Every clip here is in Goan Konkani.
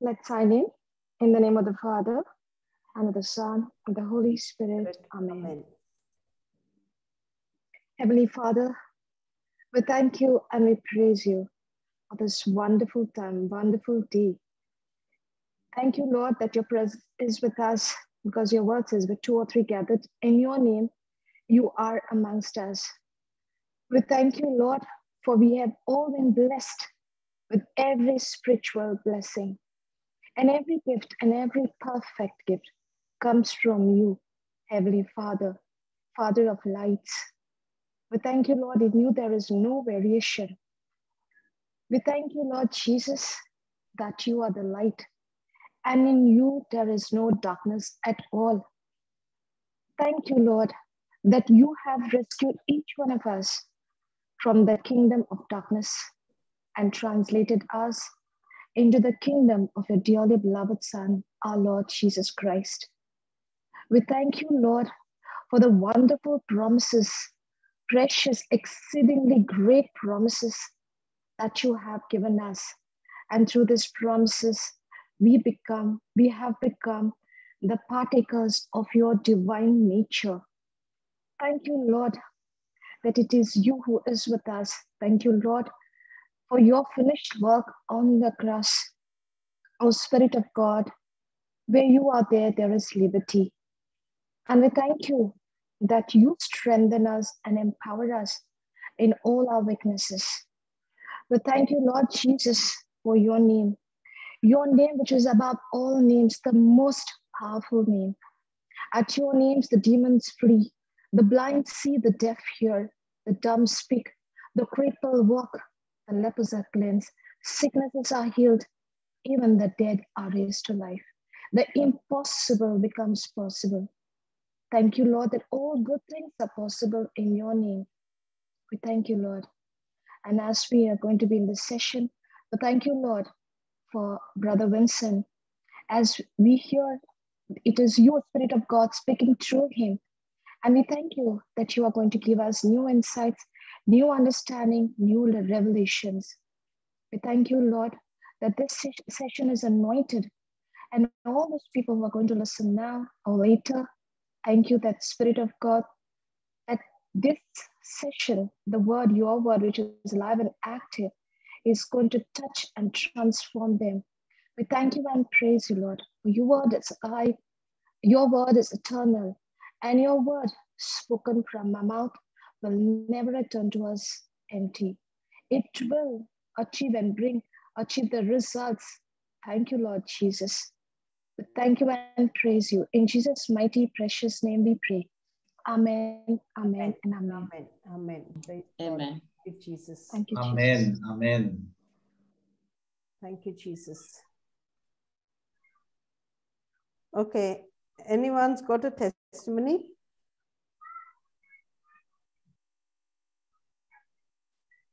Let's sign in. In the name of the Father, and of the Son, and the Holy Spirit. Amen. Amen. Heavenly Father, we thank you and we praise you for this wonderful time, wonderful day. Thank you, Lord, that your presence is with us, because your word says, with two or three gathered in your name, you are amongst us. We thank you, Lord, for we have all been blessed with every spiritual blessing. And every gift and every perfect gift comes from you, Heavenly Father, Father of lights. We thank you, Lord, in you there is no variation. We thank you, Lord Jesus, that you are the light, and in you there is no darkness at all. Thank you, Lord, that you have rescued each one of us from the kingdom of darkness and translated us into the kingdom of your dearly beloved Son, our Lord Jesus Christ. We thank you, Lord, for the wonderful promises, precious, exceedingly great promises that you have given us. And through these promises, we have become the partakers of your divine nature. Thank you, Lord, that it is you who is with us. Thank you, Lord, for your finished work on the cross. O Spirit of God, where you are there, there is liberty. And we thank you that you strengthen us and empower us in all our weaknesses. We thank you, Lord Jesus, for your name which is above all names, the most powerful name. At your names, the demons flee, the blind see, the deaf hear, the dumb speak, the crippled walk, the lepers are cleansed, sicknesses are healed, even the dead are raised to life. The impossible becomes possible. Thank you, Lord, that all good things are possible in your name. We thank you, Lord. And as we are going to be in this session, we thank you, Lord, for Brother Vincent. As we hear, it is your Spirit of God speaking through him. And we thank you that you are going to give us new insights, new understanding, new revelations. We thank you, Lord, that this session is anointed, and all those people who are going to listen now or later, thank you that Spirit of God, that this session, the word, your word, which is alive and active, is going to touch and transform them. We thank you and praise you, Lord. For your word is alive, your word is eternal, and your word spoken from my mouth will never return to us empty. It will achieve and achieve the results. Thank you, Lord Jesus. We thank you and praise you. In Jesus' mighty, precious name we pray. Amen, amen, and amen. Amen, amen. Praise amen. Thank you, Jesus. Thank you, amen, Jesus. Amen. Thank you, Jesus. Okay, anyone's got a testimony?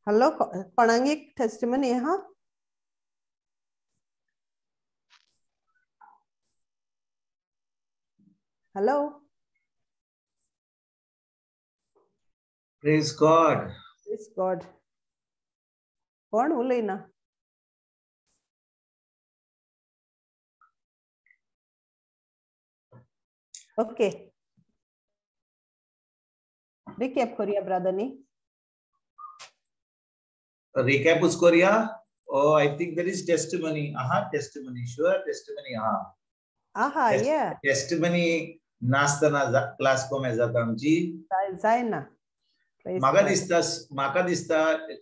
Hello, कोणाक testimony, huh? Hello. Praise God. Praise God. कोण उलयना? Okay. Recap करूया brother नी. Recap us करूया? Oh, I think there is testimony. Aha, testimony. Sure, testimony. Aha. Aha, yeah. Testimony नासतना class कोमे जाता आमची. जायना. म्हाका दिसता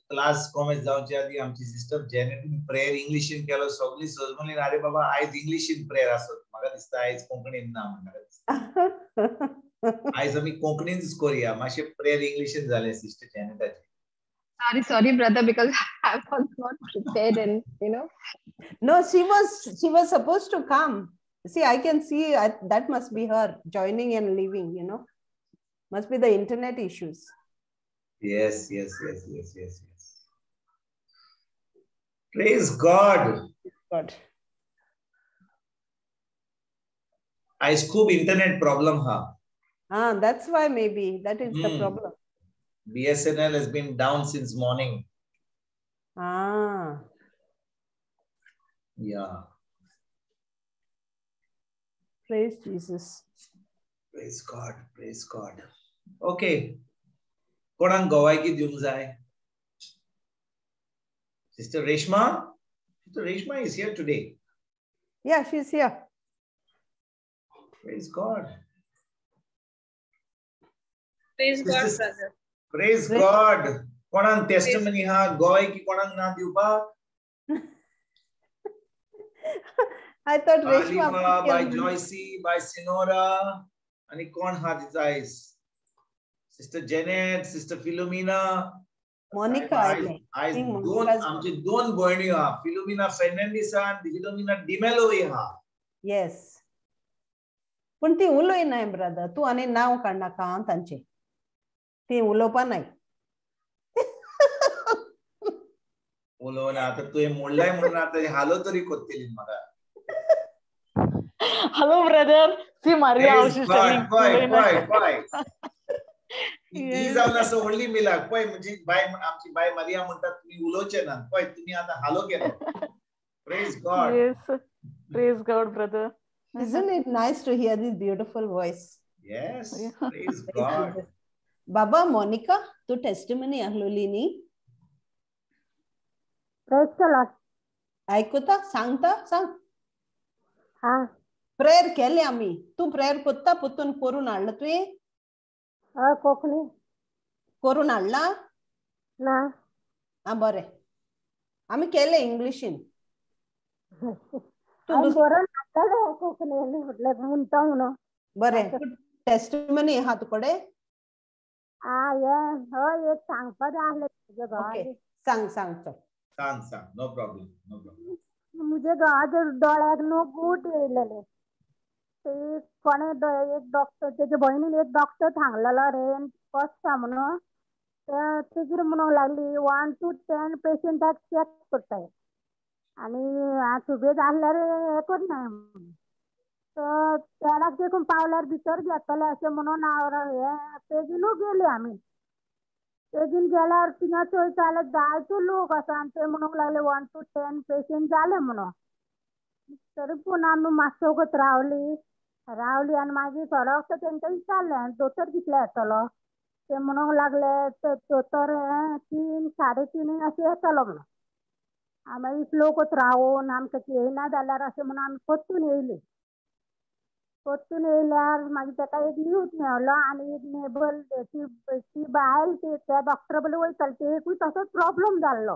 क्लास कोमेज जावचे आदी आमची सिस्टर जेनेटीन प्रेयर इंग्लिशीन केलो, सगळी सजमली अरे बाबा आयज इंग्लिशीन प्रेयर आसत. म्हाका दिसता आयज कोंकणीन ना, म्हाका दिसता आयज आमी कोंकणीनच करूया. मातशें प्रेयर इंग्लिशीन जालें sister जेनेटाचें. Sorry, brother, because I was not prepared and you know. No, she was supposed to come. See, I can see that must be her joining and leaving, you know. Must be the internet issues. Yes. Praise God. God. I scoop internet problem, huh? Ah, that's why maybe that is the problem. BSNL has been down since morning. Ah. Yeah. Praise Jesus. Praise God, praise God. Okay, कोणाक गोवायकी दिवंक जाय? Sister Reshma? Sister Reshma is here today. Yeah, she's here. Praise God. Praise God, brother. Praise God. कोणाक टेस्टिमनी हा गोवायकी कोणाक ना दिवपाक? I thought Reshma by Joycey, by Sinora, आणि कोण हा तिचा आयज? Sister Janet, sister Philomena, Monica. आयज दोन आमचे दोन भयणी हा, फिलोमिना फेर्नांडीस आणि फिलोमिना डिमेलोय हा. येस, पण ती उलय नाय ब्रदर, तू आनी नांव काडनाका तांचे, ती उलोवपा नाय. उलोवना आतां तुवें मोडलाय म्हणून आतां हालो तरी कोत्तली म्हाका. Hello brother, see Maria also telling. पळय पळय पळय, ती जावन आसा व्हडली मिलाक. पळय म्हणजे बाय, आमची बाय मारिया म्हणटा तुमी उलोवचे ना, पळय तुमी आतां हालो केलो. Praise God. Yes, praise God brother. Isn't it nice to hear this beautiful voice? Yes, praise God. Baba Monica, Tu testimony आहलोली न्ही? Praise the Lord. आयकुता सांगता सांग. हा, प्रेयर केले आमी, तूं प्रेयर कोत्ता पुतून करून हाडला तुवें? हय, कोंकणी करून हाडला ना. आं बरें, आमी केले इंग्लिशीन. हांवें बरोवन हाडलेलें कोंकणीन, म्हटलें म्हणटा म्हणून. बरें, टेस्टिमनी आहा तुकडे? आं, हें हय, एक सांगपा जाय आसलें तुज्या घोवाक. सांग सांग चल, सांग सांग. No problem, no problem. म्हज्या घोवाच्या दोळ्याक न्हू गूट येयलेले, ते कोणे एक डॉक्टर, तेजे भयणीन एक डॉक्टर सांगलेलो रे बसता म्हणून, तेजेर म्हणूंक लागली 1 to 10 पेशंटाक चॅक करताय आनी सुबेज आसल्यार हें करनाय म्हणून. तर तेडाक देखून पावल्यार भितर घेतले अशें म्हणून हांव हें पेजीनू गेली आमी. पेजीन गेल्यार थिंगा चोयता जाल्यार जायते लोक आसा आनी ते म्हणूंक लागले 1 to 10 patient जाले म्हणून. तरी पूण आमी मातसो वगत रावली रावली आनी मागीर थोडो वगत तेंकां विचारलें दोतोर कितले येतलो, ते म्हणूंक लागले दोतोर 3 साडे 3 अशें येतलो म्हणून. आमी इतलो वगत रावून आमकां येयना जाल्यार अशें म्हणून आमी परतून येयली. परतून येयल्यार मागीर तेका एक न्यूज मेवलो आनी एक नेबर ती बायल त्या डॉक्टरा बले वयताली, तेकूय तसोच प्रॉब्लम जाल्लो.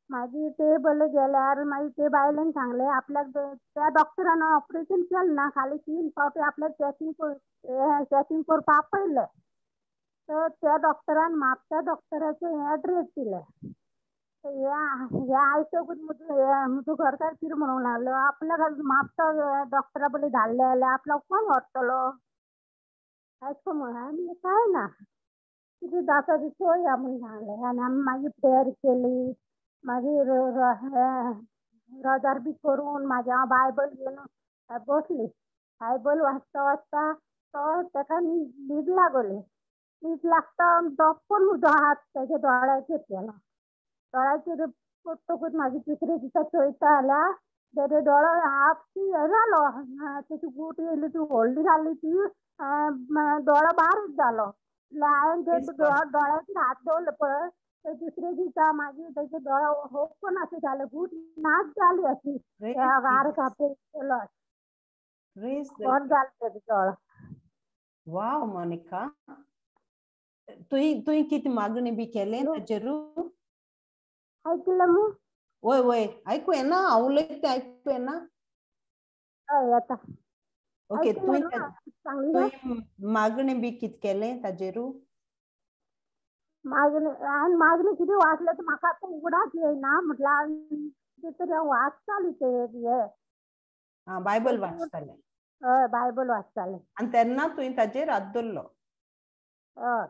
मागीर ते बले गेल्यार मागीर ते बायलेन सांगलें आपल्याक त्या डॉक्टरान ऑपरेशन केलें ना, खाली 3 फावटी आपल्याक चॅकिंग करपाक आपयलें. तर त्या डॉक्टरान म्हापसा डॉक्टराचें एड्रेस दिलें. हे आयकूच म्हजो घरकार कितें म्हणूंक लागलो आपल्याक म्हापसा डॉक्टरा बले धाडले जाल्यार आपल्याक कोण व्हरतलो अशें म्हणून. आमी कांय ना, कितें जाता तें चोया म्हणून सांगलें. आनी आमी मागीर प्रेयर केली, मागीर रोजार बी करून मागीर हांव बायबल घेवन बसली. बायबल वाचता वाचता तो तेका न्हीद लागली. न्हीद लागता दोप्पन म्हजो हात तेज्या दोळ्याचेर गेलो. दोळ्याचेर पडटकूच मागीर दुसरे दिसा चोयता जाल्यार तेजे दोळो आपशी हें जालो, तेची गुट येयली ती व्हडली जाली, ती दोळो बारीक जालो. हांवें ते दोळ्याचेर हात दवरलो पळय, दुसरे दिसा मागीर तेजे दोळो ओपन अशें जाले, गुट नाच जाली अशी, वार कापे केलो, बरें जालें तेजो दोळो. वाव मोनिका, तुवें कितें मागणी बी केलें ताचेरू? आयकलें मू? वय वय, आयकू येना, हांव उलयता तें आयकू येना? हय येता. ओके, तुवें मागणी बी कितें केलें ताचेरू? मागणी हांवें मागणी कितें वाचलें तें म्हाका आतां उगडास येयना, म्हटल्यार हांवें कितें तरी हांव वाचतालें तें हें. आं, बायबल वाचतालें? हय, बायबल वाचतालें. आनी तेन्ना तुवें ताचेर हात दवरलो? हय,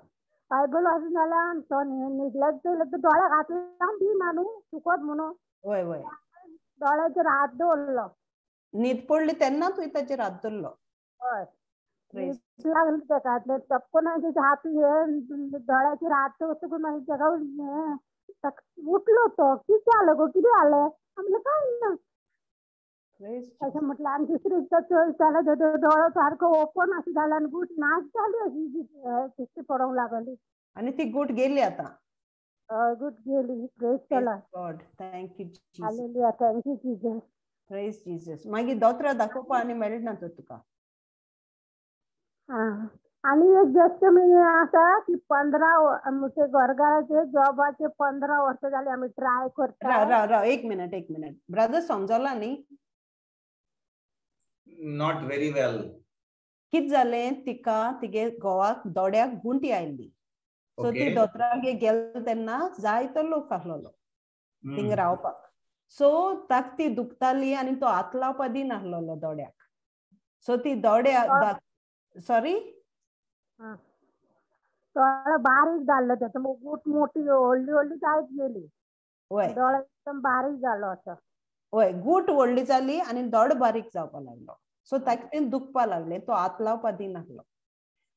बायबल वाचून जाल्यार तो न्हिदल्यार चोयलें तर दोळ्याक हात लावन दिना न्हू सुकोत म्हणून. वय वय, दोळ्याचेर हात दवरलो. न्हीद पडली तेन्ना तुवें ताचेर हात दवरलो? हय, न्हीद लागली तेका, चपकन हांवें तेजे हात हे दोळ्याचेर हात दवरतकूच मागीर तेका उठलो तो, कितें जालें गो, कितें जालें? म्हणलें कांय ना. अशें म्हटलें. आनी दुसरे एकदां चलतालो दोळो सारको ओपन अशें जालो आनी गूट नाश जाली अशी दिश्टी पडोंक लागली आनी ती गूट गेली आतां. हय, गूट गेली. Praise the Lord. God, thank you Jesus. Hallelujah, thank you Jesus. Praise Jesus. मागीर दोतोरा दाखोवपा आनी मेळना तर तुका. आनी एक टेस्टिमनी आसा की 15 आमचे घरघराचे जॉबाचे 15 वर्सां जाली आमी ट्राय करता. राव राव, एक मिनट एक मिनट. ब्रदर समजला न्ही? Not very well. कित जालें तिका, तिगे घोवाक दोड्याक गुंटी आयिल्ली. सो ती दोतोरागे गेल तेन्ना जायतो लोक आसलेलो थिंग रावपाक. सो ताका ती दुखताली आनी तो हात लावपा दिनासलेलो दोड्याक. सो ती दोड्या सॉरी दोळो बारीक जाल्लो तेचो, गूट मोटी व्हडली व्हडली जायत गेली. वय, दोळो एकदम बारीक जालो असो. वय, गूट व्हडली जाली आनी दोळो बारीक जावपा लागलो. सो ताका तें दुखपा लागलें, तो हात लावपा दिनासलो.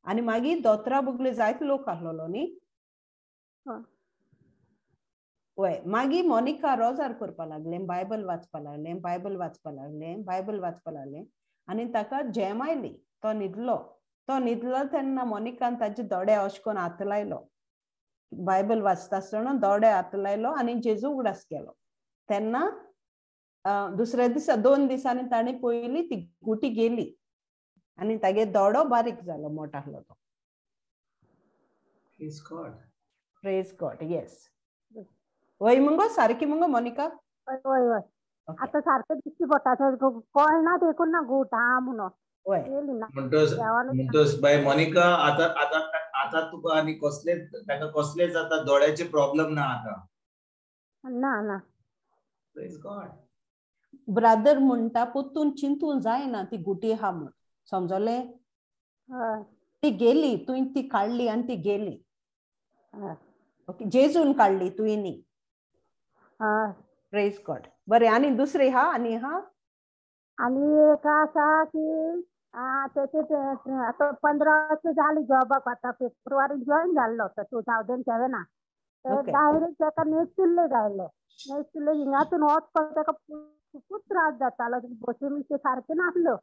आनी मागीर दोतोरा बगले जायतो लोक आसलेलो न्ही. वय, मागीर मोनिका रोजार करपा लागलें, बायबल वाचपा लागलें, बायबल वाचपा लागलें, बायबल वाचपा लागलें आनी ताका झेम आयली. तो न्हिदलो. तो न्हिदलो तेन्ना मोनिकान ताजे दोळे अशें करून हात लायलो. बायबल वाचता आसतना दोळे हात लायलो आनी जेजू उगडास केलो. तेन्ना दुसऱ्या दिसा 2 दिसांनी ताणें पळयली ती गुटी गेली आनी तागे दोडो बारीक जालो, मोटो आसलो तो. Praise God. Praise God. Yes. वय मुगो सारकी मुगो मोनिका? वय वय वय, आतां सारकें दिश्टी पडटा, कळना देखून ना गूट आहा म्हणून. म्हणटोच बाय मोनिका, आतां आतां आतां तुका आनी कसलेच ताका कसलेच आतां दोळ्याचे प्रॉब्लम ना आतां? ना ना. प्रेज गॉड. ब्रदर म्हणटा पोत्तून चिंतून जायना ती गुटी आहा म्हूण, समजलें? ती गेली, तुवें ती काडली आनी ती गेली. ओके, जेजून काडली तुवें न्ही. Praise God. बरें, आनी दुसरी आहा? आनी आहा आनी एक आसा की तेचे आतां 15 वर्सां जाली जॉबाक, आतां फेब्रुवारीन जॉयन जाल्लो तो 2007. डायरेक्ट ताका नेतुल्ले घायले. नेतुल्ले हिंगासून वचपाक ताका खुबूच त्रास जातालो, बसी बिशी सारक्यो नासल्यो.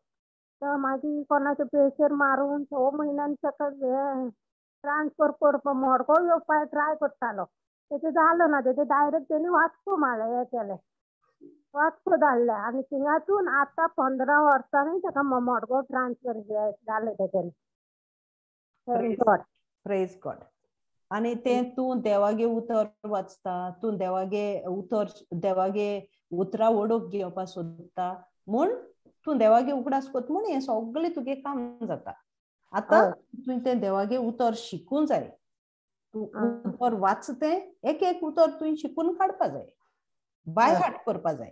तो मागीर कोणाचो प्रेशर मारून 6 म्हयन्यान ताका ट्रान्सफर करपाक मडगांव येवपाक ट्राय करतालो. तेचें जालो ना, तेजें डायरेक्ट तेणी वास्को मारलें, हें केलें, वास्को धाडलें. आनी थिंगासून आतां 15 वर्सांनी ताका मडगांव ट्रान्सफर जालें तेजें. Praise God. आनी तें तूं देवागे उतर वाचता, तूं देवागे उतर देवागे उतरां ओडूक घेवपा सोदता म्हूण तूं देवागे उगडास कोत म्हूण हें सगळें तुगे काम जाता. आतां तुवें तें देवागे उतर शिकूं जाय. तूं उतर वाच, तें एक एक उतर तुवें शिकून काडपा जाय, बाय हार्ट करपा जाय.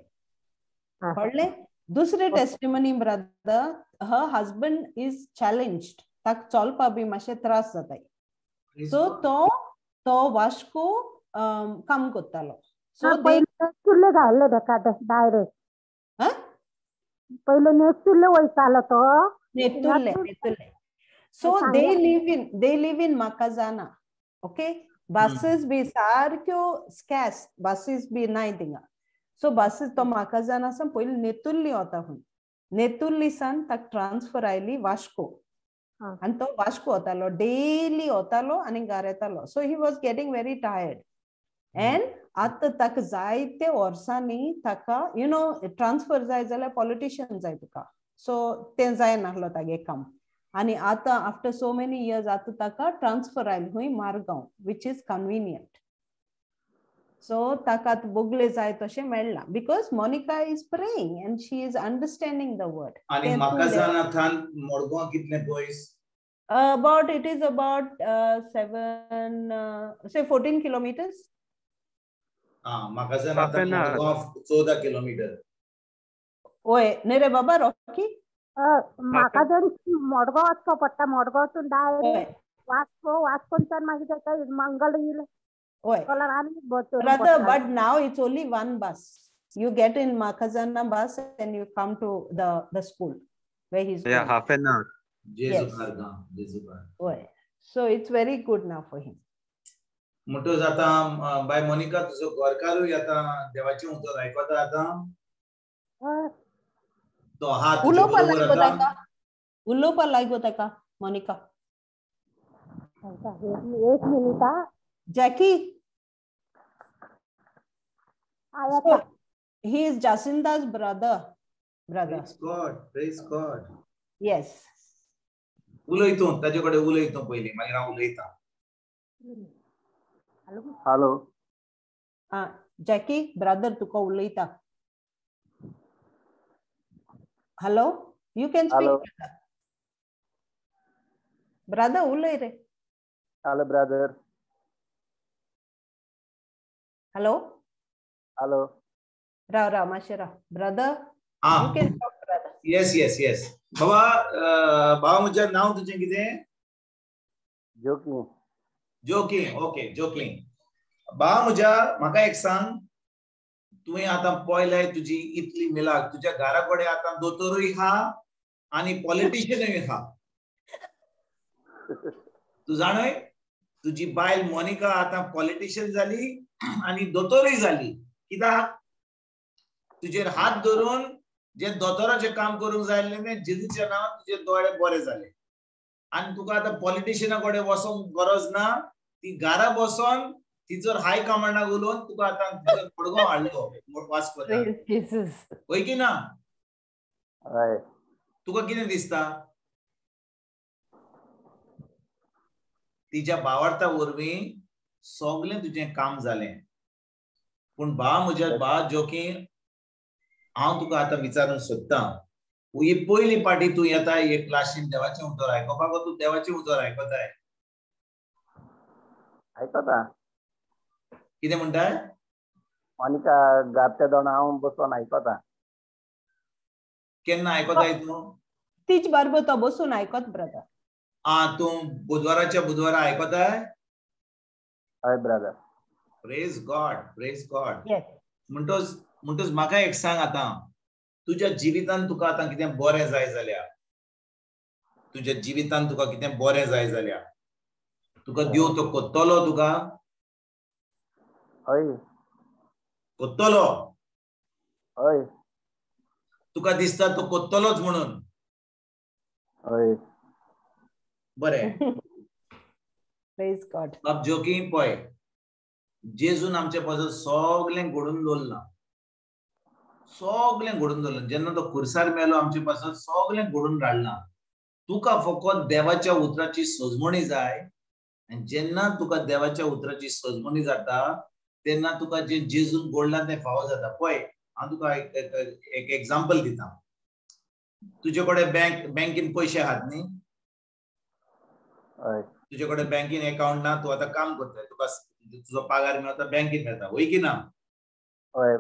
कळ्ळें? दुसरे testimony brother, her husband is challenged, ताका चलपा बी मातशे त्रास जाताय. सो तो तो वास्को काम करतालो. सो नेतुल्ले घाल्ले ताका डायरेक्ट. पयले नेतुल्ले वयतालो तो, नेतुल्ले नेतुल्ले. So they live in Macazana. Okay, buses बी सारक्यो स्कॅस बसीस बी नाय थिंगा. सो बसीस तो माकाजाना सावन पयलीं नेतुल्ली वता खंय, नेतुल्ली सान ताका ट्रान्सफर आयली वास्को आनी तो वास्को वतालो, डेली वतालो आनी घरा येतालो. So he was getting very tired. And आतां ताका जायते वर्सांनी ताका you know transfer जाय जाल्यार पॉलिटिशियन जाय तुका. सो तें जायनासलो तागे काम. आनी आतां आफ्टर सो मेनी इयर्स आतां ताका ट्रान्सफर आयलें खंय, Margao, which is convenient. So ताका आतां बोगले जाय तशें मेळ्ळां because Monica is praying and she is understanding the word. आनी माकाजाना थान मडगांव कितलें पयस? About it is about 14 kilometers. Macazana than Madgaon 14 kilometre. वय न्ही रे बाबा रॉकी? म्हाका जर मडगांव वचपाक पडटा, मडगांवसून डायरेक्ट वास्को, वास्कोच्यान मागीर ताका मंगल येयलें. Brother, but now it's only one bus. You get in Macazana bus and you come to the school where he's going. Half an hour. Yes. So it's very good now for him. म्हणटकच आतां बाय मोनिका तुजो घरकारूय आतां देवाचें उतर आयकता आतां? तो हात उलोवपा लायक ताका, उलोवपा लायक ताका मोनिका. एक minute. Jackie, he is Jacinda's brother. Brother. Praise God, praise God. Yes. उलयतो ताजे कडेन उलयतो पयलीं, मागीर हांव उलयता. हॅलो. जॅकी ब्रदर तुका उलयता. Hello, you can speak. Brother उलय रे. Hello brother. Hello. Hello. राव राव मातशें राव brother. You can talk brother. Yes yes yes. बाबा, बाबा म्हजें नांव तुजें कितें? जोकी. जोकी, ओके जोकी. बाबा म्हज्या म्हाका एक सांग, तुवें आतां पळयलाय तुजी इतली मिलाक, तुज्या घरा कडेन आतां दोतोरूय आहा आनी पॉलिटिशियनूय आहा. तूं जाणय तुजी बायल मोनिका आतां पॉलिटिशियन जाली आनी दोतोरूय जाली. कित्याक? तुजेर हात धरून जे दोतोराचें काम करूंक जाय आसलें तें जेजूच्या नांवान तुजे दोळे बरे जाले. आनी तुका आतां पॉलिटिशियना कडेन वचोंक गरज ना, ती घरा बसोन तिचोर हाय कमांडाक उलोवन तुका आतां मडगांव हाडलो वास्कोतान. हय की ना? तुका कितें दिसता? तिच्या भावार्था वरवीं सगळें तुजें काम जालें. पूण बा म्हज्या बा जोकी, हांव तुका आतां विचारूंक सोदतां, ही पयली पाटी तूं येता हे क्लासीन देवाचें उतर आयकोपाक, तूं देवाचें उतर आयकताय? आयकता. कितें म्हणटाय? मोनिका गाते दोन हांव बसून आयकता. केन्ना आयकताय तूं? तीच बारबर तो बसून आयकत ब्रदर. आं, तूं बुधवाराच्या बुधवारा आयकताय? हय brother. Praise God, praise God. म्हणटोच म्हणटोच म्हाका एक सांग, आतां तुज्या जिवितान तुका आतां कितें बरें जाय जाल्यार, तुज्या जिवितान तुका कितें बरें जाय जाल्यार तुका देव तो कोत्तलो? तुका हय कोत्तलो? हय. तुका दिसता तो कोत्तलोच म्हणून? हय. बरें. प्रेज गॉड. बाब जोकी पळय, जेजून आमचे पासून सगळें घडून दवरलां, सगळें घडून दवरलां. जेन्ना तो खुर्सार मेलो आमचे पासून सगळें घडून हाडलां. तुका फकत देवाच्या उतराची सजमणी जाय. आनी जेन्ना तुका देवाच्या उतराची सजमणी जाता तेन्ना तुका जें जेजून घडलां तें फावो जाता. पळय हांव तुका एक एग्जाम्पल दिता. तुजे कडेन बँकेन पयशे आहात न्ही? तुजे कडेन बँकेन एकाउंट ना, तूं आतां काम करताय, तुका तुजो पगार मेळटा बँकेन मेळटा, हय की ना? हय.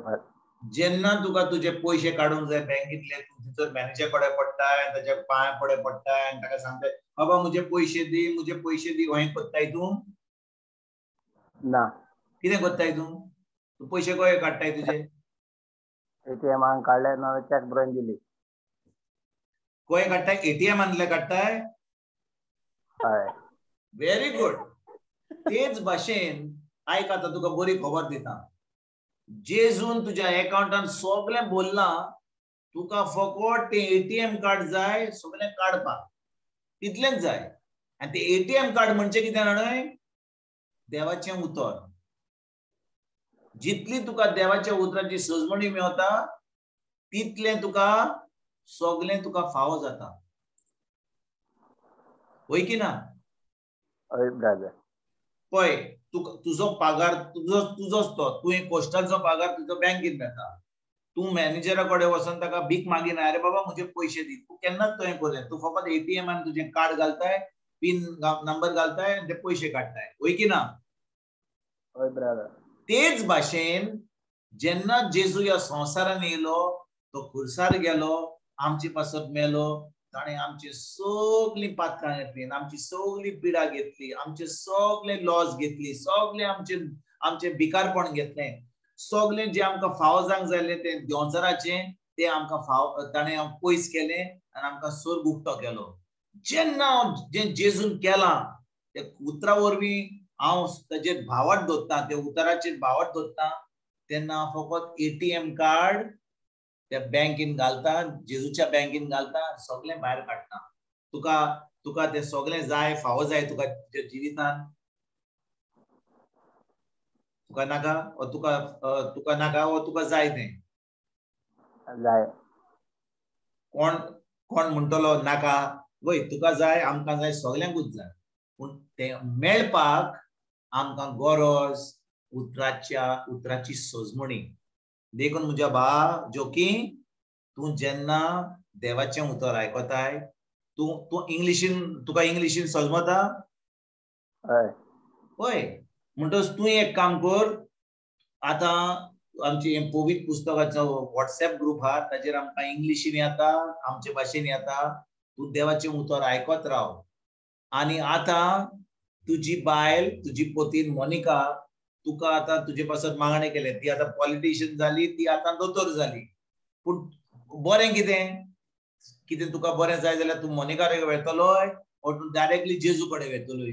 जेन्ना तुका तुजे पयशे काडूंक जाय बँकेंतले, तूं थंयसर मॅनेजर कडेन पडटाय आनी ताच्या पांय पडे पडटाय आनी ताका सांगताय, बाबा म्हजे पयशे दी, म्हजे पयशे दी. हय करताय तूं? ना. कितें करताय तूं? तूं पयशे कशे काडटाय तुजे? एटीएमान काडले ना, चॅक बरोवन दिली. कशे काडटाय? एटीएमांतले काडटाय? हय. Very good. तेच भाशेन आयक, आतां तुका बरी खबर दिता. जेजून तुज्या एकाउंटान सगळें भरलां, तुका फकत तें एटीएम कार्ड जाय सगळें काडपाक, तितलेंच जाय. आनी तें एटीएम कार्ड म्हणजे कितें जाणय? देवाचें उतर. जितली तुका देवाच्या उतराची सजमणी मेवता तितलें तुका सगळें तुका फावो जाता. हय की ना? हय ब्रदर. पळय तुका तुजो पगार तुजोच तो, तुवें कोस्टाचो पगार तुजो बँकेन मेळटा. तूं मॅनेजरा कडेन वचोन ताका भीक मागिना, अरे बाबा म्हजे पयशे दी. तूं केन्नाच तुवें करूं, तूं फकत एटीएमान तुजें कार्ड घालताय, पिन नंबर घालताय आनी ते पयशे काडटाय. हय की ना? हय ब्रदर. तेच भाशेन जेन्ना जेजू ह्या संवसारान येयलो, तो खुर्सार गेलो, आमचे पासत मेलो, ताणें आमची सगळीं पातकां घेतली, आमची सगळी पिडा घेतली, आमचे सगळे लॉस घेतली, सगळे आमचे आमचे भिकारपण घेतलें, सगळें जें आमकां फावो जावंक जाय आसलें तें देंवचाराचें तें आमकां फाव ताणें पयस केलें आनी आमकां सोर्ग उक्तो केलो. जेन्ना जें जेजून केलां ते उतरा वरवीं हांव ताजेर भावार्थ दवरतां, त्या उतराचेर भावार्थ दवरतां, तेन्ना फकत एटीएम कार्ड त्या बँकेन घालता, जेजूच्या बँकेन घालता, सगळें भायर काडटा. तुका तुका तें सगळें जाय, फावो जाय तुका तुज्या जिवितान. तुका नाका ओ तुका तुका नाका ओ तुका जाय तें जाय. कोण कोण म्हणटलो नाका? वय, तुका जाय, आमकां जाय, सगल्यांकूच जाय. पूण तें मेळपाक आमकां गरज उतराच्या उतराची सजमणी. देखून म्हज्या भा जोकी, तूं जेन्ना देवाचें उतर आयकताय, तूं तूं इंग्लिशीन, तुका इंग्लिशीन सजमता? हय. हय, म्हणटच तूं एक काम कर, आतां आमची पवित्र पुस्तकाचो व्हॉट्सएप ग्रुप आहा, ताजेर आमकां इंग्लिशीन येता, आमचे भाशेन येता. तूं देवाचें उतर आयकत राव. आनी आतां तुजी बायल, तुजी पोतीन मोनिका, तुका आतां तुजे पासत मागणें केलें. ती आतां पॉलिटिशियन जाली, ती आतां दोतोर जाली. पूण बरें कितें कितें तुका बरें जाय जाल्यार तूं मोनिका कडेन वेतलोय ओ तूं डायरेक्टली जेजू कडेन वेतलोय?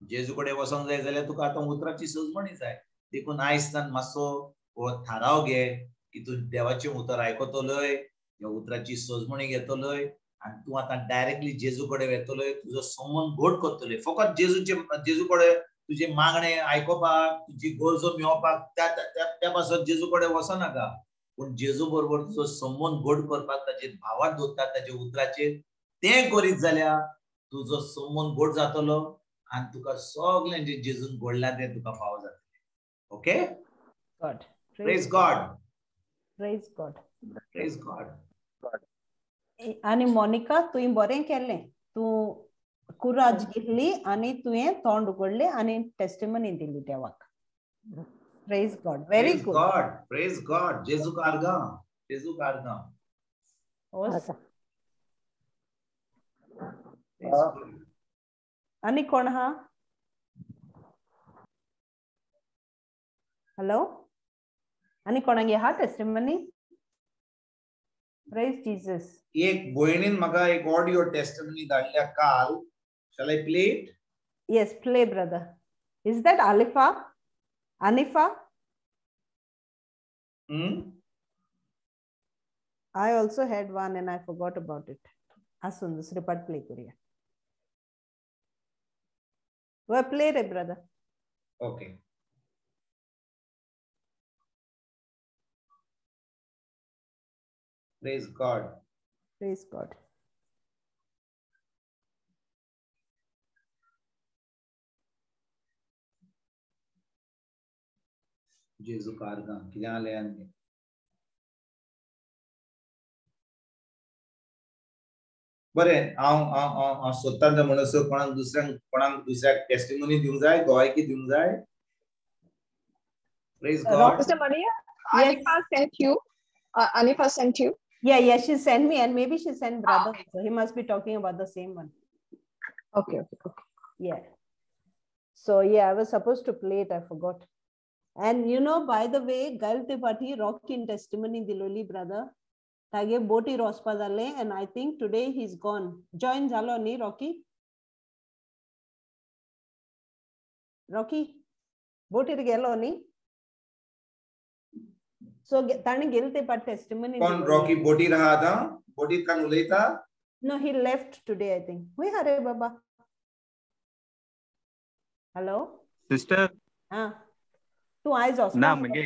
जेजू कडेन वचोंक जाय जाल्यार तुका आतां उतराची सजमणी जाय. देखून आयज मातसो हो थाराव घे की तूं देवाचें उतर आयकतलोय, ह्या उतराची सजमणी घेतलोय आनी तूं आतां डायरेक्टली जेजू कडेन वेतलोय, तुजो संबंद घट करतलोय. फकत जेजूचे जेजू कडेन तुजें मागणें आयकोपाक, तुजी गरजो मेळोवपाक त्या त्या पासत जेजू कडेन वचनाका, पूण जेजू बरोबर तुजो संबंद घट करपाक, ताचेर भावार्थ दवरता ताच्या उतराचेर, तें करीत जाल्यार तुजो संबंद घट जातलो आनी तुका सगळें जें जेजून घडलां तें तुका फावो जातलें. Okay? God. Praise God. Praise God. Praise God. आनी मोनिका, तुवें बरें केलें, तूं कुराज घेतली आनी तुवें तोंड उगडलें आनी टेस्टिमनी दिली देवाक. Praise God. Very good. God. Praise God. जेजू कारगांव, जेजू कारगांव. आनी कोण हा? हॅलो, आनी कोणागे हा टेस्टिमनी? Praise Jesus. एक भयणीन म्हाका एक ऑडियो टेस्टिमनी धाडल्या काल. Shall I play it? Yes, play brother. Is that Alifa? Anifa? I also had one and I forgot about it. आसून दुसरे पाट प्ले करूया. व प्ले रे brother. Okay. Praise God. Praise God. जेजू कारगां कितें आलें आनी बरें. हांव हांव हांव हांव सोदता म्हणसर कोणाक दुसऱ्यांक, कोणाक दुसऱ्याक टेस्टिमनी दिवंक जाय, गोवायकी दिवंक जाय. Praise God. Sister Maria, Anifa sent you. Anifa sent you. Yeah, yeah, she sent me, and maybe she sent brother. Okay. So he must be talking about the same one. Okay, okay, okay. Yeah. So yeah, I was supposed to play it. I forgot. And you know, by the way, Gail Tripathi rock in testimony diloli brother. Tage boti rospa jale, and I think today he's gone. Join jalo ni Rocky? Rocky? Boti gelo ni? So ताणे गेल ते पाट टेस्टिमनी. कोण रॉकी बोटी रहा आता? बोटी कान उलयता? No, he left today, I think. हुई हरे बाबा. Hello sister. हा, तू आयज ना मगे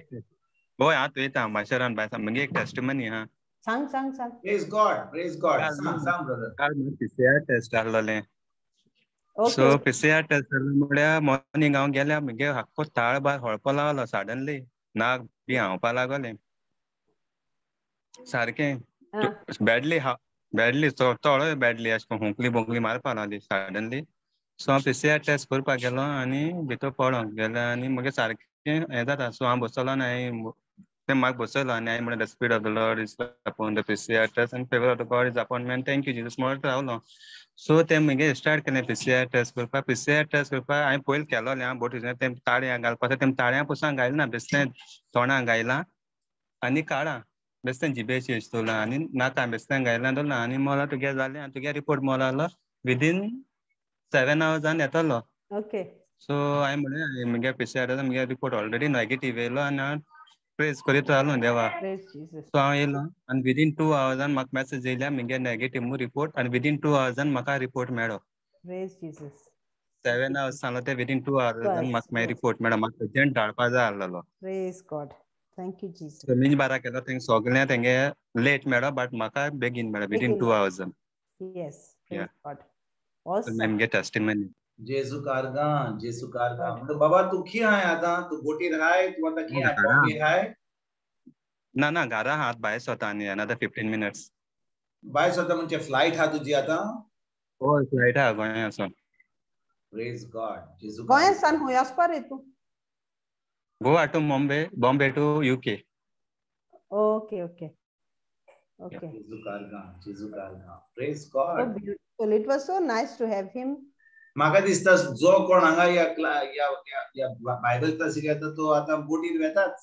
होय हांव थंय माशेलान बाय मगे एक टेस्टिमनी हा. सांग सांग सांग. प्रेज गॉड. प्रेज गॉड. सांग सांग ब्रदर. काल पीसीआर टेस्ट आहलोलें. सो पीसीआर टेस्ट आहलो म्हळ्यार मॉर्निंग हांव गेल्या मगे आख्खो ताळ बार हळपा लागलो सडनली, नाक बी हांवपा लागलें सारकें बॅडली, बॅडली चोडय बॅडली अशें करून हुंकली बोंकली मारपा लागली सडनली. सो हांव पीसीआर टेस्ट करपाक गेलो आनी भितर पडोंक गेलें आनी मगे सारकें हें जाता. सो हांव बसलो आनी हांवें तें म्हाका बसयलो आनी हांवें म्हणलें the spirit of the Lord is upon the PCR test and favour of the God is upon me and thank you Jesus म्हणत रावलो. सो तें मगे स्टार्ट केलें पीसीआर टेस्ट करपाक. पीसीआर टेस्ट करपाक हांवें पयलीं केलोलें हांव बोट तें ताळयां घालपाक, तें ताळयां पसून घायना ना, बेश्टें तोंडां घायलां आनी काळां बेश्टें जिबेचेर दवरलां आनी नाका बेश्टें घायलां दवरलां आनी मोला तुगे जालें आनी तुगे रिपोर्ट मोला आलो विदीन 7 आवर्सान येतलो. ओके. सो हांवें म्हणलें म्हगे पीसीआर म्हगे रिपोर्ट ऑलरेडी नेगेटीव येयलो आनी हांव प्रेज करीत रावलो देवा. Praise Jesus. सो हांव येयलो आनी विदीन 2 आवर्सान म्हाका मॅसेज येयल्या मुगे नेगेटीव रिपोर्ट आनी विदीन 2 आवर्सान म्हाका रिपोर्ट मेळ्ळो. Praise Jesus. 7 hours सांगलो ते विदीन 2 आवर्सान म्हाका मागीर रिपोर्ट मेळ्ळो. म्हाका अर्जंट धाडपा जाय आसलेलो. Praise God. Thank you Jesus. So मिंजबारा केलो तेंगे सगळ्या तेंगे लेट मेळ्ळो बट म्हाका बेगीन मेळ्ळो within 2 आवर्सान. Yes. Praise God. Awesome. मुगे टेस्टिमनी. जेजू कारगां, जेजू कारगां. म्हणटा बाबा तूं खी हाय आतां, तूं बोटीर हाय, तूं आतां खी हाय, बॉम्बे हाय? ना ना घरा हात भायर सोता आनी अनदर 15 मिनट्स. भायर सोता म्हणजे फ्लायट हा तुजी आतां? हय फ्लायट हा गोंया सावन. प्रेज गॉड. जेजू गोंया सावन खंय वचपा रे तूं? Goa to Bombay, Bombay to UK. Okay okay okay. जेजू कारगां, जेजू कारगां. Praise God. So beautiful. It was so nice to have him. म्हाका दिसता जो कोण हांगा ह्या बायबल क्लासीक येता तो आतां बोटीर वेताच.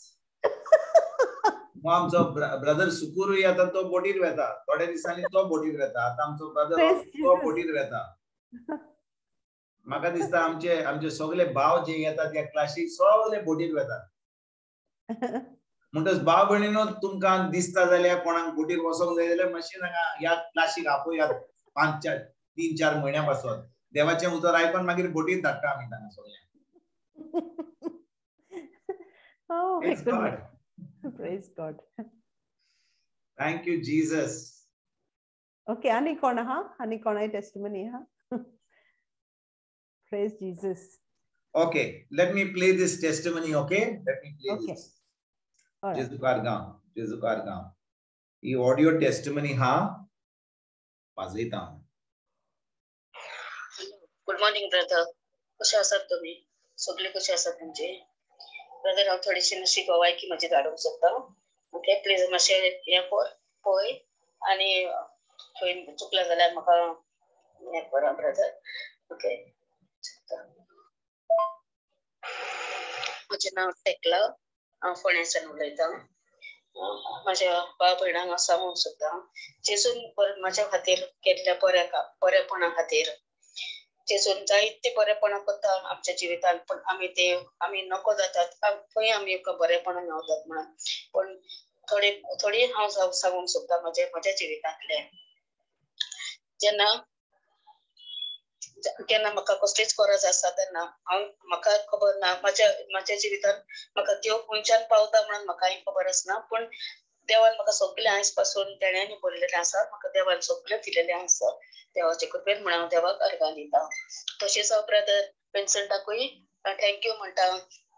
आमचो ब्रदर सुकूरूय आतां तो बोटीर वेता, थोड्या दिसांनी तो बोटीर वेता. आतां आमचो ब्रदर तो बोटीर वेता. म्हाका दिसता आमचे आमचे सगळे भाव जे येतात त्या क्लासीक सगळे बोटीर वेतात. म्हणटच भाव भयणीनो तुमकां दिसता जाल्यार कोणाक बोटीर वचोंक जाय जाल्यार मातशें हांगा ह्या क्लासीक आपोयात 5 4 3 4 म्हयन्या पासून. देवाचें उतर आयकून मागीर बोटीर धाडटा आमी तांकां सगळ्यांक. Oh my goodness. Praise God. Thank you Jesus. Okay, आनी कोण आहा? आनी कोणाय टेस्टिमनी आहा? Praise Jesus. Okay, let me play this testimony, okay? Let me play this. जेजू कारगांव, जेजू कारगांव. ही ऑडियो टेस्टिमनी हा वाजयता हांव. गुड मॉर्निंग ब्रदर, कशे आसात तुमी? सगळे कशे आसात तुमचे? ब्रदर हांव थोडीशी मातशी गोवायकी म्हजी धाडूंक सोदता. ओके प्लीज मातशें हें पळय आनी खंय चुकलें जाल्यार म्हाका हें करा ब्रदर. ओके, म्हजें नांव टेकला, हांव फोंड्याच्यान उलयतां. म्हज्या भाव भयणांक हांव सांगूंक सोदता, जेजून म्हज्या खातीर केल्ल्या बरेपणा खातीर. जेजून जायते बरेपणां करता आमच्या जिवितांत, पूण आमी ते आमी नको जातात, खंय आमी बरेपणां मेवतात म्हणून. पूण थोडी थोडी हांव सांगूंक सोदता म्हज्या म्हज्या जिवितांतलें. जेन्ना केन्ना म्हाका कसलीच गरज आसा तेन्ना हांव म्हाका खबर ना म्हज्या म्हज्या जिवितांत म्हाका देव खंयच्यान पावता म्हणून म्हाकाय खबर आसना, पूण देवान म्हाका सगळें आयज पासून देण्यांनी भरलेलें आसा. म्हाका देवान सगळें दिलेलें आसा. देवाचे कृपेन म्हणून हांव देवाक अर्गां दिता. तशेंच हांव ब्रदर विन्संटाकूय thank you म्हणटा.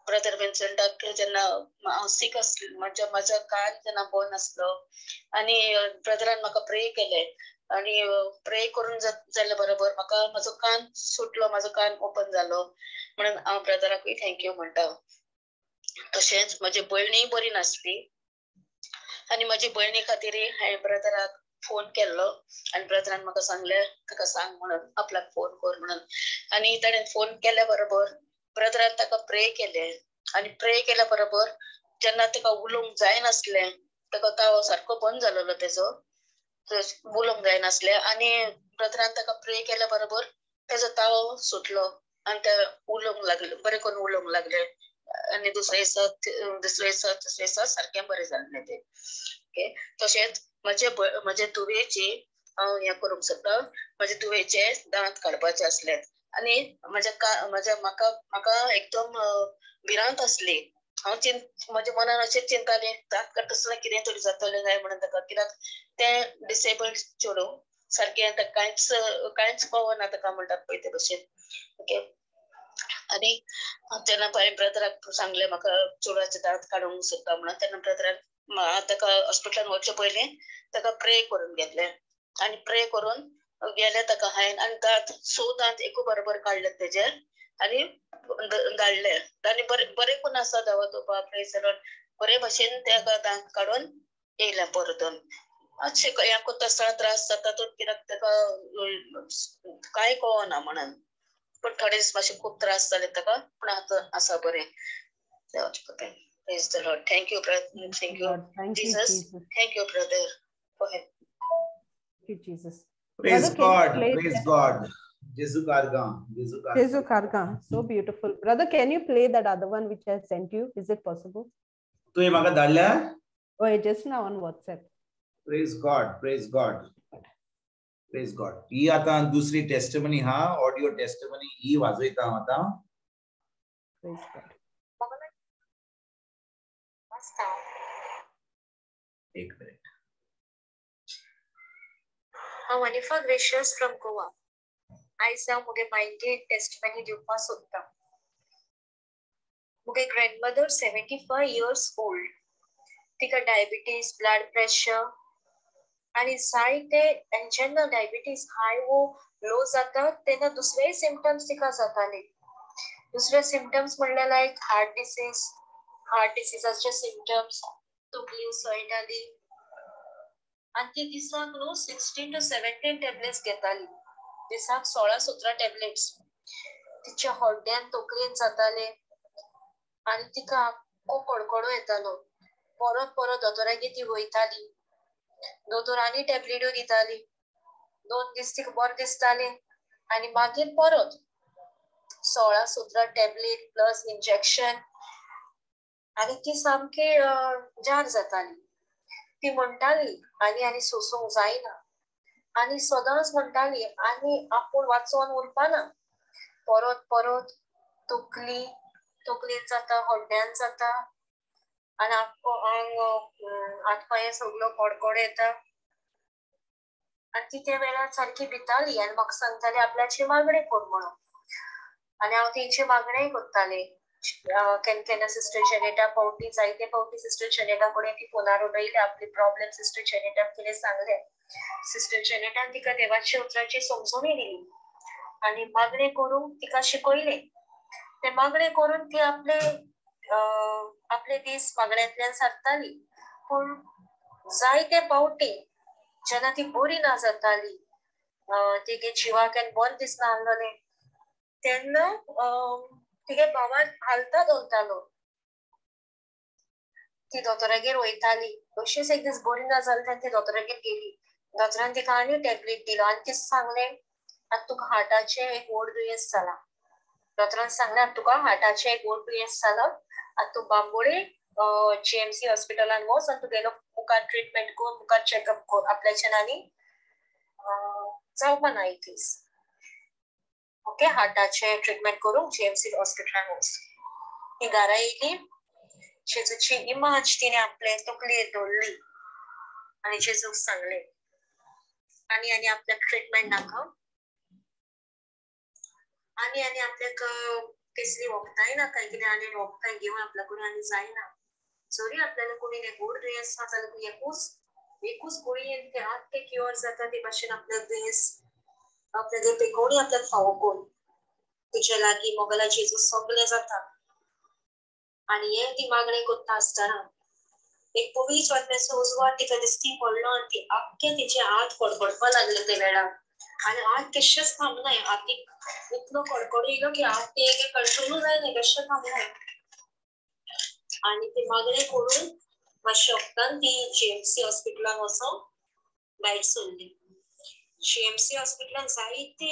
ब्रदर विन्संटाक जेन्ना हांव सीक आसलें, म्हणजे म्हजो कान जेन्ना बरो नासलो आनी ब्रदरान म्हाका प्रे केलें आनी प्रे करून जाल्या बरोबर म्हाका म्हजो कान सुटलो, म्हजो कान ओपन जालो म्हणून हांव ब्रदराकूय thank you म्हणटा. तशेंच म्हजी भयणीय बरी नासली आनी म्हजी भयणी खातीर हांवें ब्रदराक फोन केल्लो आनी ब्रदरान म्हाका सांगलें ताका सांग म्हणून, आपल्याक फोन कर म्हणून. आनी ताणें फोन केल्या बरोबर ब्रदरान ताका प्रे केलें आनी प्रे केल्या बरोबर जेन्ना ताका उलोवंक जायनासलें, ताका तावो सारको बंद जालेलो तेजो, उलोवंक जायनासलें आनी ब्रदरान ताका प्रे केल्या बरोबर तेजो तावो सुटलो आनी ते उलोवंक लागले, बरें करून उलोवंक लागले आनी दुसरे दिसा दुसरे दिसा तिसरे दिसा सारकें बरें जालें तें. ओके, तशेंच म्हजे म्हजे धुवेची हांव हें करूंक सोदता. म्हजे धुवेचे दांत काडपाचे आसले आनी म्हज्या म्हज्या म्हाका म्हाका एकदम भिरांत आसली. हांव म्हज्या मनान अशें चिंतालें दांत काडटा आसतना कितें तरी जातलें काय म्हणून ताका, कित्याक तें डिसेबल्ड चेडूं सारकें ताका कांयच कांयच कळना ताका म्हणटात पळय ते भशेन. ओके, आनी जेन्ना हांवें ब्रदराक सांगलें म्हाका चेडवाचे दांत काडूंक सोदता म्हणून, तेन्ना ब्रदरान ताका हॉस्पिटलान वचचे पयलीं ताका प्रे करून घेतलें आनी प्रे करून गेले ताका हांवें आनी दांत 6 दांत एकू बरोबर काडले तेजे आनी धाडले आनी बरें बरें करून आसा देवा तो बापरे बरे भशेन ताका दांत काडून येयलें परतून. मातशें हें करता आसतना त्रास जाता तो, कित्याक ताका कांय कळना म्हणून, पूण थोडे दीस मातशे खूब त्रास जाले ताका, पूण आतां आसा बरें देवाचे कृपेन. Praise the Lord. Thank you, brother. Thank you, Jesus. Thank you, brother. Go ahead. Thank you, Jesus. Praise God. Praise God. Jesu Kargam. Jesu Kargam. Jesu Kargam. So beautiful. Brother, can you play that other one which I sent you? Is it possible? तुवें म्हाका धाडल्या? हय, just now on WhatsApp. Praise God, praise God, praise God. ही आतां दुसरी टेस्टमनी हा, ऑडियो टेस्टमनी ही वाजयता हांव आतां. Praise God. एक मिनिट. हांव अनिफा ग्रेशियस फ्रॉम गोवा. आयज हांव म्हगे मायगे टेस्टमनी दिवपाक सोदता. म्हगे ग्रँडमदर 75 इयर्स ओल्ड. तिका डायबिटीज, ब्लड प्रेशर आनी जायते, आनी जेन्ना डायबिटीज हाय वो लो जाता तेन्ना दुसरेय सिमटम्स तिका जाताले. दुसरे सिमटम्स म्हणल्यार लायक हार्ट डिसीज, हार्ट डिसीजाचे सिमटम्स, तकली उसळटाली आनी ती दिसाक न्हू 16 to 17 tablets घेताली. दिसाक 16-17 टॅबलेट्स. तिच्या हड्ड्यान तकलेन जाताले आनी तिका आख्खो कडकडो येतालो. परत परत दोतोरागेर ती वयताली, दोतोर आनी टॅबलेट्यो दिताली. 2 दीस तिका बरें दिसतालें आनी मागीर परत 16-17 टॅबलेट प्लस इंजेक्शन आनी ती सामकी जार जाताली. ती म्हणटाली आनी आनी सोसूंक जायना आनी सदांच म्हणटाली आनी आपूण वाचोन उरपाना. परत परत तकली तकलेन जाता, हड्ड्यान जाता आनी आख्खो आंग हात पांय सगलो कडकडो येता. आनी ती त्या वेळार सारकी भिताली आनी म्हाका सांगताली आपल्याची मागणें कर म्हणून. आनी हांव तेंची मागणेंय करतालें. केन्ना केन्ना सिस्टर जेनेटा पावटी, जायते पावटी सिस्टर जेनेटा कडेन ती फोनार उलयली, आपली प्रॉब्लेम सिस्टर जेनेटाक कितें सांगलें. सिस्टर जेनेटान तिका देवाच्या उतराची समजोणी दिली आनी मागणें करूंक तिका शिकयलें. ते मागणें करून ती आपले आपले दीस मागण्यांतल्यान सारताली. पूण जायते पावटी जेन्ना ती बरी ना जाताली, तिगे जिवाक बरें दिसना आसलें तेन्ना तिगे भावान हालता धरतालो. ती दोतोरागेर वयताली. अशीच एक दीस बरी ना जाली तेन्ना ती दोतोरागेर गेली. दोतोरान तिका आनी टॅबलेट दिलो आनी ती सांगलें आतां तुका हार्टाचें एक व्हड दुयेंस जालां. दोतोरान सांगलें आतां तुका हार्टाचें एक व्हड दुयेंस जालां, आतां तूं बांबोळे GMC हॉस्पिटलान वच आनी तुगेलो मुखार ट्रिटमेंट कर, मुखार चॅकअप कर, आपल्याच्यान आनी जावपा ना केस. ओके, हार्टाचें ट्रिटमेंट करूंक GMC हॉस्पिटलान वच. ती घरा येयली, जेजूची इमाज तिणें आपले तकलेर दवरली आनी जेजूक सांगलें आनी आनी आपल्याक ट्रिटमेंट नाका आनी आनी आपल्याक कसली वखदांय नाका, कितें आनी वखदां घेवन आपल्या कडेन आनी जायना. जरी आपल्याला कोणी गोड दुयेंस आसा जाल्यार एकूच एकूच गुळयेन ते आख्खें क्युअर जाता ते भाशेन आपल्याक दुयेंस आपल्याक ते कोणी आपल्याक फावो कोण तुज्या लागीं मोगला जेजू सगळें जाता. आनी हे ती मागणें करता आसतना एक पवित्र आत्म्याचो उजवाड तिका दिश्टी पडलो आनी ती आख्खे तिचे हात कडकडपाक लागले ते वेळार. आनी हात केश्शेच थांबनाय, हातीक इतलो कडकडो येयलो की हात ते कंट्रोलूय जायना, केश्शे थांबनाय. आनी ती मागणें करून मातशे वखदान ती GMC हॉस्पिटलान वचोन भायर सरली. GMC हॉस्पिटलान जायते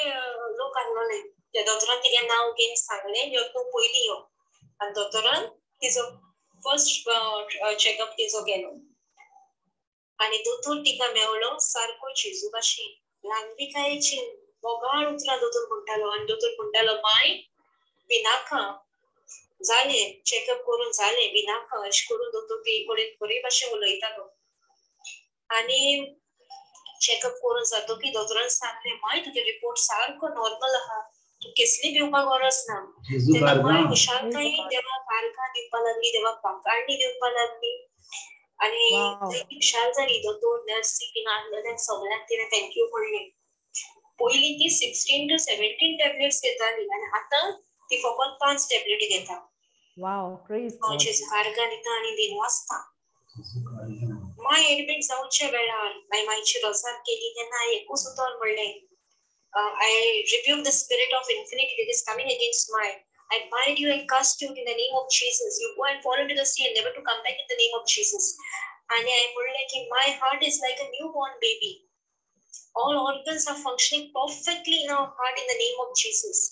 लोक आसलेले. त्या दोतोरान तिगें नांव घेवन सांगलें, यो तूं पयलीं यो. आनी दोतोरान तिजो फर्स्ट चॅकअप तिजो केलो आनी दोतोर तिका मेवलो सारको जेजू भाशेन, ल्हानविकायेची मोगाळ उतरां दोतोर म्हणटालो. आनी दोतोर म्हणटालो, माय भिनाका, जालें चॅकअप करून जालें, भिनाका अशें करून दोतोर ती कडेन बरे भाशेन उलयतालो. आनी चॅकअप करून जातकीर दोतोरान सांगलें, माय तुगे रिपोर्ट सारको नॉर्मल आहा, तूं केसली भिवपाक गरज ना. तेन्ना माय खुशालकायेन देवाक आर्गां दिवपाक लागली, देवाक पाकाणी दिवपाक लागली आनी खुशाल जाली. दोतोर नर्सी बीन आसलेल्या सगळ्यांक तिणें thank you म्हणलें. पयलीं ती 16 to 17 tablets घेताली आनी आतां ती फकत 5 टॅबलेटी घेता. आर्गां दिता आनी दिनवासता. माय एडमीट जावच्या वेळार मागीर मायची रोजार केली तेन्ना एकूच उतर म्हणलें, I rebuke the spirit of infinity that is coming against mine. I bind you and cast you in the name of Jesus. You go and fall into the sea and never to come back in the name of Jesus. And I म्हणलें की my heart is like a newborn baby. All organs are functioning perfectly in our heart in the name of Jesus.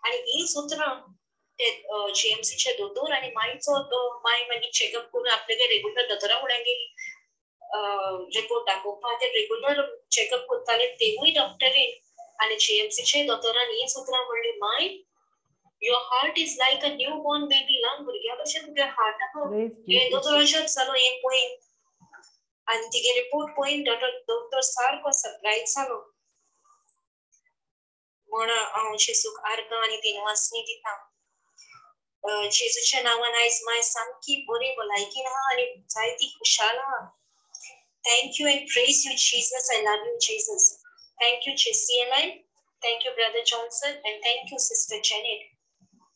आणि ही सूत्रां ते जीएमसीचे दोतोर आनी मायचो माय मागीर चेकअप करून आपल्यागे रेगुलर दोतोरा फुडें गेली रिपोर्ट दाखोवपाक. ते रेगुलर चेकअप करताले तेवूय डॉक्टरीन आनी जीएमसीचे दोतोरान हीच उतरां म्हणली, my your heart is like a new born baby, ल्हान भुरग्या भशेन तुगे हार्ट आहा. हे दोतोर अशेंच जालो हें पळयन आनी तिगे रिपोर्ट पळयन डॉक्टर सारको सरप्रायज जालो. म्हण हांव जेजूक आर्गां आनी दिनवासनी दिता. जेजूच्या नांवान आयज माय सामकी बरी भलायकी आहा आनी जायती खुशाल आहा. Thank you and praise you Jesus. I love you Jesus. Thank you JCLI, thank you brother Johnson and thank you sister Janet.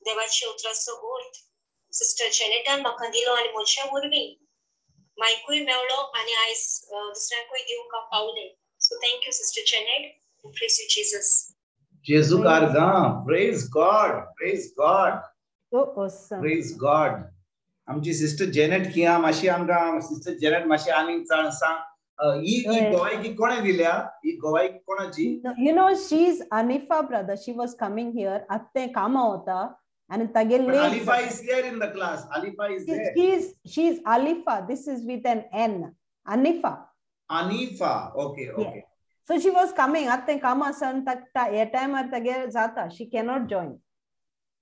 देवाच्या उतराचो अर्थ सिस्टर जेनेटान म्हाका दिलो आनी म्हज्या वरवीं मायकूय मेवलो आनी आयज दुसऱ्यांकूय दिवंक हांव पावलें. So thank you sister Janet, praise you Jesus. जेजूक आर्गां. Praise God, praise God, So awesome. Praise God. आमची सिस्टर जेनेट किया मातशी आमकां सिस्टर जेनेट मातशी आनीक सांग, ही गवायकी कोणे दिल्या, ही गवायकी कोणाची? You know, she is Anifa brother. She was coming here. आत्ते कामा होता आणि तागे But Alifa is there in the class. Alifa is there. She is Alifa. This is with an N. Anifa. Anifa. Okay, okay. Yeah. So she was coming. आत्ते कामा सन ताका हे टायमार तागे जाता. She cannot join.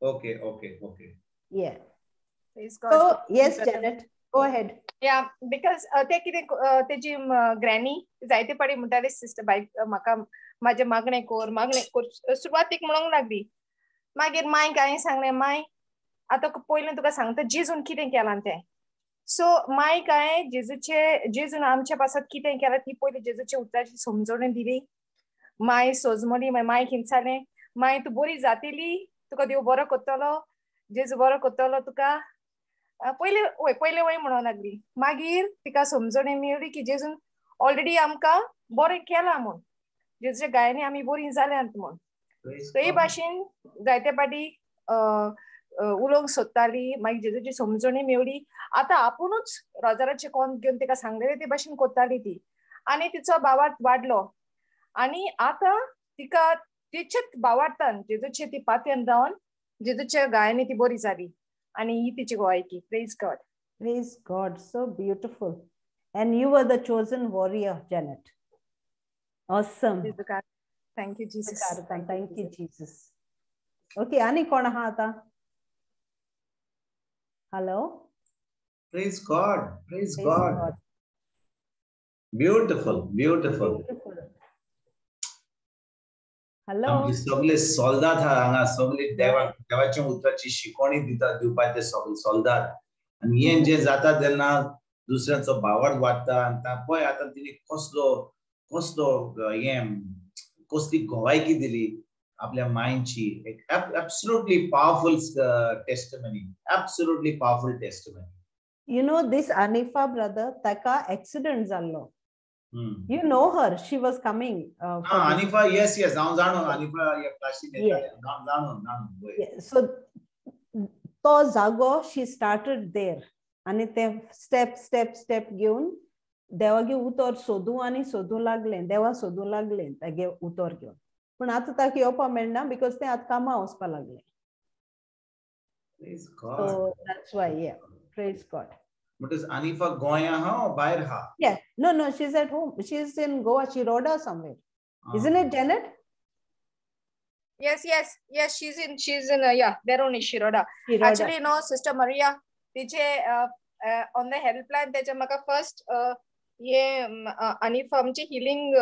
Okay, okay, okay. Yeah. Praise God. So yes, Janet, go ahead. Yeah, because ते कितें तेजी ग्रॅनी जायते पाडी म्हणटाली सिस्टर बाय म्हाका म्हाजें मागणें कर मागणें कर सुरवातीक म्हणूंक लागली. मागीर मांयक हांवें सांगलें, मांय आतां पयलें तुका सांगता जेजून कितें केलां तें. सो मांयक हांवें जेजूचे जेजून आमच्या पासत कितें केलां ती पयलीं जेजूच्या उतराची समजवणी दिली. मांय सोजमली. मागीर मांयक हिंसालें, मांय तूं बरी जातली, तुका देव बरो करतलो, जेजू बरो करतलो तुका. पयले वय पयले वय म्हणूंक लागली. मागीर तिका समजणी मेळ्ळी की जेजून ऑलरेडी आमकां बरें केलां म्हूण, जेजूच्या गायांनी आमी बरीं जाल्यांत म्हूण. ते भाशेन जायते पाटी उलोवंक सोदताली. मागीर जेजूची समजणी मेळ्ळी. आतां आपुणूच रोजाराचें कोंत घेवन तिका सांगलेलें ते भाशेन करताली ती आनी तिचो भावार्थ वाडलो. आनी आतां तिका तिचेच भावार्थान जेजूचे ती पातयेन रावन जेजूच्या गायांनी ती बरी जाली आनी ही तिची गोवायकी. Praise God. Praise God. So beautiful. And you were the chosen warrior, Janet. Awesome. Thank you Jesus. Thank you Jesus. Okay, आनी कोण आहा आतां? Hello. Praise God, praise God. Beautiful, beautiful. Hello. आमचे सगळे सोल्दाद आहा हांगा, सगळे देवाच्या उतराची शिकवणी दिता दिवपाचे सगळे सोल्दाद. आनी हें जें जाता तेन्ना दुसऱ्यांचो भावार्थ वाडटा. आनी पळय आतां तिणे कसलो कसलो हें कसली गवायकी दिली आपल्या मांयची. एक absolutely powerful testimony, absolutely powerful testimony. You know this Anifa brother, ताका एक्सिडंट जाल्लो. You know her, she was coming. Anifa, yes, yes, हांव जाणो Anifa ह्या क्लासीन जाणो जाणो. So तो जागो she started there आनी ते स्टेप स्टेप स्टेप घेवन देवागे उतर सोदूं आनी सोदूं लागलें, देवा सोदूं लागलें तागे उतर घेवन. पूण आतां ताका येवपा मेळना because तें आतां कामां वचपा लागलें. So that's why, yeah, praise God. But is Anifa Goa ha or भायर ha? Yeah, no, no, she's at home. She's in Goa, Shiroda somewhere. Isn't it, Janet? Yes, yes, yes, she's in yeah, there only, Shiroda. Actually, no, Sister Maria, तिचे on the helpline त्याच्या म्हाका फर्स्ट हे अनिफा आमची हिलिंग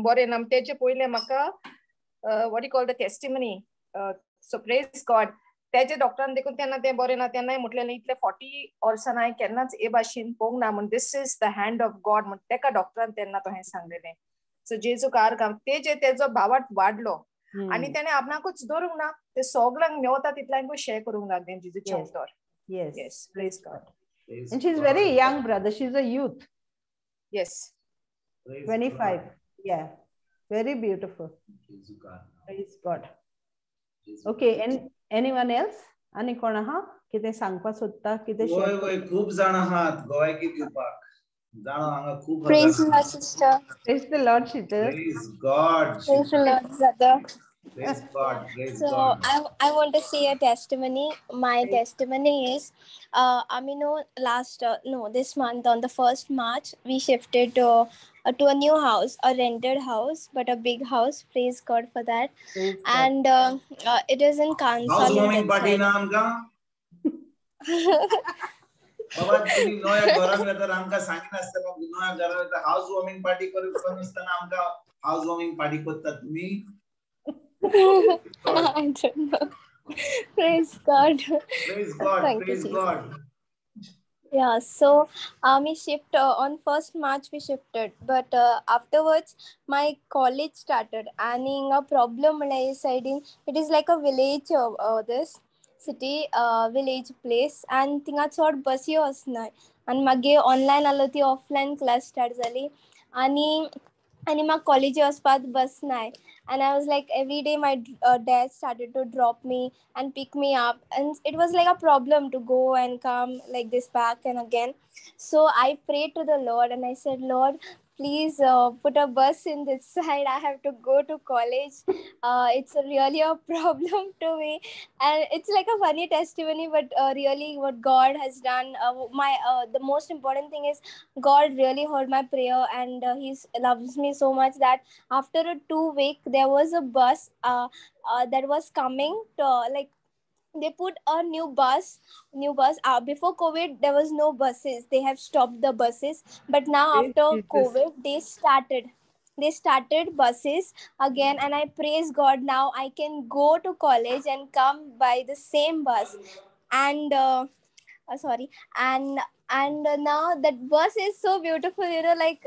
बरें ना तेचे पयलें म्हाका what you call the testimony. So praise God. तेजे डॉक्टरान देखून तेन्ना तें बरें ना तेन्नाय म्हटलें इतले 40 वर्सां हांवें केन्नाच हे भाशेन पळोवंक ना म्हण this is the hand of God म्हण तेका डॉक्टरान तेन्ना तो हें सांगलेलें. सो जेजू कार काम तेजे तेजो भावार्थ वाडलो आनी तेणें आपणाकूच दवरूंक ना, ते सगळ्यांक मेवता तितल्यांकूय शेअर करूंक लागलें जेजूचें उतर. Yes, yes, praise God. And she's very young, brother. She's a youth. Yes. 25. Yeah. Very beautiful. Praise God. Okay, and anyone else? आनी कोण आहा कितें सांगपाक सोदता? कितें वय वय खूब जाण आहात गोवायकी दिवपाक जाणो हांगा खूब. Praise the Lord, sister. Praise the Lord, sister. Praise God. Praise the Lord, brother. Praise God. Praise So God. I want to say a testimony. My testimony is, I mean, no, last no, this month on the 1st March, we shifted to a new house, a rented house, but a big house. Praise God for that. Praise God. And it is in house Kansalim warming that party side. ना आमकां? बाबा तुम्ही नव्या घरान वतात आमकां सांगिनासतना, नव्या घरान वता हाऊस वॉर्मिंग पार्टी करिनासतना आमकां हाऊस वॉर्मिंग पार्टी करतात तुम्ही. I don't know. Praise God. Praise God. Thank you, Praise Jesus. God. Yeah, so we shift on 1st March we shifted, but afterwards my college started. And a problem म्हळ्यार सायडीन it is like a village, this city, village place, and थिंगा चड बसी वचनाय. आनी मागीर ऑनलायन आलो ती ऑफलायन क्लास स्टार्ट जाली आनी आनी म्हाका कॉलेजी वचपाक बस नाय. And I was like every day my dad started to drop me and pick me up, and it was like a problem to go and come like this back and again. So I prayed to the Lord and I said, Lord, please put a bus in this side. I have to go to college. It's really a problem to me. And it's like a funny testimony, but really what God has done. My the most important thing is God really heard my prayer, and he loves me so much that after a 2 week there was a bus that was coming to, like they put a new bus. Before COVID there was no buses, they have stopped the buses, but now Praise after Jesus. COVID they started buses again, and I praise God, now I can go to college and come by the same bus. And sorry, and now that bus is so beautiful, you know, like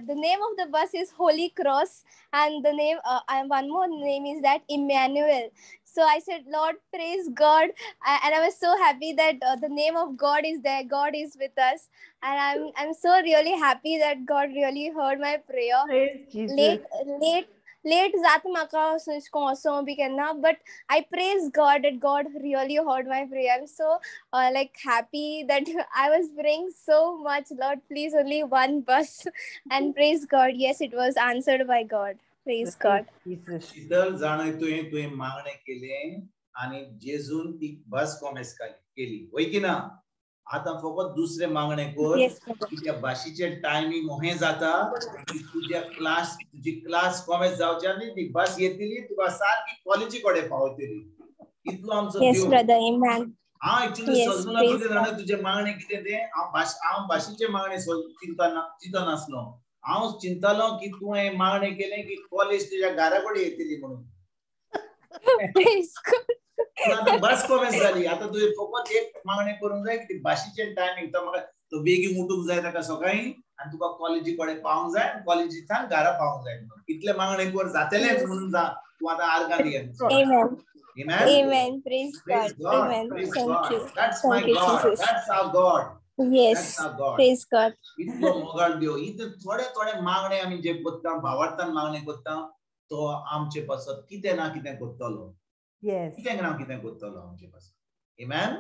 the name of the bus is Holy Cross, and the name and one more name is that Emmanuel. So I said, Lord, praise God, and I was so happy that the name of God is there, God is with us, and I'm so really happy that God really heard my prayer. Praise Jesus. Late late late जाता म्हाका वचों बी केन्ना, but I praise God that God really heard my prayer. I am so like happy that I was praying so much, Lord, please only one bus, and praise God, yes, it was answered by God. Praise God. Jesus. Sheetal जाणय तुवें तुवें मागणें केलें आनी जेजून ती बस कॉमेस केली, वय की ना? आतां फकत दुसरें मागणें कर Yes, brother. की त्या बशीचें टायमींग अहें जाता की तुज्या क्लास तुजी क्लास कॉमेस जावची आनी ती बस येतली तुका सारकी कॉलेजी कडेन पावतली. इतलो आमचो Yes, देव. brother. Amen. हांव एक्चुअली Yes, सजमुला praise कितें जाणा God. तुजें मागणें कितें तें हांव भाशेचें मागणें चिंतनासलो. हांव चिंतालो की तुवें मागणें केलें की कॉलेज तुज्या घरा कडेन येतली म्हणून. Praise God. पूण आतां बस कॉमेस जाली, आतां तुवें फकत एक मागणें करूंक जाय की ती भाशेचें टायमींग तो म्हाका तो बेगीन उठूंक जाय ताका सकाळीं आनी तुका कॉलेजी कडेन पावूंक जाय आनी कॉलेजीच्यान घरा पावूंक जाय म्हणून. इतलें मागणें कर जातलेंच Yes. म्हणून जा तूं आतां आर्गां दी. Amen. Amen? Amen. Praise Praise God. God. Amen. Praise Thank God. you. That's my Thank you, God. Jesus. That's our God. Yes. That's our God. Praise God. इतलो मोगाळ देव. इतले थोडे थोडे मागणे आमी जे करता, भावार्थान मागणे करता, तो आमचे पासत कितें ना कितें करतलो. Yes. कितें ना कितें करतलो आमचे पासत. Amen?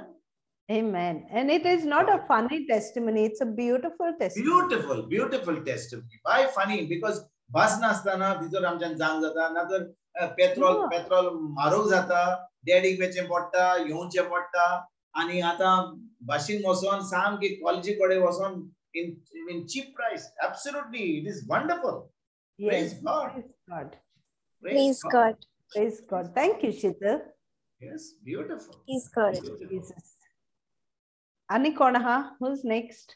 Amen. And it is not a funny testimony. It's a beautiful testimony. Beautiful, beautiful testimony. Why funny? Because बस नासतना भितर आमच्यान जावंक जाता, ना तर पेट्रोल Yeah. Petrol म्हारग जाता, डॅडीक वेचें पडटा, येवचें पडटा, आनी आतां बशीन वचोन सामकी कॉलेजी कडेन वचोन in cheap price. Absolutely, it is wonderful. Praise Yes. God. Praise God. Praise Praise God. God. Praise God. Thank you, Sheetal. Yes, beautiful. Praise God. Beautiful. Jesus. Ani कोण आहा? Who's next?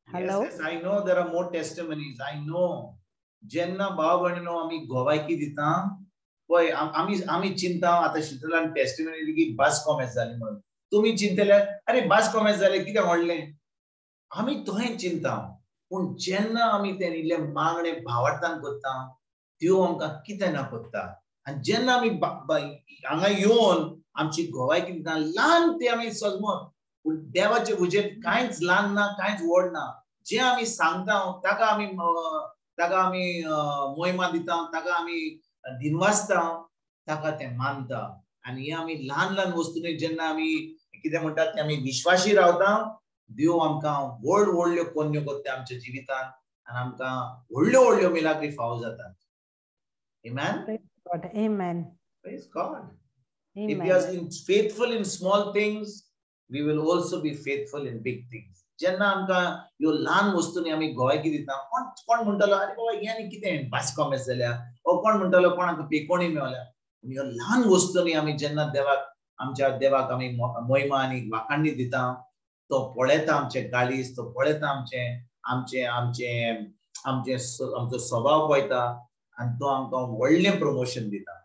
Yes, Hello. yes, I know there are more testimonies. I know. जेन्ना भाव भयणीनो आमी गोवायकी दिता पळय, आमी आमी चिंता आतां शीतलान टेस्टिमनी दिली की बस कॉमेस जाली म्हणून. तुमी चिंतले अरे बस कॉमेस जालें कितें व्हडलें, आमी तहें चिंता. पूण जेन्ना आमी तें इल्लें मागणें भावार्थान करता, देव आमकां कितें ना करता. आनी जेन्ना आमी हांगा येवन आमची गोवायकी दिता, ल्हान तें आमी सजमत, पूण देवाचे हुजेर कांयच ल्हान ना, कांयच व्हड ना. जें आमी सांगता ताका आमी मोहिमा दिता, ताका आमी दिनवासता, ताका तें मानता. आनी हे आमी ल्हान ल्हान वस्तूंनी जेन्ना आमी कितें म्हणटात ते आमी विश्वासी रावता, देव आमकां व्हड व्हडल्यो कोन्यो करता आमच्या जिवितांत आनी आमकां व्हडल्यो व्हडल्यो मिलाग्री फावो जातात. Amen. Praise God. Amen. Praise God. If we are faithful in small things, we will also be faithful in big things. जेन्ना आमकां ह्यो ल्हान वस्तूंनी आमी गोवायकी दिता, कोण कोण म्हणटलो अरे बाबा हें आनी कितें बास्कॉमेस जाल्या, ओ कोण म्हणटलो कोणाक पेकोणी मेवल्या. पूण ह्यो ल्हान वस्तूंनी आमी जेन्ना देवाक, आमच्या देवाक आमी मोहिमा आनी वाखाणणी दिता, तो पळयता आमचे गाळीस, तो पळयता आमचे आमचे आमचे आमचे आमचो स्वभाव पळयता आनी तो आमकां व्हडलें प्रमोशन दिता.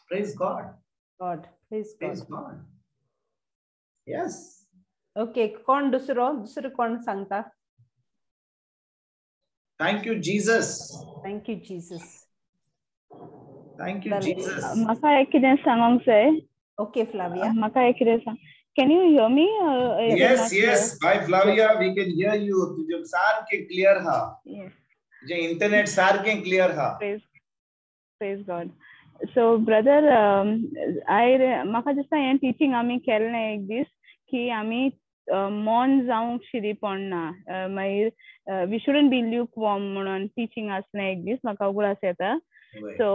Praise God. God. Praise God. Praise God. Yes. Okay, कोण दुसरो? दुसरो कोण सांगता? Thank you Jesus. Thank you Jesus. Thank you Jesus. म्हाका एक कितें सांगोंक जाय. Okay Flavia. म्हाका एक कितें सांग. Can you hear me? Yes, yes. Hi Flavia, we can hear you. तुझे सारखे क्लियर हा. Yes. तुझे इंटरनेट सारखे क्लियर हा. Praise, praise God. So brother, I म्हाका दिसता हें टिचींग आमी केल्लें एक दीस की आमी मौन जावंक शिरी पडना, मागीर we shouldn't be ल्यूकवॉर्म म्हणून टिचींग आसलें एक दीस, म्हाका उगडास येता. सो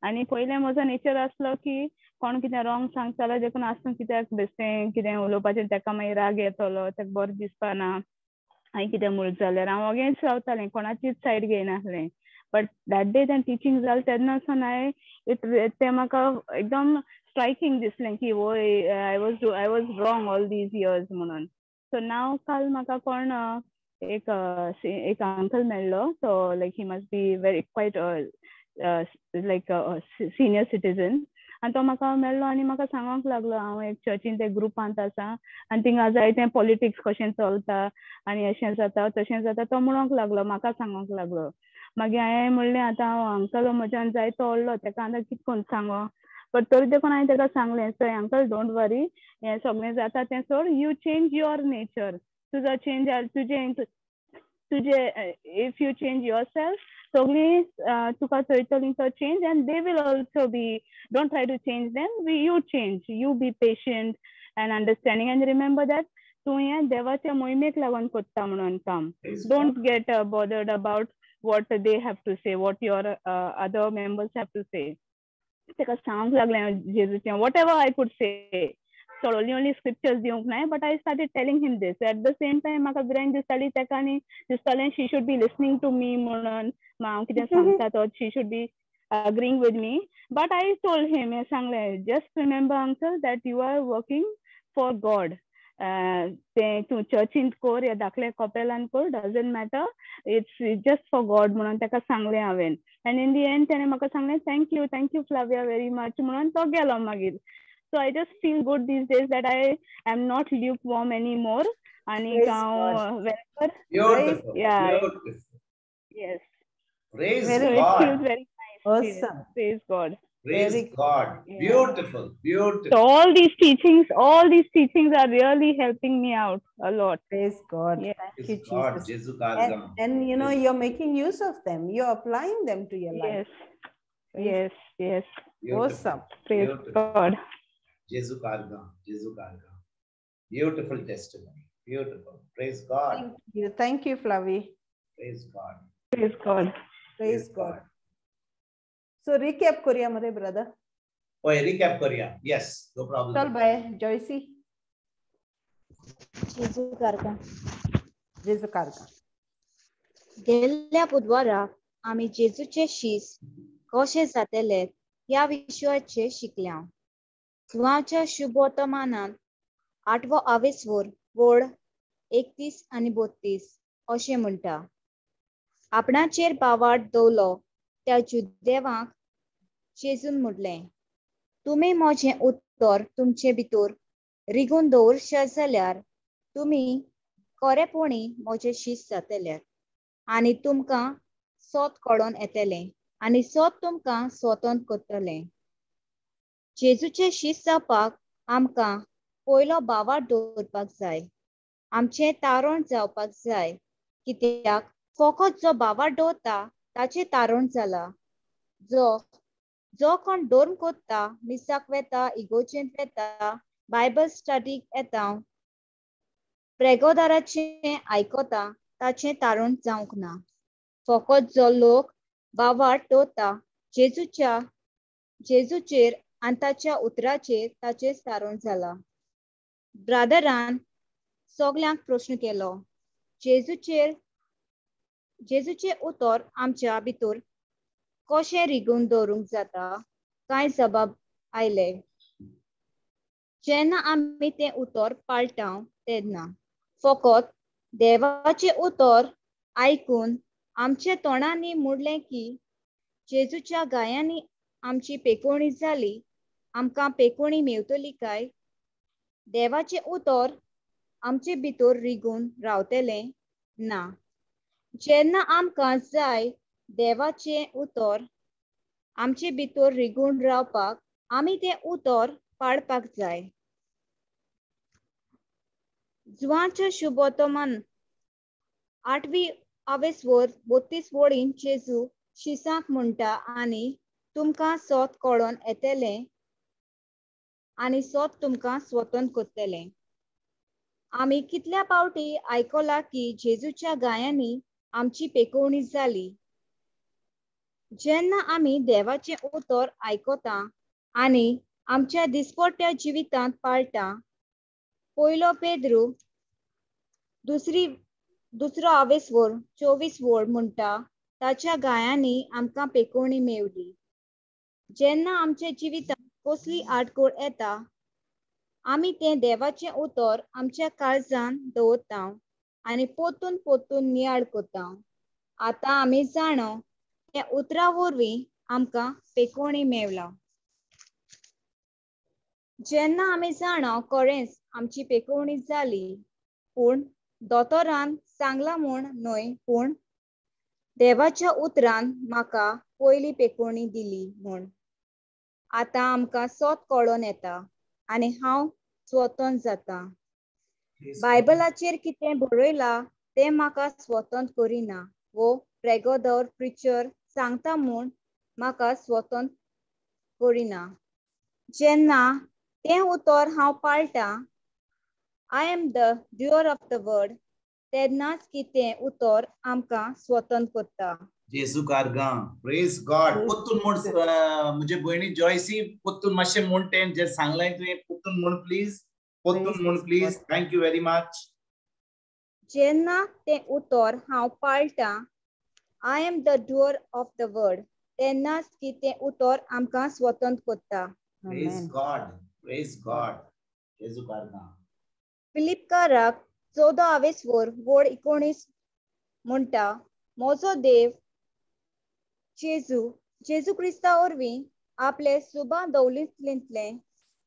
आनी पयलें म्हजो नेचर आसलो की कोण कितें रॉंग सांगतालो देखून आसूं कित्याक बेश्टें कितें उलोवपाचें, ताका मागीर राग येतलो, ताका बरें दिसपाना, हांवें कितें म्हणलें जाल्यार हांव वगेंच रावतालें, कोणाचीच सायड घेयनासलें. बट that day तें टिचींग जालें तेन्ना सावन हांवें तें म्हाका एकदम स्ट्रायकींग दिसलें की वय I was wrong all these years म्हणून. सो नाव काल म्हाका कोण एक एक अंकल मेळ्ळो, so like he must be very quite like senior citizen, आनी तो म्हाका मेळ्ळो आनी म्हाका सांगोंक लागलो हांव एक चर्चीन ते ग्रुपांत आसा आनी थिंगा जाय तें पॉलिटिक्स कशें चलता आनी अशें जाता तशें जाता, तो म्हणोंक लागलो, म्हाका सांगोंक लागलो. मागीर हांवें म्हणलें आतां हांव अंकल म्हज्यान जायतो व्हडलो, ताका आतां कितें करून सांगो, बट तरी देखून हांवें ताका सांगलें चोय अंकल don't वरी, हें सगळें जाता तें सोड, you change your nature, तुजो चेंज तुजें तुजें if you change your self सगळीं तुका चोयतलीं तो change, and they will also be, don't try to change them, you change, you be patient and understanding and remember that तूं हें देवाच्या मोहिमेक लागून कोत्ता म्हणून काम. Don't get bothered about what they have to say, what your other members have to say. ताका सांगूंक लागलें जेजूचें, whatever I could say, only only scriptures दिवंक नाय, but I started telling him this. At the same time म्हाका भिरांत दिसताली ताका आनी दिसतालें she should be listening to me म्हणून, हांव कितें सांगता तो she should be agreeing with me. But I told him, हें सांगलें, just remember uncle that you are working for God, तें तूं चर्चींत कोर या धाकले कपेलान कोर, doesn't matter, it's just for God म्हणून ताका सांगलें हांवें. आनी इन the end तेणें म्हाका सांगलें thank you Flavia very much म्हणून तो गेलो मागीर. So I just feel good these days that I am not lukewarm anymore. And whenever, beautiful, yeah, beautiful. Yes. Praise very, God. It feels very nice. Awesome. Praise God. Praise very God. Yeah. Beautiful, beautiful. So all these teachings are really helping me out a lot. Praise God. Yeah. Thank you, God. Jesus. And you know, you're making use of them. You're applying them to your life. Yes. Yes. Yes. Beautiful. Awesome. Praise beautiful. God. Jesu Karga, Jesu Karga. Beautiful testimony. Beautiful. Praise God. Thank you. Thank you, Flavi. Praise God. Praise God. Praise God. So recap Korea, mare brother. Oh, recap Korea. Yes, no problem. Chal bye, Joycey. Jesu Karga. Jesu Karga. गेल्ल्या बुधवारा आमी जेजूचे शीस कशे जातेले ह्या विशयाचेर शिकल्या. जुवाच्या शुभवर्तमानांत 8वो आवेसवर वळ 31 आनी 32 अशें म्हणटा, आपणाचेर बावाट दवलो त्या जुदेवांक जेजून म्हणलें, तुमी म्हजें उत्तर तुमचे भितर रिगून दवरशात जाल्यार तुमी खरेपणी म्हजे शीस जातले आनी तुमकां सोत कळोन येतलें आनी सोत तुमकां स्वतंत्र करतलें. जेजूचे शीस जावपाक आमकां पयलो बावाट दवरपाक जाय, आमचें तारण जावपाक जाय, कित्याक फकत जो बावाट दवरता ताचें तारण जाला. जो जो कोण धर्म करता, मिसाक वेता, इगोर्जेंत वेता, बायबल स्टडीक येता, प्रेगोदाराचें आयकता, ताचें तारण जावंक ना. फकत जो लोक बावाट दवरता जेजूचेर आनी ताच्या उतराचेर ताचें सारण जाला. ब्रादरान सगल्यांक प्रश्न केलो, जेजूचें उतर आमच्या भितर कशें रिगून दवरूंक जाता? कांय जबाब आयले, जेन्ना आमी तें उतर पाळटा तेन्ना. फकत देवाचें उतर आयकून आमच्या तोंडांनी म्हणलें की जेजूच्या गायांनी आमची पेकोवणी जाली, आमकां पेकोवणी मेवतली काय? देवाचें उतर आमचे भितर रिगून रावतलें ना. जेन्ना आमकां जाय देवाचें उतर आमचे भितर रिगून रावपाक, आमी तें उतर पाळपाक जाय. जुवांच्या शुभोतमान 8वी आवेसवर 32 वळीन जेजू शिसांक म्हणटा, आनी तुमकां सोत कळोन येतलें आनी सोत तुमकां स्वतंत्र करतलें. आमी कितल्या पावटी आयकलां की जेजूच्या गायांनी आमची पेकोवणी जाली. जेन्ना आमी देवाचें उतर आयकता आनी आमच्या दिसपट्ट्या जिवितांत पाळटा, पयलो पेद्रू दुसरो आवेसवर 24 वळ म्हणटा, ताच्या गायांनी आमकां पेकोवणी मेवली. जेन्ना आमच्या जिवितांत कसली आडखळ येता, आमी तें देवाचें उतर आमच्या काळजान दवरता आनी पोतून पोतून नियाळ करता. आतां आमी जाणो त्या उतरा वरवीं आमकां पेकोवणी मेवला. जेन्ना आमी जाणा खरेंच आमची पेकोवणी जाली, पूण दोतोरान सांगलां म्हूण न्हय, पूण देवाच्या उतरान म्हाका पयली पेकोवणी दिली म्हूण. आतां आमकां सोत कळोन येता आनी हांव स्वतंत्र जाता. बायबलाचेर कितें बरयलां तें म्हाका स्वतंत्र करिना, वो प्रेगोदर प्रिचर सांगता म्हूण म्हाका स्वतंत्र करिना. जेन्ना तें उतर हांव पाळटा, I am the doer of the word, तेन्नाच कितें उतर आमकां स्वतंत्र करता. जेजू कारगां, प्रेज गॉड. पोत्तून म्हूण म्हजे भयणी जॉयसी, पोत्तून मातशें म्हूण तें जें सांगलें तुवें पोत्तून म्हूण प्लीज, पोत्तून म्हूण please. Thank you very much. जेन्ना तें उतर हांव पाळटा, I am the doer of the word, तेन्नाच कितें उतर आमकां स्वतंत्र करता. प्रेज गॉड, प्रेज गॉड. जेजू कारगां. फिलिपकाराक 14 आवेसवर वळ 19 म्हणटा, म्हजो देव जेजू क्रिस्ता वरवीं आपले सुबा दवलींतले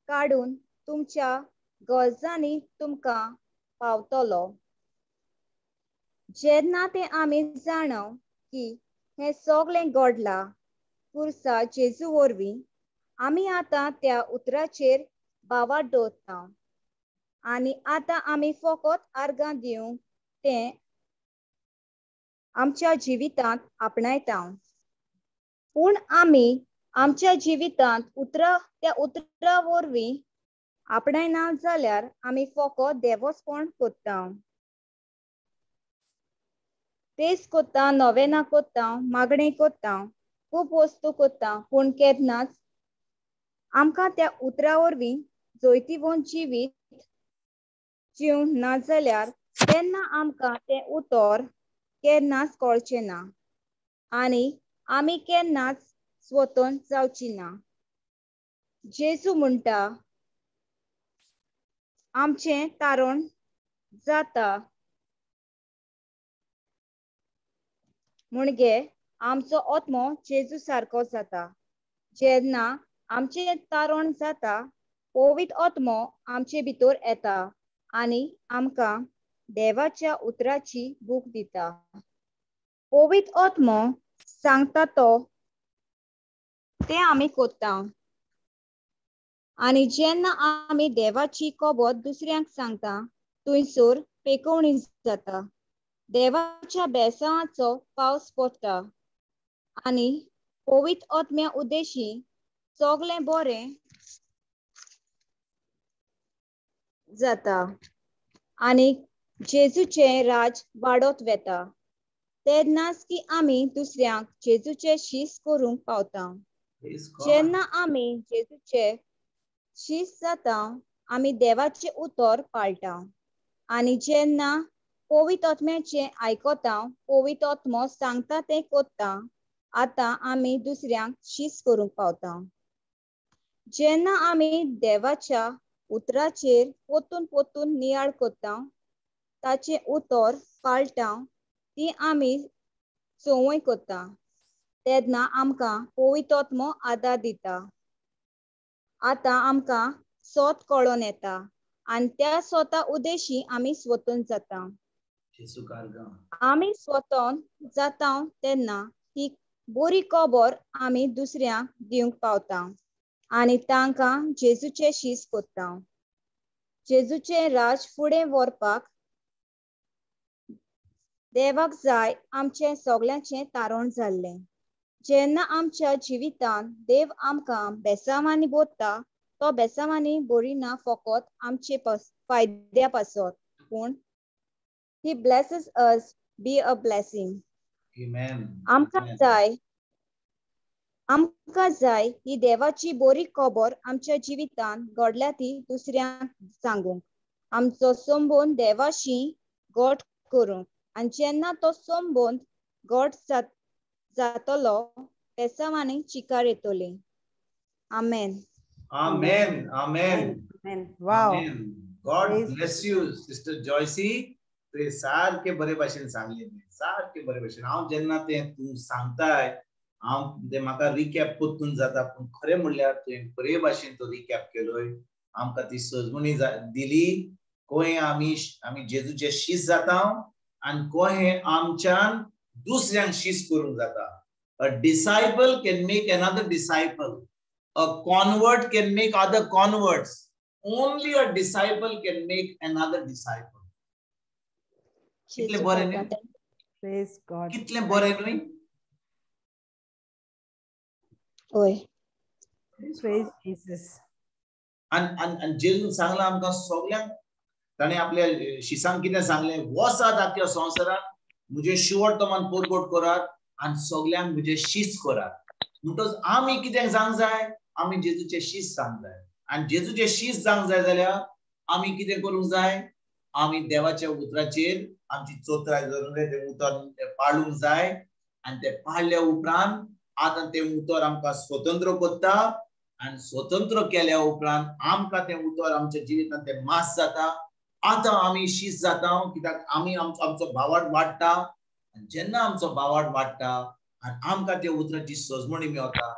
काडून तुमच्या गरजांनी तुमकां पावतलो. जेन्ना तें आमी जाणव की हें सगळें घडलां पुरसा जेजू वरवीं, आमी आतां त्या उतराचेर भावार्थ दवरता आनी आतां आमी फकत आर्गां दिवंक तें आमच्या जिवितांत आपणायता. पूण आमी आमच्या जिवितांत त्या उतरा वरवीं आपणायना जाल्यार आमी फकत देवस्पण करता, तेच करता, नोवेना करता, मागणें करता, खूब वस्तू करता, पूण केन्नाच आमकां त्या उतरा वरवीं जैतिवंत जिवीत जिवंक ना जाल्यार तेन्ना आमकां तें उतर केन्नाच कळचें ना आनी आमी केन्नाच स्वतंत्र जावची ना. जेजू म्हणटा, आमचें तारण जाता म्हणजे आमचो आत्मो जेजू सारको जाता. जेन्ना आमचें तारण जाता, पवित्र आत्मो आमचे भितर येता आनी आमकां देवाच्या उतराची भूक दिता. पवित्र आत्मो सांगता तो तें आमी करता आनी जेन्ना आमी देवाची खबर दुसऱ्यांक सांगता, थंयसर पेकोवणी जाता, देवाच्या बेसांवाचो पावस पडटा आनी पवित्र आत्म्या उद्देशी सगळें बरें जाता आनी जेजूचें राज वाडत वता. तेन्नाच की आमी दुसऱ्यांक जेजूचे शीस करूंक पावता. जेन्ना आमी जेजूचे शीस जाता आमी देवाचें उतर पाळटा आनी जेन्ना पवित्र आत्म्याचें आयकता, पवित्र आत्मो सांगता तें करता, आतां आमी दुसऱ्यांक शीस करूंक पावता. जेन्ना आमी देवाच्या उतराचेर पोतून पोतून नियाळ करता, ताचें उतर पाळटा, ती आमी संवय करता, तेन्ना आमकां पवित्र आत्मो आदार दिता. आतां आमकां सोत कळोन येता आनी त्या सोता उद्देशी आमी स्वतंत्र जाता. आमी स्वतंत्र जाता तेन्ना ही बरी खबर आमी दुसऱ्यांक दिवंक पावता आनी तांकां जेजूचे शीस करता. जेजूचें राज फुडें व्हरपाक देवाक जाय आमचें सगल्यांचें तारण जाल्लें. जेन्ना आमच्या जिवितांत देव आमकां बेसांवांनी बोधता, तो बेसांवांनी बरी ना फकत आमचे फायद्या पासत, पूण he blesses us be a blessing. आमकां जाय ही देवाची बरी खबर आमच्या जिवितांत घडल्या ती दुसऱ्यांक सांगूंक, आमचो संबंद देवाशी घट करूंक. आनी जेन्ना तो संबंद घट जातलो बेसांवांनी चिकार येतली. आमेन. Amen. Amen. Wow. God bless you, Sister Joycey. तुवें सारके बरे भाशेन सांगलें, सारके बरे भाशेन. हांव जेन्ना तें तूं सांगताय हांव तें म्हाका रिकॅप परतून जाता, पूण खरें म्हणल्यार तुवें बरे भाशेन तो रिकॅप केलोय. आमकां ती सजमणी दिली कोहे आमी आमी जेजूचे शीस जाता आनी कोहे आमच्यान दुसऱ्यांक शीस करूंक जाता. A disciple can make another disciple. A convert can make other converts. Only a disciple can make another disciple. कितले बरे न्ही? Praise God. कितले बरे न्ही? होय. Praise Jesus. आनी जेजून सांगलां आमकां सगल्यांक, ताणें आपल्या शिसांक कितें सांगलें? वसात आख्या संवसारांत म्हजें शिवटमान परगट करात आनी सगल्यांक म्हजें शीस करात. म्हणटच आमी कितें जावंक जाय? आमी जेजूचे शीस जावंक जाय. आनी जेजूचे शीस जावंक जाय जाल्यार आमी कितें करूंक जाय? आमी देवाच्या उतराचेर आमची चोत्राय धरूंक जाय, तें उतर पाळूंक जाय. आनी तें पाळल्या उपरांत आतां तें उतर आमकां स्वतंत्र करता आनी स्वतंत्र केल्या उपरांत आमकां तें उतर आमच्या जिवितांत तें मास जाता. आतां आमी शीस जाता कित्याक आमी आमचो भावार्थ वाडटा. आनी जेन्ना आमचो भावार्थ वाडटा आनी आमकां त्या उतराची सजमणी मेळटा,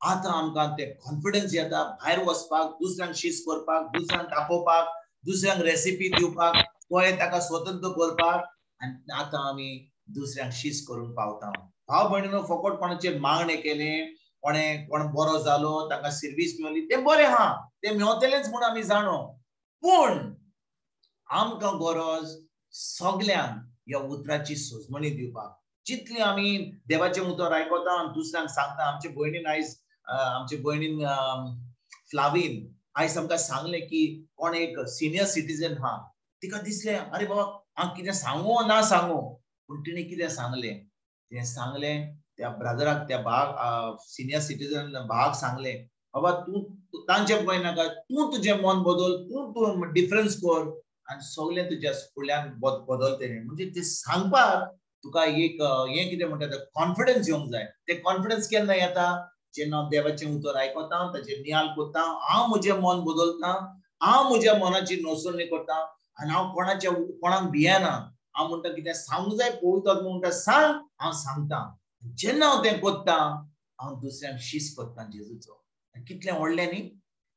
आतां आमकां ते कॉन्फिडन्स येता भायर वचपाक, दुसऱ्यांक शीस करपाक, दुसऱ्यांक दाखोवपाक, दुसऱ्यांक रेसिपी दिवपाक, पळय ताका स्वतंत्र करपाक. आनी आतां आमी दुसऱ्यांक शीस करूंक पावता. भाव भयणीनो, फकत कोणाचेर मागणें केलें, कोणें कोण बरो जालो, ताका सर्वीस मेवली, तें बरें आहा, तें मेवतलेंच म्हूण आमी जाणो. पूण आमकां गरज सगल्यांक ह्या उतराची सजमणी दिवपाक. जितली आमी देवाचें उतर आयकता आनी दुसऱ्यांक सांगता. आमचे भयणीन आयज, आमचे भयणीन फ्लावीन आयज आमकां सांगलें की कोण एक सिनियर सिटीजन आहा, तिका दिसलें अरे बाबा हांव कितें सांगू ना सांगू, पूण तिणें कितें सांगलें? तिणें सांगलें त्या ब्रदराक, त्या भाग सिनियर सिटीजन भाग सांगलें, बाबा तूं तांचें पळयनाका, तूं तुजें मन बदल, तूं तूं डिफरन्स कर आनी सगळें तुज्या फुडल्यान बदलतलें. म्हणजे तें सांगपाक तुका एक हें कितें म्हणटा तें कॉन्फिडन्स येवंक जाय. तें कॉन्फिडन्स केन्ना येता? जेन्ना हांव देवाचें उतर आयकता, ताचेर नियाळ करता, हांव म्हजें मन बदलता, हांव म्हज्या मनाची नसरणी करता आनी हांव कोणाच्या कोणाक भियेना. हांव म्हणटा कितें सांगूंक जाय, पवित्र आत्मो म्हणटा सांग, हांव सांगता. जेन्ना हांव तें करता हांव दुसऱ्यांक शीस करता जेजूचो. कितलें व्हडलें न्ही?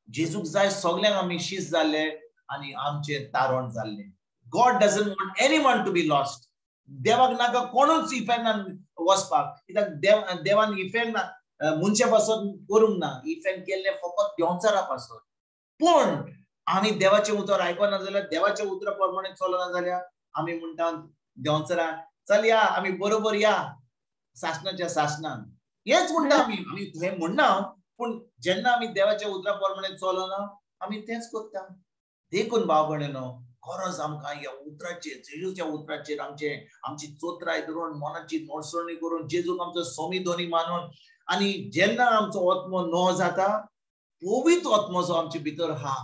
जेजूक जाय सगल्यांक आमी शीस जाल्ले आनी आमचें तारण जाल्लें. God doesn't want anyone to be lost. देवाक नाका कोणूच इफेर्नान वचपाक, कित्याक देवान इफेर्ना मनशा पासत करूंक ना, इफेर्न केल्लें फकत देंवचारा पासत. पूण आमी देवाचें उतर आयकना जाल्यार, देवाच्या उतरा प्रमाणे चलना जाल्यार आमी म्हणटा देंवचारा चल या, आमी बरोबर या सासणाच्या सासणान, हेच म्हणटा आमी. आमी हें म्हणना, पूण जेन्ना आमी देवाच्या उतरा प्रमाणे चलना आमी तेंच करता. देखून भाव भयणीनो, गरज आमकां ह्या उतराचेर, जेजूच्या उतराचेर आमचे आमची चोत्राय धरून, मनाची नोडसणी करून, जेजूक आमचो सोमी दोनी मानून, आनी जेन्ना आमचो आत्मो नो जाता, पवित्र आत्मो जो आमचे भितर आहा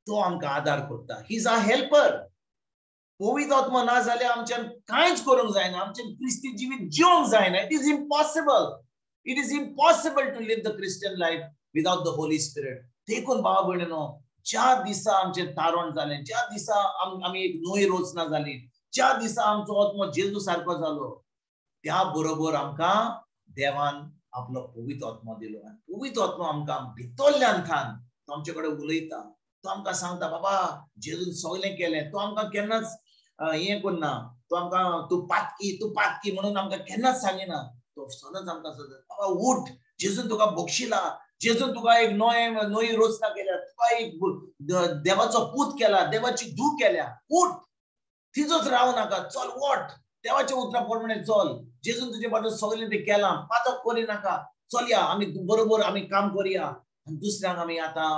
तो आमकां आदार करता. He is a helper. पवित्र आत्मो ना जाल्यार आमच्यान कांयच करूंक जायना, आमच्यान क्रिस्ती जिवीत जिवंक जायना. It is impossible. It is impossible to live the Christian life without the Holy Spirit. देखून भाव भयणीनो, ज्या दिसा आमचें तारण जालें, ज्या दिसा आमी एक नवी रचना जाली, ज्या दिसा आमचो आत्मो जेजू सारको जालो, त्या बरोबर आमकां देवान आपलो पवित्र आत्मो दिलो. आनी पवित्र आत्मो आमकां भितरल्यान थान तो आमचे कडेन उलयता, तो आमकां सांगता, बाबा जेजून सगळें केलें, तो आमकां केन्नाच हें करना, तो आमकां तूं पातकी तूं पातकी म्हणून आमकां केन्नाच सांगिना. तो सदांच आमकां सांगता, बाबा उठ, जेजून तुका बक्षिला, जेजून तुका एक नवी रचना केल्या, तुका एक देवाचो पूत केला, देवाची धूव केल्या, उठ, तिजोच रावू नाका, चल वट, देवाच्या उतरा प्रमाणे चल, जेजून तुजे बाजून सगळें तें केलां, पातक करी नाका, चलया आमी बरोबर आमी काम करुया आनी दुसऱ्यांक आमी आतां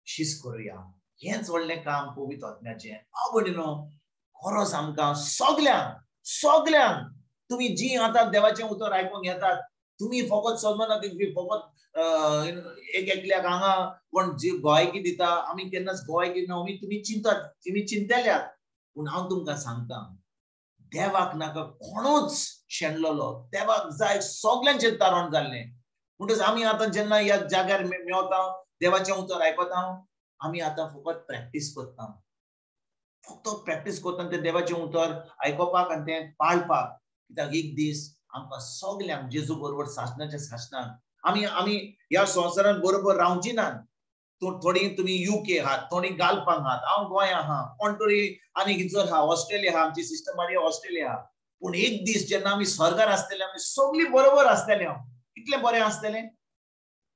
शीस करुया. हेंच व्हडलें काम पवित्र आत्म्याचें. भाव भयणीनो, खरोच आमकां सगल्यांक सगल्यांक, तुमी जी आतां देवाचें उतर आयकूंक येतात, तुमी फकत समजना तुमी फकत एक एकल्याक हांगा कोण जी गोवायकी दिता, आमी केन्नाच गोवायकी ना, आमी तुमी चिंतात, तुमी चिंतल्यात. पूण हांव तुमकां सांगता, देवाक नाका कोणूच शेणलेलो, देवाक जाय सगल्यांचें तारण जाल्लें. म्हणटच आमी आतां जेन्ना ह्या जाग्यार मेवता, देवाचें उतर आयकता, आमी आतां फकत प्रॅक्टीस करता, फक्त प्रॅक्टीस करता तें देवाचें उतर आयकुपाक आनी तें पाळपाक. कित्याक एक दीस आमकां सगल्यांक जेजू बरोबर सासणाच्या सासणाक आमी आमी ह्या संवसारान बरोबर रावची नात. थोडीं तुमी युके आहात, थोडीं गाल्फांक आहात, हांव गोंया आहा, कोण तरी आनी खंयसर आहा, ऑस्ट्रेलिया आहा, आमची सिस्टम मारी ऑस्ट्रेलिया आहा. पूण एक दीस जेन्ना आमी स्वर्गार आसतले, आमी सगळीं बरोबर आसतले. कितलें बरें आसतलें,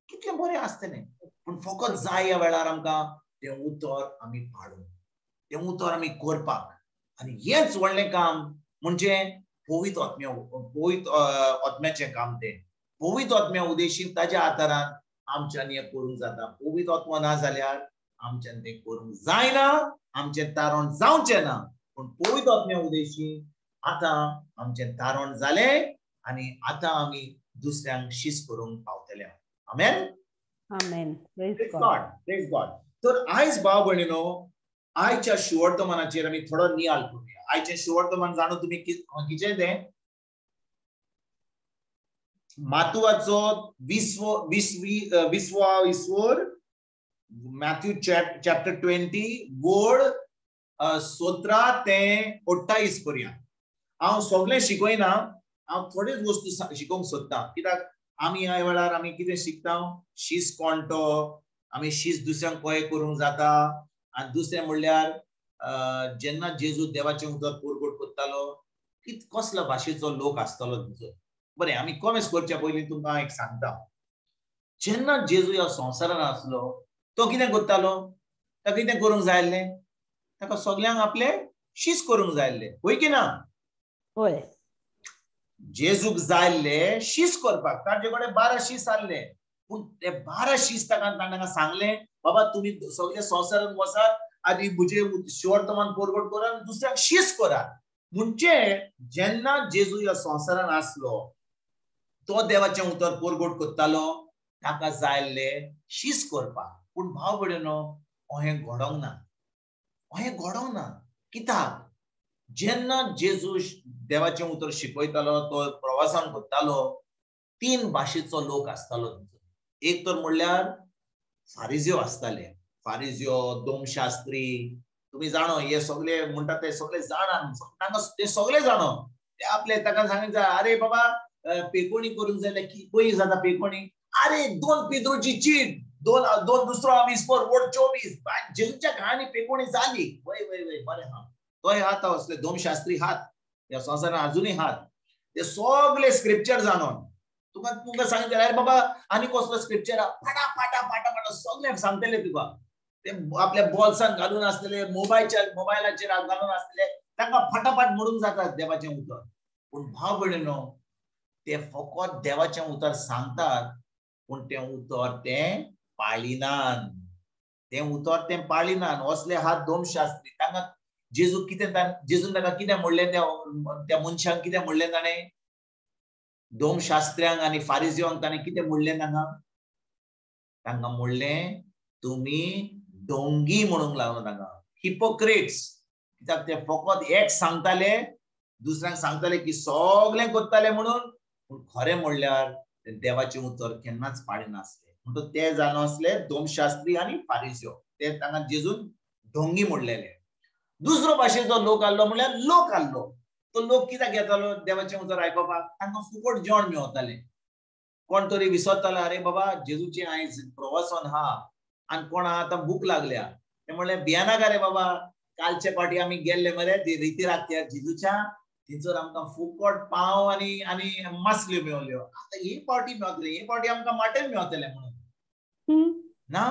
कितलें बरें आसतलें. पूण फकत जाय ह्या वेळार आमकां तें उतर आमी पाळूंक, तें उतर आमी करपाक. आनी हेंच व्हडलें काम म्हणजे पवित्र आत्म्या, पवित्र आत्म्याचें काम तें. पवित्र आत्म्या उदेशीन ताज्या आदारान आमच्यान हें करूंक जाता. पवित्र आत्मो ना जाल्यार आमच्यान तें करूंक जायना, आमचें तारण जावचें ना. पूण पवित्र आत्म्या उदेशीन आतां आमचें तारण जालें आनी आतां आमी दुसऱ्यांक शीस करूंक पावतले. आमेन. आमेन. Praise God. Praise God. तर आयज भाव भयणीनो, आयच्या शिवर्तमानाचेर आमी थोडो नियाळ करुया. आयचें शिवर्तमान जाणू तुमी कितें तें? मातुवाचो विसवा विस्वोर, मॅथ्यू चॅप्टर 20 वोड 17 ते 28 पर्यंत. हांव सगळें शिकयना, हांव थोड्योच वस्तू शिकोवंक सोदतां. कित्याक आमी ह्या वेळार आमी कितें शिकता, शीस कोण तो, आमी शीस दुसऱ्यांक कशें करूंक जाता. आनी दुसरें म्हणल्यार जेन्ना जेजू देवाचें उतर परगट करतालो, कसल्या भाशेचो लोक आसतालो तुजो. बरें, आमी कॉमेस करच्या पयलीं तुमकां एक सांगता. जेन्ना जेजू ह्या संवसारान आसलो, तो कितें करतालो, ताका कितें करूंक जाय आसलें, ताका सगल्यांक आपले शीस करूंक जाय आसलें, हय की ना? हय. जेजूक जाय आसले शीस करपाक, ताजे कडेन 12 शीस आसले. पूण ते 12 शीस ताका तांकां सांगलें, बाबा तुमी सगळे संवसारान वचात आनी म्हजें शिवर्तमान परगट करात आनी दुसऱ्यांक शीस करात. म्हणजे जेन्ना जेजू ह्या संवसारान आसलो, तो देवाचें उतर परगट करतालो, ताका जाय आसलें शीस करपाक. पूण भाव भयणीनो, अहें घडोंक ना, अहें घडोंक ना. कित्याक? जेन्ना जेजू देवाचें उतर शिकयतालो, तो प्रवासान करतालो, 3 भाशेचो लोक आसतालो. एक तर म्हणल्यार फारिजियो आसताले, फारिजियो, दोमशास्त्री, तुमी जाणो हे सगळे म्हणटात ते सगळे जाणा, तांकां ते सगळे जाणो. ते आपले ताका सांगितलें, अरे बाबा पेकोणी करूंक जाय जाल्यार खंय जाता पेकोणी? अरे 2 पिद्रूची चीट, 2 दुसरो 20 वोड 24, जेजूच्या घाणी पेकोणी जाली. वय वय वय, बरें हा, तोय हात असले दोमशास्त्री हात ह्या संवसारान अजुनूय हात, ते सगळे स्क्रिप्चर जाणून तुका तुमकां सांगितलें, अरे बाबा आनी कसलो स्क्रिप्चर आहा, फाटा फाटा फाटा फाटा सगळें सांगतले तुका. ते आपल्या बॉल्सान घालून आसतले, मोबायलाचेर घालून आसतले, तांकां फाटाफाट म्हणूंक जाता देवाचें उतर. पूण भाव भयणीनो, ते फकत देवाचें उतर सांगतात, पूण तें उतर ते पाळिनात, तें उतर ते पाळिनात. असले हात दोमशास्त्री, तांकां जेजू कितें, जेजून ताका कितें म्हणलें, त्या मनशांक कितें म्हणलें ताणें? दोमशास्त्र्यांक आनी फारिजियांक ताणें कितें म्हणलें तांकां? तांकां म्हणलें तुमी डोंगी म्हणूंक लागलो तांकां, हिपोक्रेट्स. कित्याक ते फकत एक सांगताले, दुसऱ्यांक सांगताले की सगळें करताले म्हणून, पूण खरें म्हणल्यार देवाचें उतर केन्नाच पाळिनासले. म्हणटच ते जाण आसले दोमशास्त्री आनी फारिजियो, ते तांकां जेजून ढोंगी म्हणलेले. दुसरो भाशेचो लोक आहलो म्हणल्यार लोक आहलो. तो लोक कित्याक येतालो देवाचें उतर आयकोपाक? तांकां फुकट जेवण मेवतालें. कोण तरी विसरतालो, अरे बाबा जेजूचें आयज प्रवासन हा आनी कोणा आतां भूक लागल्या, ते म्हणलें भियानाका रे बाबा, कालचे पाटी आमी गेल्ले मरे रिती रातल्या जेजूच्या, थंयसर आमकां फुकट पाव आनी आनी मासल्यो मेवल्यो, आतां ही पावटी मेवतली, ही पावटी आमकां माटेन मेवतले म्हणून ना.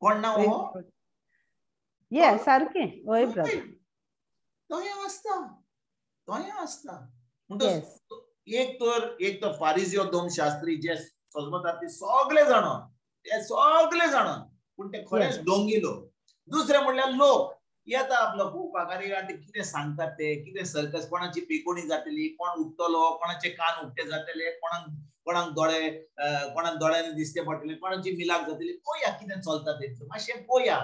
कोण ना हो? ये सारकें हय ब्रदर, तोय आसता, तोय आसता. म्हणटच एक तर फारिजियो दोमशास्त्री जे सजमतात ते सगळे जाण, ते सगळे जाण, पूण ते खरेंच डोंगी लोक. दुसरे म्हणल्यार लोक येता आपलो पळोवपाक, अरे आतां कितें सांगतात ते, कितें सर्कस, कोणाची पेकोणी जातली, कोण उठतलो, कोणाचे कान उक्ते जातले, कोणाक कोणाक दोळे, कोणाक दोळ्यांनी दिसते पडटले, कोणाची मिलाक जातली, पळोवया कितें चलता तेंचो, मातशें पळोवया.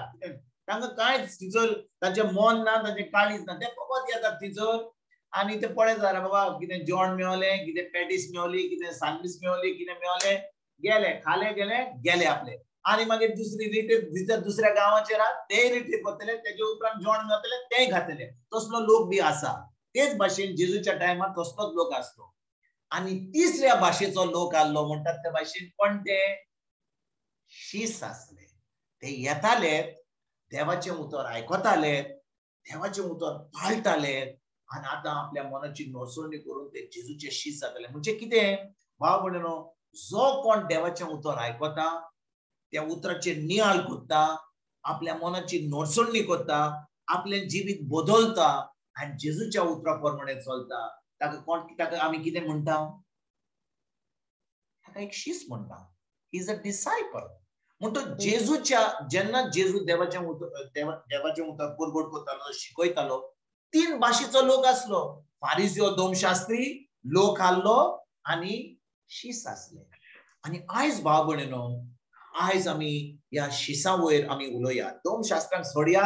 तांकां कांयच थंयसर तांचें मन ना, तांचें काळीज ना, ते फकत येतात थंयसर आनी ते पळयतात, अरे बाबा कितें जेवण मेवलें, कितें पॅटीस मेवली, कितें सँडवीच मेवली, कितें मेवलें, गेले खाले, गेले गेले आपले. आनी मागीर दुसरी रिटेर दुसऱ्या गांवाचेर आहा तेय रिटेर करतले, तेजे उपरांत जेवण मेवतले तेय खातले. तसलो लोक बी आसा. तेच भाशेन जेजूच्या टायमार तसलोच लोक आसलो. आनी तिसऱ्या भाशेचो लोक आहलो म्हणटात ते भाशेन कोण ते? शीस आसले. ते येताले, देवाचें उतर आयकताले, देवाचें उतर पाळटाले आनी आतां आपल्या मनाची नसवणी करून ते जेजूचे शीस जाताले. म्हणजे कितें भाव भयणीनो, जो कोण देवाचें उतर आयकता, त्या उतराचेर नियाळ करता, आपल्या मनाची नडसणी करता, आपलें जिवीत बदलता आनी जेजूच्या उतरा प्रमाणे चलता, ताका कोण, ताका आमी कितें म्हणटा? ताका एक शीस म्हणटा. He is a disciple. म्हणटच जेजूच्या, जेन्ना जेजू देवाचें उतर, देवाचें उतर परगट करतालो, शिकयतालो, तीन भाशेचो लोक आसलो. फारिजियो दोमशास्त्री लोक आहलो आनी शीस आसले. आनी आयज भाव भयणीनो, आयज आमी ह्या शिसां वयर आमी उलोवया. दोमशास्त्रांक सोडया,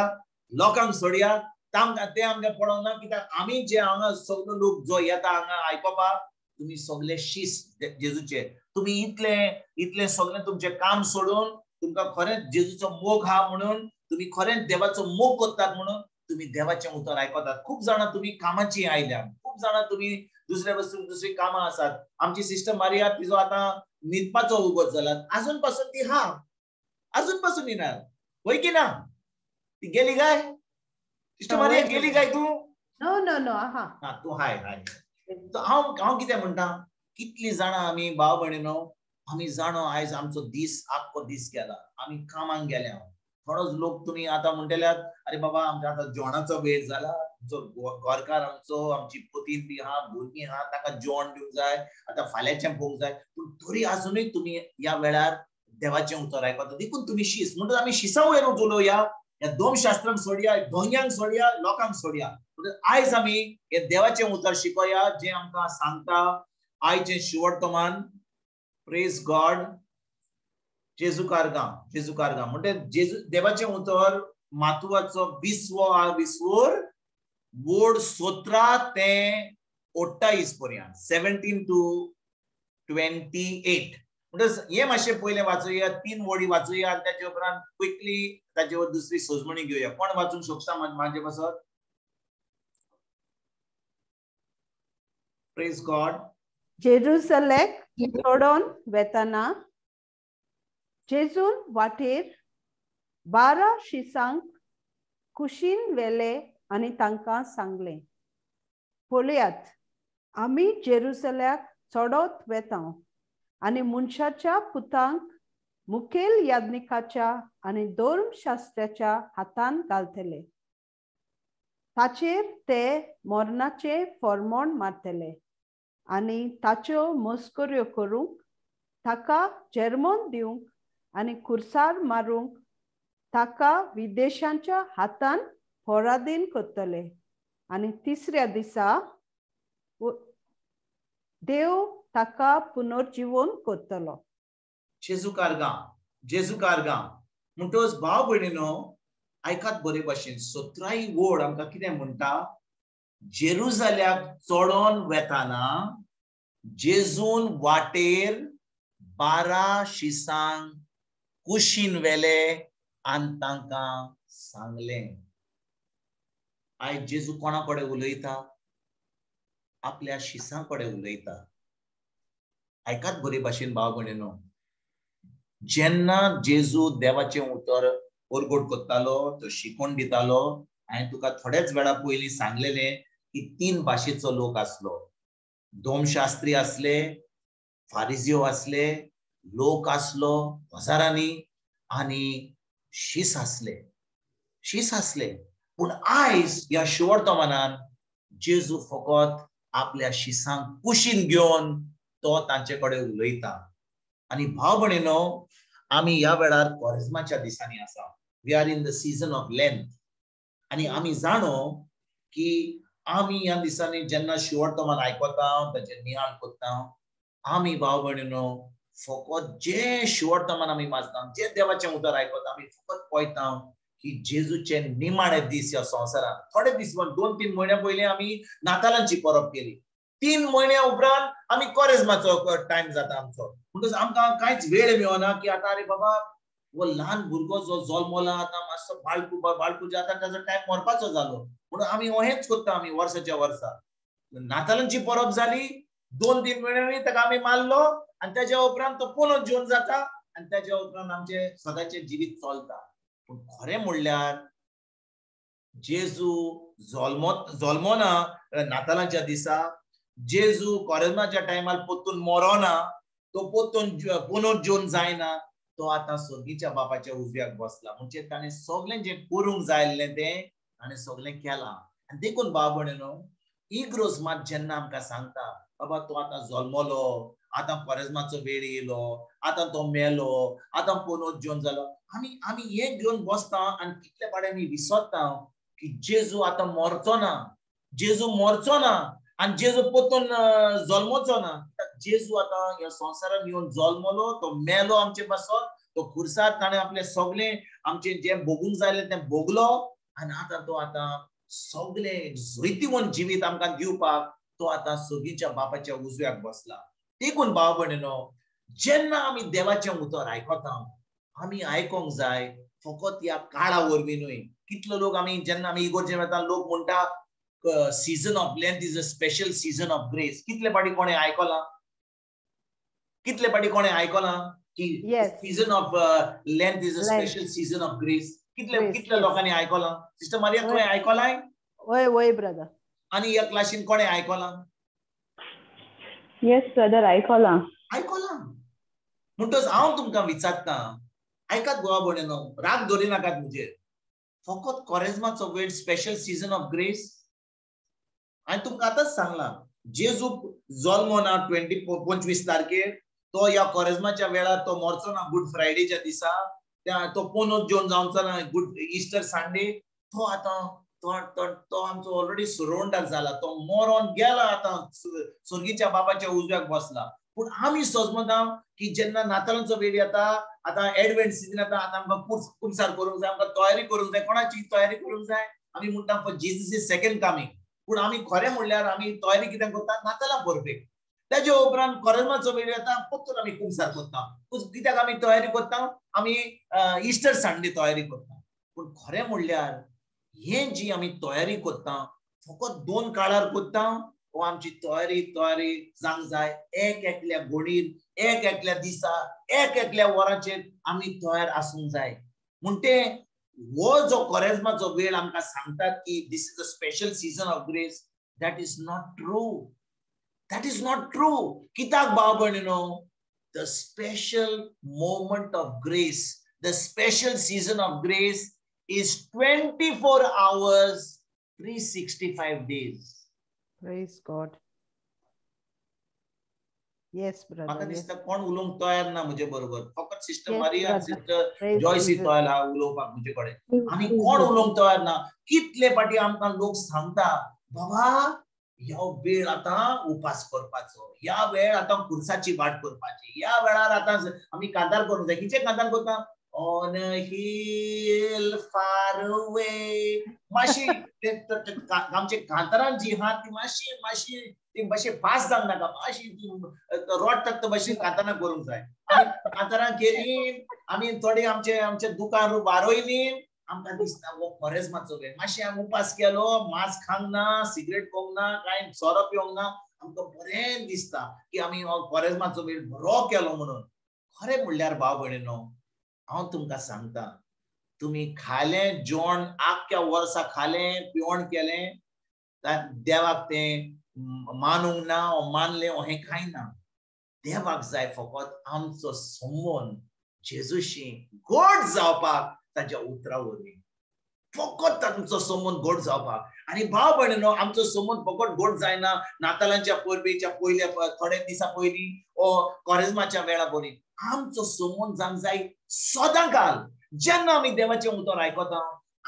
लोकांक सोडया, तांकां ते आमकां पळोवंक ना, कित्याक आमी जे हांगा सगलो लोक जो येता हांगा आयकोपाक, तुमी सगले शीस जेजूचे. तुमी इतले इतले सगळें तुमचें काम सोडून, तुमकां खरेंच जेजूचो मोग आहा म्हणून, तुमी खरेंच देवाचो मोग करतात म्हणून तुमी देवाचें उतर आयकतात. खूब जाणां तुमी कामाची आयल्या, खूब जाणां तुमी दुसऱ्या वस्तू दुसरी कामां आसात. आमची सिस्टर मारिया तिजो आतां न्हिदपाचो उगत जाला, आजून पासून ती हा, आजून पासून न्हिणार वय की ना? ती गेली काय सिस्टर मारिया? गेली काय तूं? नो नो नो, आहा हा तूं हाय हाय. हांव हांव कितें म्हणटा, कितली जाणां आमी भाव भयणीनो, आमी जाणो आयज आमचो दीस आख्खो दीस गेला, आमी कामाक गेल्या. थोडोच लोक तुमी आतां म्हणटल्यात, अरे बाबा आमच्या आतां जेवणाचो वेळ जाला, आमचो घरकार आमचो, आमची पतीन बी आहा, भुरगीं आहा, तांकां जेवण दिवंक जाय, आतां फाल्यांचें पळोवंक जाय. पूण तरी आजुनूय तुमी ह्या वेळार देवाचें उतर आयकता, देखून तुमी शीस. म्हणटच आमी शिसा वयर उलोवया, ह्या दोमशास्त्रांक सोडया, ढोंग्यांक सोडया, लोकांक सोडया. म्हणटच आयज आमी हे देवाचें उतर शिकोया, जें आमकां सांगता आयचें शिवर्तमान. प्रेज गॉड. जेजू कारगांव, जेजू कारगांव. म्हणजे जेजू देवाचें उतर मातुवाचो 20वो विसवोर बोर्ड 17 ते 28 पर्यंत, 17 to 28. म्हणजे हे मातशें पयलें वाचोया, 3 वळी वाचोया आनी ताचे उपरांत क्विकली ताचे वर दुसरी सजमणी घेवया. कोण वाचूंक शकता म्हाजे पासत? Praise God. जेरुसलेक सोडून वेतना जेजून वाटेर 12 शिसांक कुशीन वेले आनी तांकां सांगलें, पळयात आमी जेरुसल्याक चडत वेता आनी मनशाच्या पुतांक मुखेल याज्ञिकाच्या आनी धर्मशास्त्राच्या हातान घालतले, ताचेर ते मरणाचें फॉर्मोण मारतले आनी ताच्यो मस्कऱ्यो करूंक, ताका जेर्मोन दिवंक आनी खुर्सार मारूंक ताका विदेशांच्या हातान पराधीन करतले आनी तिसऱ्या दिसा देव ताका पुनर्जीवन करतलो. जेजूकार गांव, जेजूकार गांव. म्हणटकच भाव भयणीनो आयकात बरे भाशेन, 17 ओळ आमकां कितें म्हणटा? जेरुजाल्याक चडोन वेताना जेजून वाटेर 12 शिसांक कुशीन व्हेले आनी तांकां सांगलें. आयज जेजू कोणा कडेन उलयता? आपल्या शिसां कडेन उलयता. आयकात बरे भाशेन भाव भयणीनो, जेन्ना जेजू देवाचें उतर परगट करतालो, तो शिकोवन दितालो. हांवें तुका थोड्याच वेळा पयलीं सांगलेलें की 3 भाशेचो लोक आसलो. दोमशास्त्री आसले, फारिजियो आसले, लोक आसलो हजारांनी, आनी शीस आसले, शीस आसले. पूण आयज ह्या शिवर्तमानान जेजू फकत आपल्या शिसांक कुशीन घेवन तो तांचे कडेन उलयता. आनी भाव भयणीनो, आमी ह्या वेळार कोरेज्माच्या दिसांनी आसा. We are in the season of Lent. आनी आमी जाणो की आमी ह्या दिसांनी जेन्ना शिवर्तमान आयकता, ताचेर नियाळ करता, आमी भाव भयणीनो फकत जे शिवर्तमान आमी वाचता, जे देवाचें उतर आयकता, आमी फकत पळयता की जेजूचे निमाणे दीस ह्या संवसारांत. थोडे दीस, 2-3 म्हयन्या पयलीं आमी नातालांची परब केली. 3 म्हयन्या उपरांत आमी कोरेज्माचो टायम जाता आमचो. म्हणटकच आमकां कांयच वेळ मेळना की आतां अरे बाबा हो ल्हान भुरगो जो जल्मला आतां मातसो बाळकू बाळकू आतां ताजो टायम मरपाचो जालो. म्हणून आमी हेंच करता. आमी वर्साच्या वर्सा नातालांची परब जाली, 2-3 म्हयन्यांनी ताका आमी मारलो आनी ताज्या उपरांत तो पुनः जेवन जाता आनी ताज्या उपरांत आमचें सदांचें जिवीत चलता. पूण खरें म्हणल्यार जेजू जल्मोना नातालांच्या दिसा, जेजू कोरेज्माच्या टायमार परतून मरोना, तो परतून पुनर्जीवन जायना, तो आतां स्वर्गीच्या बापाच्या उजव्याक बसला. म्हणजे ताणें सगळें जें करूंक जाय आसलें तें ताणें सगळें केलां. आनी देखून भाव भयणीनो, इग्रोज मात जेन्ना आमकां सांगता बाबा तो आतां जल्मलो, आतां कोरेज्माचो वेळ येयलो, आतां तो मेलो, आतां पुनर्जीवन जालो, आमी आमी हें घेवन बसता आनी कितले फावटी आमी विसरता की जेजू आतां मरचो ना, जेजू मरचो ना आनी जेजू परतून जल्मचो ना. जेजू आतां ह्या संवसारान येवन जल्मलो, तो मेलो आमचे पासत, तो खुर्सार ताणें आपलें सगळें आमचें जें भोगूंक जाय आसलें तें भोगलो आनी आतां तो आतां सगळें जैतिवंत जिवीत आमकां दिवपाक तो आतां सगळीच्या बापाच्या उजव्याक बसला. देखून भाव भयणीनो, जेन्ना आमी देवाचें उतर आयकता, आमी आयकोंक जाय फकत ह्या काळा वरवीं न्हय. कितलो लोक आमी जेन्ना आमी इगोर्जेन वता, लोक म्हणटा season of Lent is a special season of grace. कितले फावटी कोणें आयकलां? कितले फावटी कोणें आयकलां की season of Lent is a special season of grace? कितले कितले लोकांनी आयकलां? सिस्टर मारिया, तुवें आयकलां? वय वय ब्रदर. आनी ह्या क्लासीन कोणें आयकलां? येस ब्रदर, आयकलां, आयकलां. म्हणटकच हांव तुमकां विचारतां, आयकात गोवा भयणीनो, राग दवरिनाकात म्हजेर. फकत कोरेज्माचो वेळ स्पेशल सिजन ऑफ ग्रेस? हांवें तुमकां आतांच सांगलां, जेजू जल्मो ना 25 तारखेर, तो ह्या कोरेज्माच्या वेळार तो मरचो ना गुड फ्रायडेच्या दिसा, तो पुनर्जीवन जावचो ना गुड इस्टर संडे, तो आतां तो आमचो ऑलरेडी सुरवंडार जाला, तो मरोन गेला, आतां स्वर्गीच्या बापाच्या उजव्याक बसला. पूण आमी सजमता की जेन्ना नातालांचो वेळ येता, आतां एडवेंट सिजन येता, आतां आमकां कुमसार करूंक जाय, आमकां तयारी करूंक जाय. कोणाची तयारी करूंक जाय? आमी म्हणटा for Jesus is second coming. पूण आमी खरें म्हणल्यार आमी तयारी कितें करता? नातालां परबेक. तेजे उपरांत कोरेज्माचो वेळ येता, परतून आमी कुमसार करता. कित्याक आमी तयारी करता? आमी इस्टर संडे तयारी करता. पूण खरें म्हणल्यार हें जी आमी तयारी करता फकत 2 काळार करता, हो आमची तयारी तयारी जावंक जाय एक एकल्या घडीर, एक एकल्या दिसा, एक एकल्या वराचेर आमी तयार आसूंक जाय. म्हण ते हो जो कोरेज्माचो वेळ आमकां सांगतात की this is a special season of grace, that is not true. That is not true. कित्याक भाव भयणीनो, the special moment of grace, the special season of grace is 24 hours, 365 days. Praise God. Yes म्हाका ब्रदर, दिसता कोण उलोवंक तयार ना म्हजे बरोबर, फकत sister Yes, Maria, brother. Sister Praise Joyce Jesus. तयार आहा उलोवपाक म्हजे कडेन, आनी कोण उलोवंक तयार ना. कितले फाटी आमकां लोक सांगता, बाबा ह्या वेळ आतां उपास करपाचो, ह्या वेळ आतां खुर्साची वाट करपाची, ह्या वेळार आतां आमी कांतार करूंक जाय. कितें कांतार करता? On a hill far away. मातशी आमचे कांतारान जी आहा ती मातशी मातशी ती मातशी फास्ट जावंक नाका, मातशी रोडटात तो मातशी कांतारां करूंक जाय. आमी कांतारां केली, आमी थोडी आमचे आमचे दुकान वारोयली, आमकां दिसता हो कोरेज्माचो वेळ. मातशें आमी उपास केलो, मांस खावंक ना, सिगरेट पिवंक ना, कांय सोरो पिवंक ना, आमकां बरें दिसता की आमी हो कोरेज्माचो वेळ बरो केलो म्हणून. खरें म्हणल्यार भाव भयणीनो, हांव तुमकां सांगता, तुमी खालें जेवण आख्ख्या वर्सा खालें पिवण केलें, देवाक तें मानूंक ना ओ मानलें हें कांय ना. देवाक जाय फकत आमचो संबंद जेजूशी गोड जावपाक ताच्या उतरा वरवीं, फकत आमचो संबंद गोड जावपाक. आनी भाव भयणीनो, आमचो संबंद फकत गोड जायना नातालांच्या परबेच्या पयल्या थोडे दिसा पयलीं ओ कोरेज्माच्या वेळा पयलीं. आमचो संबंद जावंक जाय सदां काल. जेन्ना आमी देवाचें उतर आयकता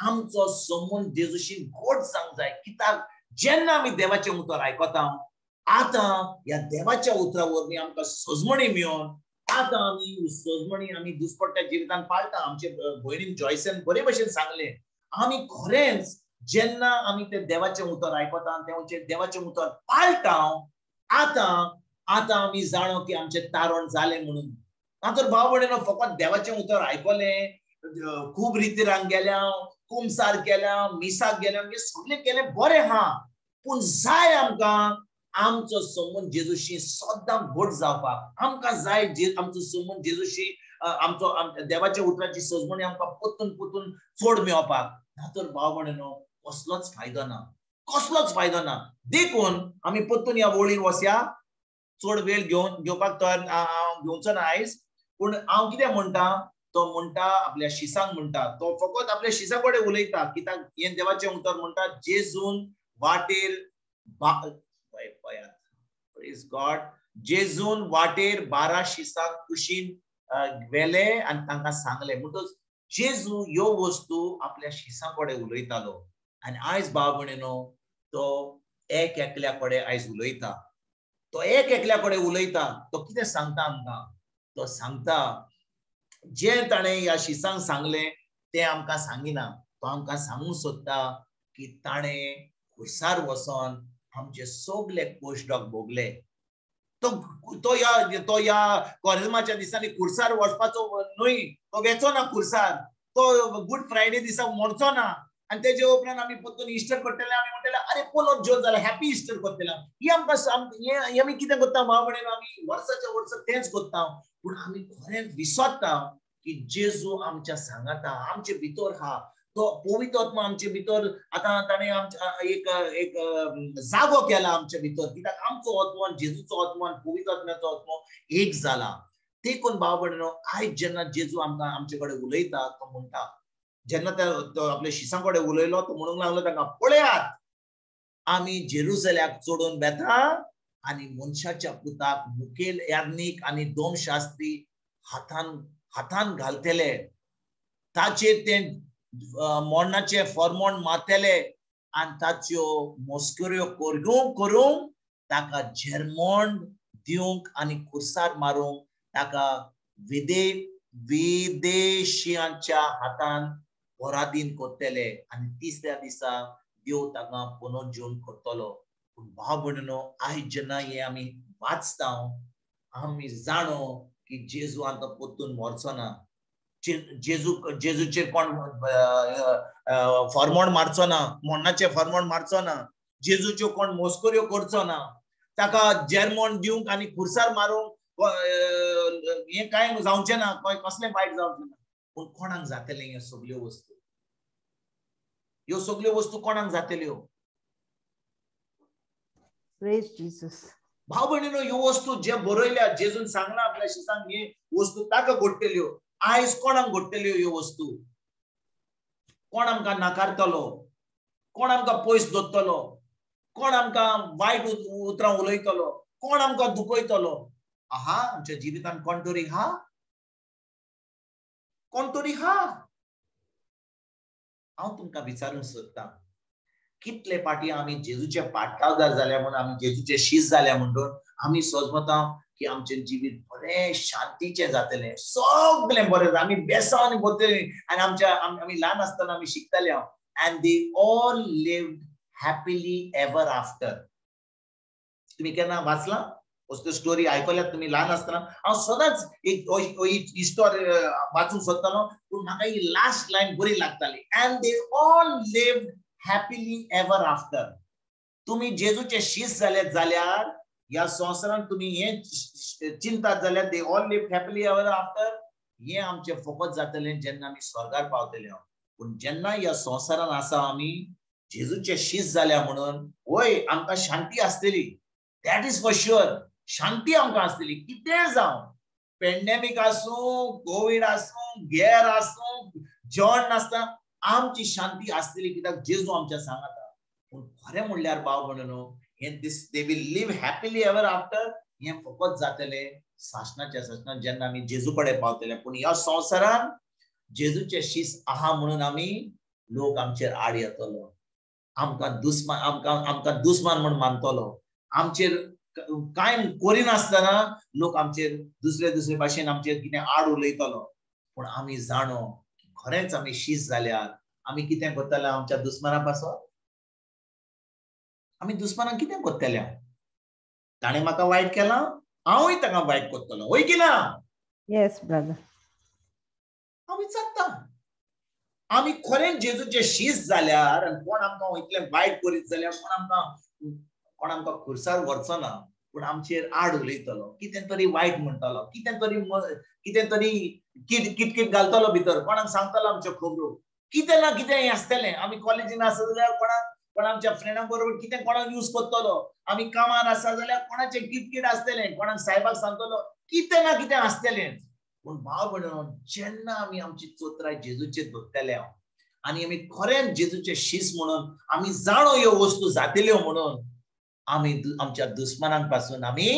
आमचो संबंद जेजूशी गोड जावंक जाय. कित्याक जेन्ना आमी देवाचें उतर आयकता आतां ह्या देवाच्या उतरा वरवीं आमकां सजमणी मेळोन आतां आमी सजमणी आमी दुसपट्ट्या जिवितान पाळटा. आमचे भयणीन जॉयसन बरे भशेन सांगलें, आमी खरेंच जेन्ना आमी ते देवाचें उतर आयकता तें देवाचें उतर पाळटा आतां आतां आमी जाणो की आमचें तारण जालें म्हणून. ना तर भाव भयणीनो, फकत देवाचें उतर आयकलें, खूब रितीरांक गेल्या, कुमसार केल्या, मिसाक गेल्या, हें सगळें केलें बरें आहा, पूण जाय आमकां आमचो संबंद जेजूशी सदां घट जावपाक. आमकां जाय आमचो संबंद जेजूशी, आमचो देवाच्या उतराची सजमणी आमकां परतून परतून चड मेळपाक. ना तर भाव भयणीनो, कसलोच फायदो ना, कसलोच फायदो ना. देखून आमी परतून ह्या वळीर वसया, चड वेळ घेवन घेवपाक तयार हांव घेवचो ना आयज. पूण हांव कितें म्हणटा, तो म्हणटा आपल्या शिसांक म्हणटा, तो फकत आपल्या शिसा कडेन उलयता. कित्याक हें देवाचें उतर म्हणटा, जेजून वाटेर प्रेज गॉड, जेजून वाटेर 12 शिसांक कुशीन व्हेले आनी तांकां सांगलें. म्हणटच जेजू ह्यो वस्तू आपल्या शिसां कडेन उलयतालो. आनी आयज भाव भयणीनो, तो एक एकल्या कडेन आयज उलयता, तो एक एकल्या कडेन उलयता. तो कितें सांगता आमकां? तो सांगता जें ताणें ह्या शिसांक सांगलें तें आमकां सांगिना. तो आमकां सांगूंक सोदता की ताणें खुर्सार वचोन आमचे सगळे कोशडोक भोगले. तो तो ह्या तो ह्या कोरेज्माच्या दिसांनी खुर्सार वचपाचो न्हय, तो वेचो ना खुर्सार, तो गुड फ्रायडे दिसा मरचो ना. आनी तेजे उपरांत आमी परतून इस्टर करतले, आमी म्हणटले अरे पोलोत जोर जाला, हॅपी इस्टर करतले. ही आमकां हें आमी कितें करता भाव भयणीनो, आमी वर्साच्या वर्सा तेंच करता. पूण आमी खरेंच विसरता की जेजू आमच्या सांगाता, आमचे भितर आहा. तो पवित्र आत्मा आमचे भितर आतां ताणें आमच्या एक एक जागो केला आमच्या भितर. कित्याक आमचो आत्मो, जेजूचो आत्मो, पवित्र आत्म्याचो आत्मो एक जाला. देखून भाव भयणीनो, आयज जेन्ना जेजू आमकां आमचे कडेन उलयता, तो म्हणटा, जेन्ना तो आपल्या शिसां कडेन उलयलो, तो म्हणूंक लागलो तांकां, पळयात आमी जेरुजल्याक चडून वेता आनी मनशाच्या पुताक मुखेल याज्ञीक आनी दोमशास्त्री हातान हातान घालतले, ताचेर तें मरणाचें फॉर्मोण मारतले आनी ताच्यो मस्कऱ्यो करूंक ताका झेरमोण दिवंक आनी खुर्सार मारूंक ताका विदेशियांच्या हातान पराधीन करतले आनी तिसऱ्या दिसा देव ताका पुनर्जीवन करतलो. पूण भाव भयणीनो, आयज जेन्ना हें आमी वाचता, आमी जाणो की जेजू आतां परतून मरचो ना, जेजूचेर कोण फॉर्मोण मारचो ना, मरणाचें फॉर्मोण मारचो ना, जेजूच्यो कोण मस्कऱ्यो करचो ना, ताका जेरमोण दिवंक आनी खुर्सार मारूंक हें कांय जावचें ना, कसलें वायट जावचें ना. पूण कोणाक जातलें ह्यो सगल्यो वस्तू? ह्यो सगल्यो वस्तू कोणाक जातल्यो? Praise Jesus. भाव भयणीनो, ह्यो वस्तू जे बरयल्या, जेजून सांगला आपल्या शिसांक, हे वस्तू ताका घडटल्यो. आयज कोणाक घडटल्यो ह्यो वस्तू? कोण आमकां नाकारतलो? कोण आमकां पयस दवरतलो? कोण आमकां वायट उतरां उलयतलो? कोण आमकां दुखयतलो? आहा आमच्या जिवितान कोण तरी हा, कोण तरी हा. हांव तुमकां विचारूंक सोदतां, कितले पाटी आमी जेजूचे पाटलावदार जाल्या म्हणून, आमी जेजूचे शीस जाल्या म्हणून आमी सोजमता की आमचें जिवीत बरें शांतीचें जातलें, सगळें बरें, आमी बेसांव बरतलीं. आनी आमच्या आमी ल्हान आसतना आमी शिकताले हांव, and they all lived happily ever after. तुमी केन्ना वाचलां असल्यो स्टोरी आयकल्यात तुमी ल्हान आसतना? हांव सदांच एक ही स्टोरी वाचूंक सोदतालो, पूण म्हाका ही लास्ट लायन बरी लागताली, and they all lived happily ever after. तुमी जेजूचे शीस जाले जाल्यार ह्या संवसारांत तुमी हें चिंतात जाल्यार they all live happily ever after, हें आमचें फकत जातलें जेन्ना आमी स्वर्गार पावतले. पूण जेन्ना ह्या संवसारांत आसा आमी जेजूचे शीस जाल्या म्हणून वय आमकां शांती आसतली, that is for sure. शांती आमकां आसतली, कितें जावं, पेंडेमीक आसूं, कोवीड आसूं, गेर आसूं, जेवण नासता, आमची शांती आसतली, कित्याक जेजू आमच्या सांगाता. पूण खरें म्हणल्यार भाव म्हणून हें this they will live happily ever after हें फकत जातलें सासणाच्या सासणात जेन्ना आमी जेजू कडेन पावतले. पूण ह्या संवसारान जेजूचे शीस आहा म्हणून आमी लोक आमचेर आड येतलो, आमकां दुस्मान, आमकां आमकां दुस्मान म्हूण मानतलो, आमचेर कांय करिनासतना लोक आमचेर दुसरे दुसरे भाशेन आमचेर कितें आड उलयतलो. पूण आमी जाणो खरेंच आमी शीस जाल्यार आमी कितें करतले आमच्या दुस्माना पासत? आमी दुस्मानाक कितें करतले? ताणें म्हाका वायट केलां, हांवूय ताका वायट करतलो, वय की ना? Yes brother. हांव विचारता, आमी खरेंच जेजूचे शीस जाल्यार आनी कोण आमकां इतलें वायट करीत जाल्यार कोण आमकां खुर्सार व्हरचो ना, पूण आमचेर आड उलयतलो, कितें तरी वायट म्हणटलो, कितें तरी किटकिट घालतलो भितर, कोणाक सांगतलो आमच्यो खबरो, कितें ना कितें हें आसतलें. आमी कॉलेजीन आसा जाल्यार कोणाक कोण आमच्या फ्रेंडा बरोबर कितें कोणाक यूज करतलो, आमी कामार आसा जाल्यार कोणाचें किटकीट आसतलें, कोणाक सायबाक सांगतलो, कितें ना कितें आसतलें. पूण भाव भयणीनो, जेन्ना आमी आमची चोत्राय जेजूचेर दवरतले आनी आमी खरेंच जेजूचे शीस म्हणून आमी जाणो ह्यो वस्तू जातल्यो म्हणून आमी आमच्या दुस्मानां पासून आमी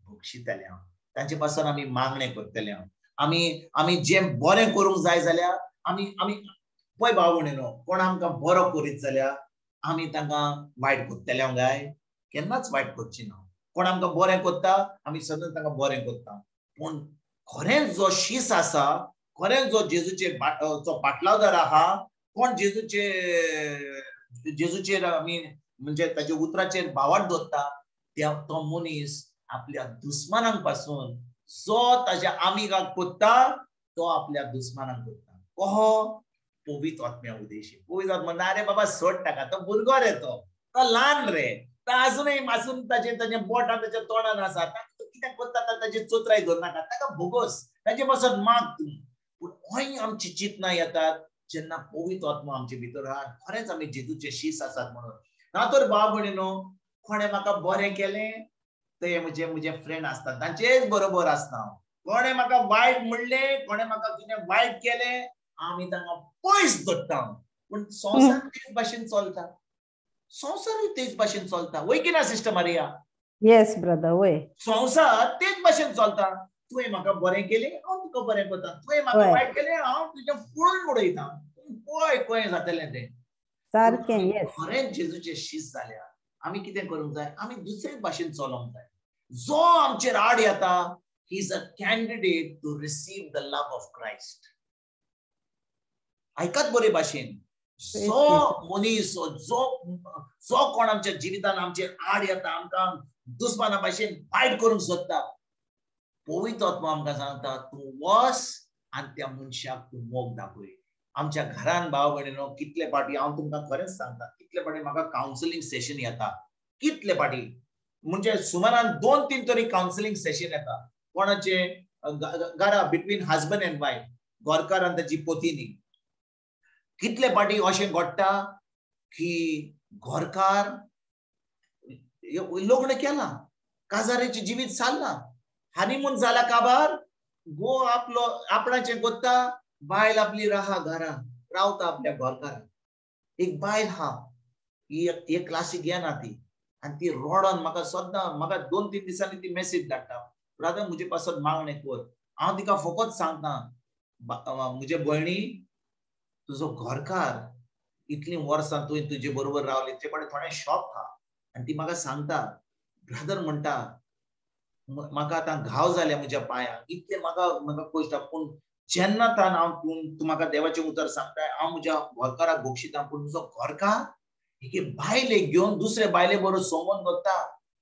भोगशितले, तांचे पासून आमी मागणें करतले. आमी आमी जें बरें करूंक जाय जाल्यार आमी आमी पळय भाव भयणीनो, कोण आमकां बरो करीत जाल्यार आमी तांकां वायट करतले काय? केन्नाच वायट करची ना. कोण आमकां बरें करता आमी सदांच तांकां बरें करता. पूण खरेंच जो शीस आसा, खरेंच जो जेजूचे पाटलावदार आहा, कोण जेजूचेर आमी म्हणजे ताच्या उतराचेर भावार्थ दवरता, त्या तो मनीस आपल्या दुस्मानांक पासून जो ताच्या आमिगाक कोत्ता तो आपल्या दुस्मानांक कोत्ता. कहो पवित्र आत्म्या उद्देशी. पवित्र आत्मा म्हणटा, अरे बाबा सोड ताका, तो भुरगो रे, तो ल्हान रे, तो आजुनूय मासून ताचे ताचे बोटां ताच्या तोंडान आसा, ताका कितें कोत्ता ताची चोत्राय दवरनाका, ताका भोगोस, ताचे पासून माग तूं. पूण हय आमची चिंतना येतात जेन्ना पवित्र आत्मा आमचे भितर आहा, खरेंच आमी जेजूचे शीस आसात म्हणून. ना तर भाव भयणीनो, कोणें म्हाका बरें केलें ते म्हजे म्हजे फ्रेंड आसतात, तांचेच बरोबर आसता. कोणें म्हाका वायट म्हणलें, कोणें म्हाका कितें वायट केलें, आमी तांकां पयस दवरता. पूण संवसार तेच भाशेन चलता, संवसारूय तेच भाशेन चलता, वय की ना सिस्टर मारिया? Yes brother, वय. संवसार तेच भाशेन चलता. तुवें म्हाका बरें केलें, हांव तुका बरें करता, तुवें म्हाका वायट केलें, हांव तुजें फोडून उडयता. पळय कशें जातलें तें. सारकें. खरेंच जेजूचे शीस जाल्यार आमी कितें करूंक जाय? आमी दुसरे भाशेन चलोंक जाय. जो आमचेर आड येता, he is a candidate to receive the love of Christ. आयकात बरे भाशेन, जो मनीस जो जो कोण आमच्या जिवितान आमचेर आड येता, आमकां दुस्माना भाशेन वायट करूंक सोदता, पवित्र आत्मा आमकां सांगता, तूं वस आनी त्या मनशाक तूं मोग दाखय. आमच्या घरान भाव भयणीनो, कितले फावटी हांव तुमकां खरेंच सांगता, कितले फावटी म्हाका कावन्सिलींग सेशन येता, कितले फावटी म्हणजे सुमारान 2-3 तरी कावन्सिलींग सेशन येता. कोणाचे घरा बिटवीन हजबंड अँड वायफ, घरकार आनी ताची पत्नी, कितले फावटी अशें घडटा की घरकार लग्न केलां, काजाराचें जिवीत चल्लां, हनीमून जाला काबार, गो आपलो आपणाचें कोत्ता, बायल आपली राहा घरा रावता आपल्या घरकाराक. एक बायल हा, ही एक क्लासीक येना ती, आनी ती रडोन म्हाका सद्दां म्हाका 2-3 दिसांनी ती मेसेज धाडटा, ब्रदर म्हजे पासत मागणें कर. हांव तिका फकत सांगता, म्हजे भयणी तुजो घरकार इतलीं वर्सां तुवें तुजे बरोबर रावली, तिचे कडेन थोडें शॉप आहा. आनी ती म्हाका सांगता, ब्रदर म्हणटा म्हाका आतां घाव जाल्या म्हज्या पांयांक, इतलें म्हाका म्हाका कश्ट, पूण जेन्ना तान हांव तूं म्हाका देवाचें उतर सांगताय, हांव म्हज्या घरकाराक बक्षिता, पूण तुजो घरकार एके बायलेक घेवन दुसरे बायले बरोबर संबंद दवरता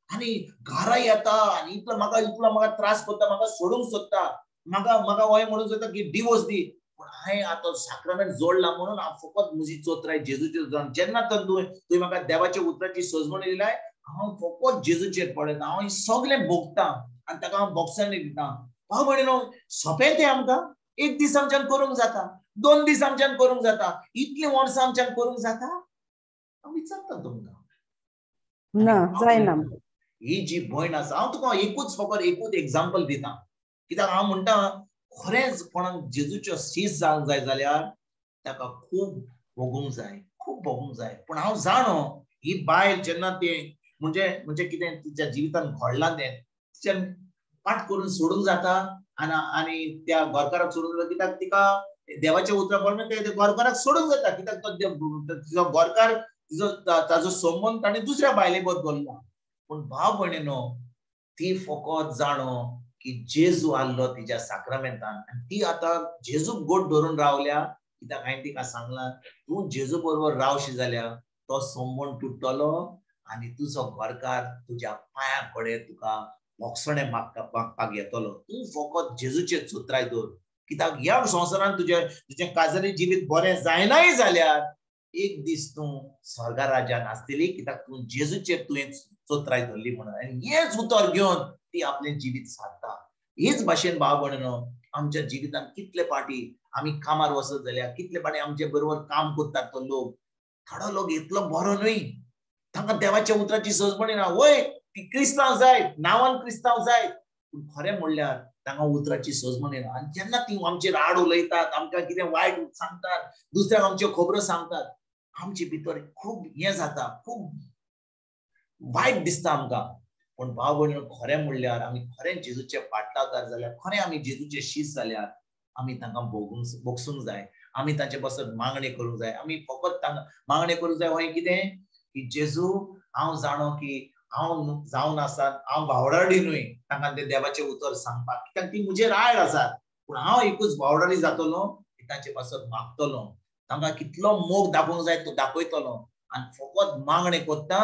आनी घरा येता आनी इतलो म्हाका त्रास करता, म्हाका सोडूंक सोदता, म्हाका म्हाका हय म्हणून सोदता की डिवोर्स दी. पूण हांवें आतां साक्रामेंट जोडला म्हणून हांव फकत म्हजी चोत्राय जेजूचेर जावन, जेन्ना तर तुवें म्हाका देवाच्या उतराची सजवणी दिलाय, हांव फकत जेजूचेर पळयता, हांव सगळें भोगता आनी ताका हांव भोगसणी दिता. भाव भयणीनो, सोंपें तें आमकां, एक दीस आमच्यान करूंक जाता, 2 दीस आमच्यान करूंक जाता, इतलीं वर्सां आमच्यान करूंक जाता? हांव विचारता तुमकां, ना जायना. ही जी भयण आसा, हांव तुका एकूच फकत एकूच एग्जाम्पल दिता, कित्याक हांव म्हणटा खरेंच कोणाक जेजूच्यो शीस जावंक जाय जाल्यार ताका खूब भोगूंक जाय, खूब भोगूंक जाय. पूण हांव जाणो ही बायल जेन्ना ते म्हणजे म्हणजे कितें तिच्या जिवितान घडलां तें तिच्यान पाट करून सोडूंक जाता आनी आनी त्या घरकाराक सोडूंक जाता, कित्याक तिका देवाच्या उतरा प्रमाणे ते घरकाराक सोडूंक जाता, कित्याक तो तिचो घरकार तिचो ताजो संबंद ताणें दुसऱ्या बायले बरोबर दवरला. पूण भाव भयणीनो, ती फकत जाणो की जेजू आहलो तिच्या साक्रामेंतान आनी ती आतां जेजूक गोट धरून रावल्या, कित्याक हांवें तिका सांगलां तूं जेजू बरोबर रावशी जाल्यार तो संबंद तुट्टलो आनी तुजो घरकार तुज्या पांयां कडेन तुका भोगसणें मागपाक येतलो. तूं फकत जेजूचेर चोत्राय दवर, कित्याक ह्या संवसारान तुजें तुजें काजरी जिवीत बरें जायनाय जाल्यार एक दीस तूं स्वर्गा राज्यान आसतली, कित्याक तूं जेजूचेर तुवें चोत्राय धरली म्हणून. आनी हेंच उतर घेवन ती आपलें जिवीत सारता. हेच भाशेन भाव भयणीनो, आमच्या जिवितान कितले फावटी आमी कामार वचत जाल्यार कितले फावटी आमचे बरोबर काम करतात तो लोक, थोडो लोक इतलो बरो न्हय, तांकां देवाच्या उतराची सजमणी ना. वय ती क्रिस्तांव जायत, नांवान क्रिस्तांव जायत, पूण खरें म्हणल्यार तांकां उतराची सजमणी ना. आनी जेन्ना ती आमचेर आड उलयतात, आमकां कितें वायट सांगतात, दुसऱ्यांक आमच्यो खबरो सांगतात, आमचे भितर खूब हें जाता, खूब वायट दिसता आमकां. पूण भाव भयणीनो, खरें म्हणल्यार आमी खरें जेजूचे फाटलावकार जाल्यार, खरें आमी जेजूचे शीस जाल्यार आमी तांकां भोगसूंक जाय, आमी तांचे पासत मागणें करूंक जाय. आमी फकत तांकां मागणें करूंक जाय हय कितें की जेजू हांव जाणो की हांव जावन आसा, हांव भावडाडी न्हय तांकां तें देवाचें उतर सांगपाक, कित्याक ती म्हजेर आड आसात, पूण हांव एकूच भावडाडी जातलो की तांचे पासत मागतलो, तांकां कितलो मोग दाखोवंक जाय तो दाखयतलो आनी फकत मागणें करता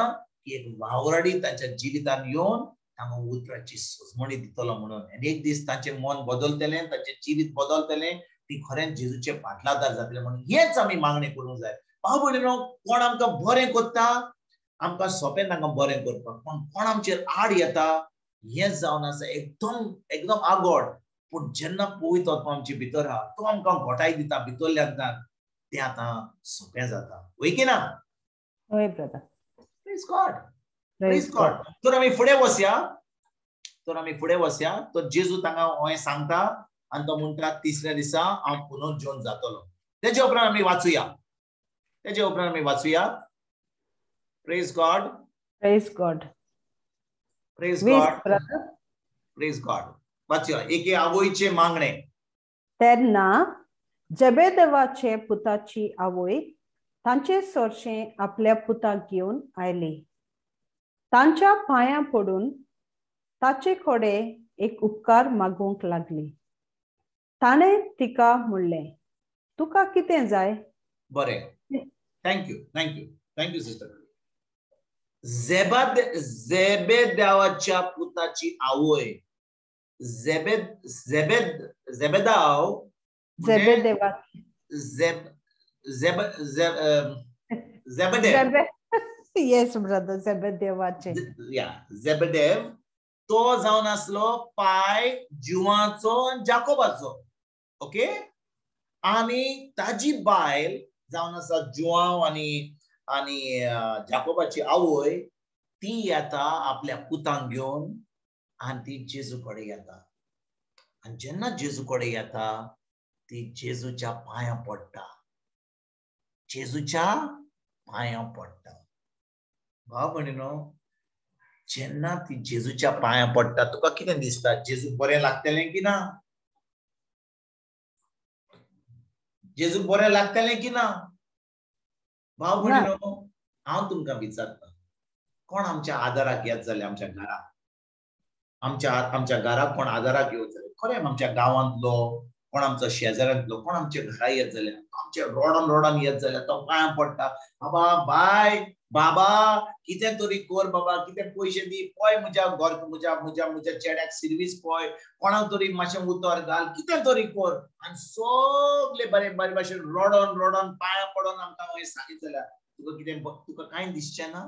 की एक वावराडी तांच्या जिवितान येवन तांकां उतराची सजमणी दितलो म्हणून. आनी एक दीस तांचें मन बदलतलें, तांचें जिवीत बदलतलें, ती खरेंच जेजूचे फाटलादार जातले म्हणून हेच आमी मागणें करूंक जाय. भाव भयणीनो, कोण आमकां बरें करता आमकां सोंपें तांकां बरें करपाक, पूण कोण आमचेर आड येता हें जावन आसा एकदम एकदम आगोड. पूण जेन्ना पवित्र आत्मा आमचे भितर आहा तो आमकां घोटाय दिता भितरल्यान, तें आतां सोंपें जाता. वय की ना? हय brother. Praise God, praise God. तर आमी फुडें वसया, तर आमी फुडें वसया. तर जेजू तांकां हें सांगता आनी तो म्हणटा तिसऱ्या दिसा हांव पुनर्जीवन जातलो. तेजे उपरांत आमी वाचुया, तेजे उपरांत आमी वाचुया. Praise God, praise God, praise God, praise God. वाचुया एके आवयचे मागणें. तेन्ना जेबेदेवाचे पुताची आवय तांचे सरशें आपल्या पुताक घेवन आयली, तांच्या पांयां पडून ताचे कडेन एक उपकार मागूंक लागली. ताणें तिका म्हणलें, तुका कितें जाय? बरें, thank you, thank you, thank you sister. जेबेदावाच्या पुताची आवय, जेबेदाव, जेबेदेवा, जेबेदेव, येस ब्रदर, जेबेदेवाचे, या जेबेदेव तो जावन आसलो पाय जुवाचो आनी जाकोबाचो. ओके, आनी ताजी बायल जावन आसा जुवांव आनी आनी जाकोबाची आवय, ती येता आपल्या पुतांक घेवन आनी ती जेजू कडेन येता. आनी जेन्ना जेजू कडेन येता ती जेजूच्या पांयां पडटा, जेजूच्या पांयां पडटा. भाव भयणीनो, जेन्ना ती जेजूच्या पांयां पडटा तुका कितें दिसता? जेजूक बरें लागतलें की ना? जेजूक बरें लागतलें की ना? भाव भयणीनो, हांव तुमकां विचारता, कोण आमच्या आदाराक येत जाल्यार आमच्या घराक, आमच्या घराक कोण आदाराक येवत जाल्यार, खरें आमच्या गांवांतलो कोण, आमचो शेजाऱ्यांतलो कोण आमच्या घरा येत जाल्यार, आमच्या रोडोन रोडोन येत जाल्यार तो पांयां पडटा, बाबा बाय बाबा कितें तरी कर बाबा, कितें पयशे दी, पळय म्हज्या घर म्हज्या म्हज्या म्हज्या चेड्याक सिर्वीस पळय, कोणाक तरी मातशें उतर घाल, कितें तरी कर. आनी सगळे बरे बरे भाशेन रोडोन रोडोन पांयां पडोन आमकां हें सांगीत जाल्यार तुका कितें, तुका कांय दिसचें ना?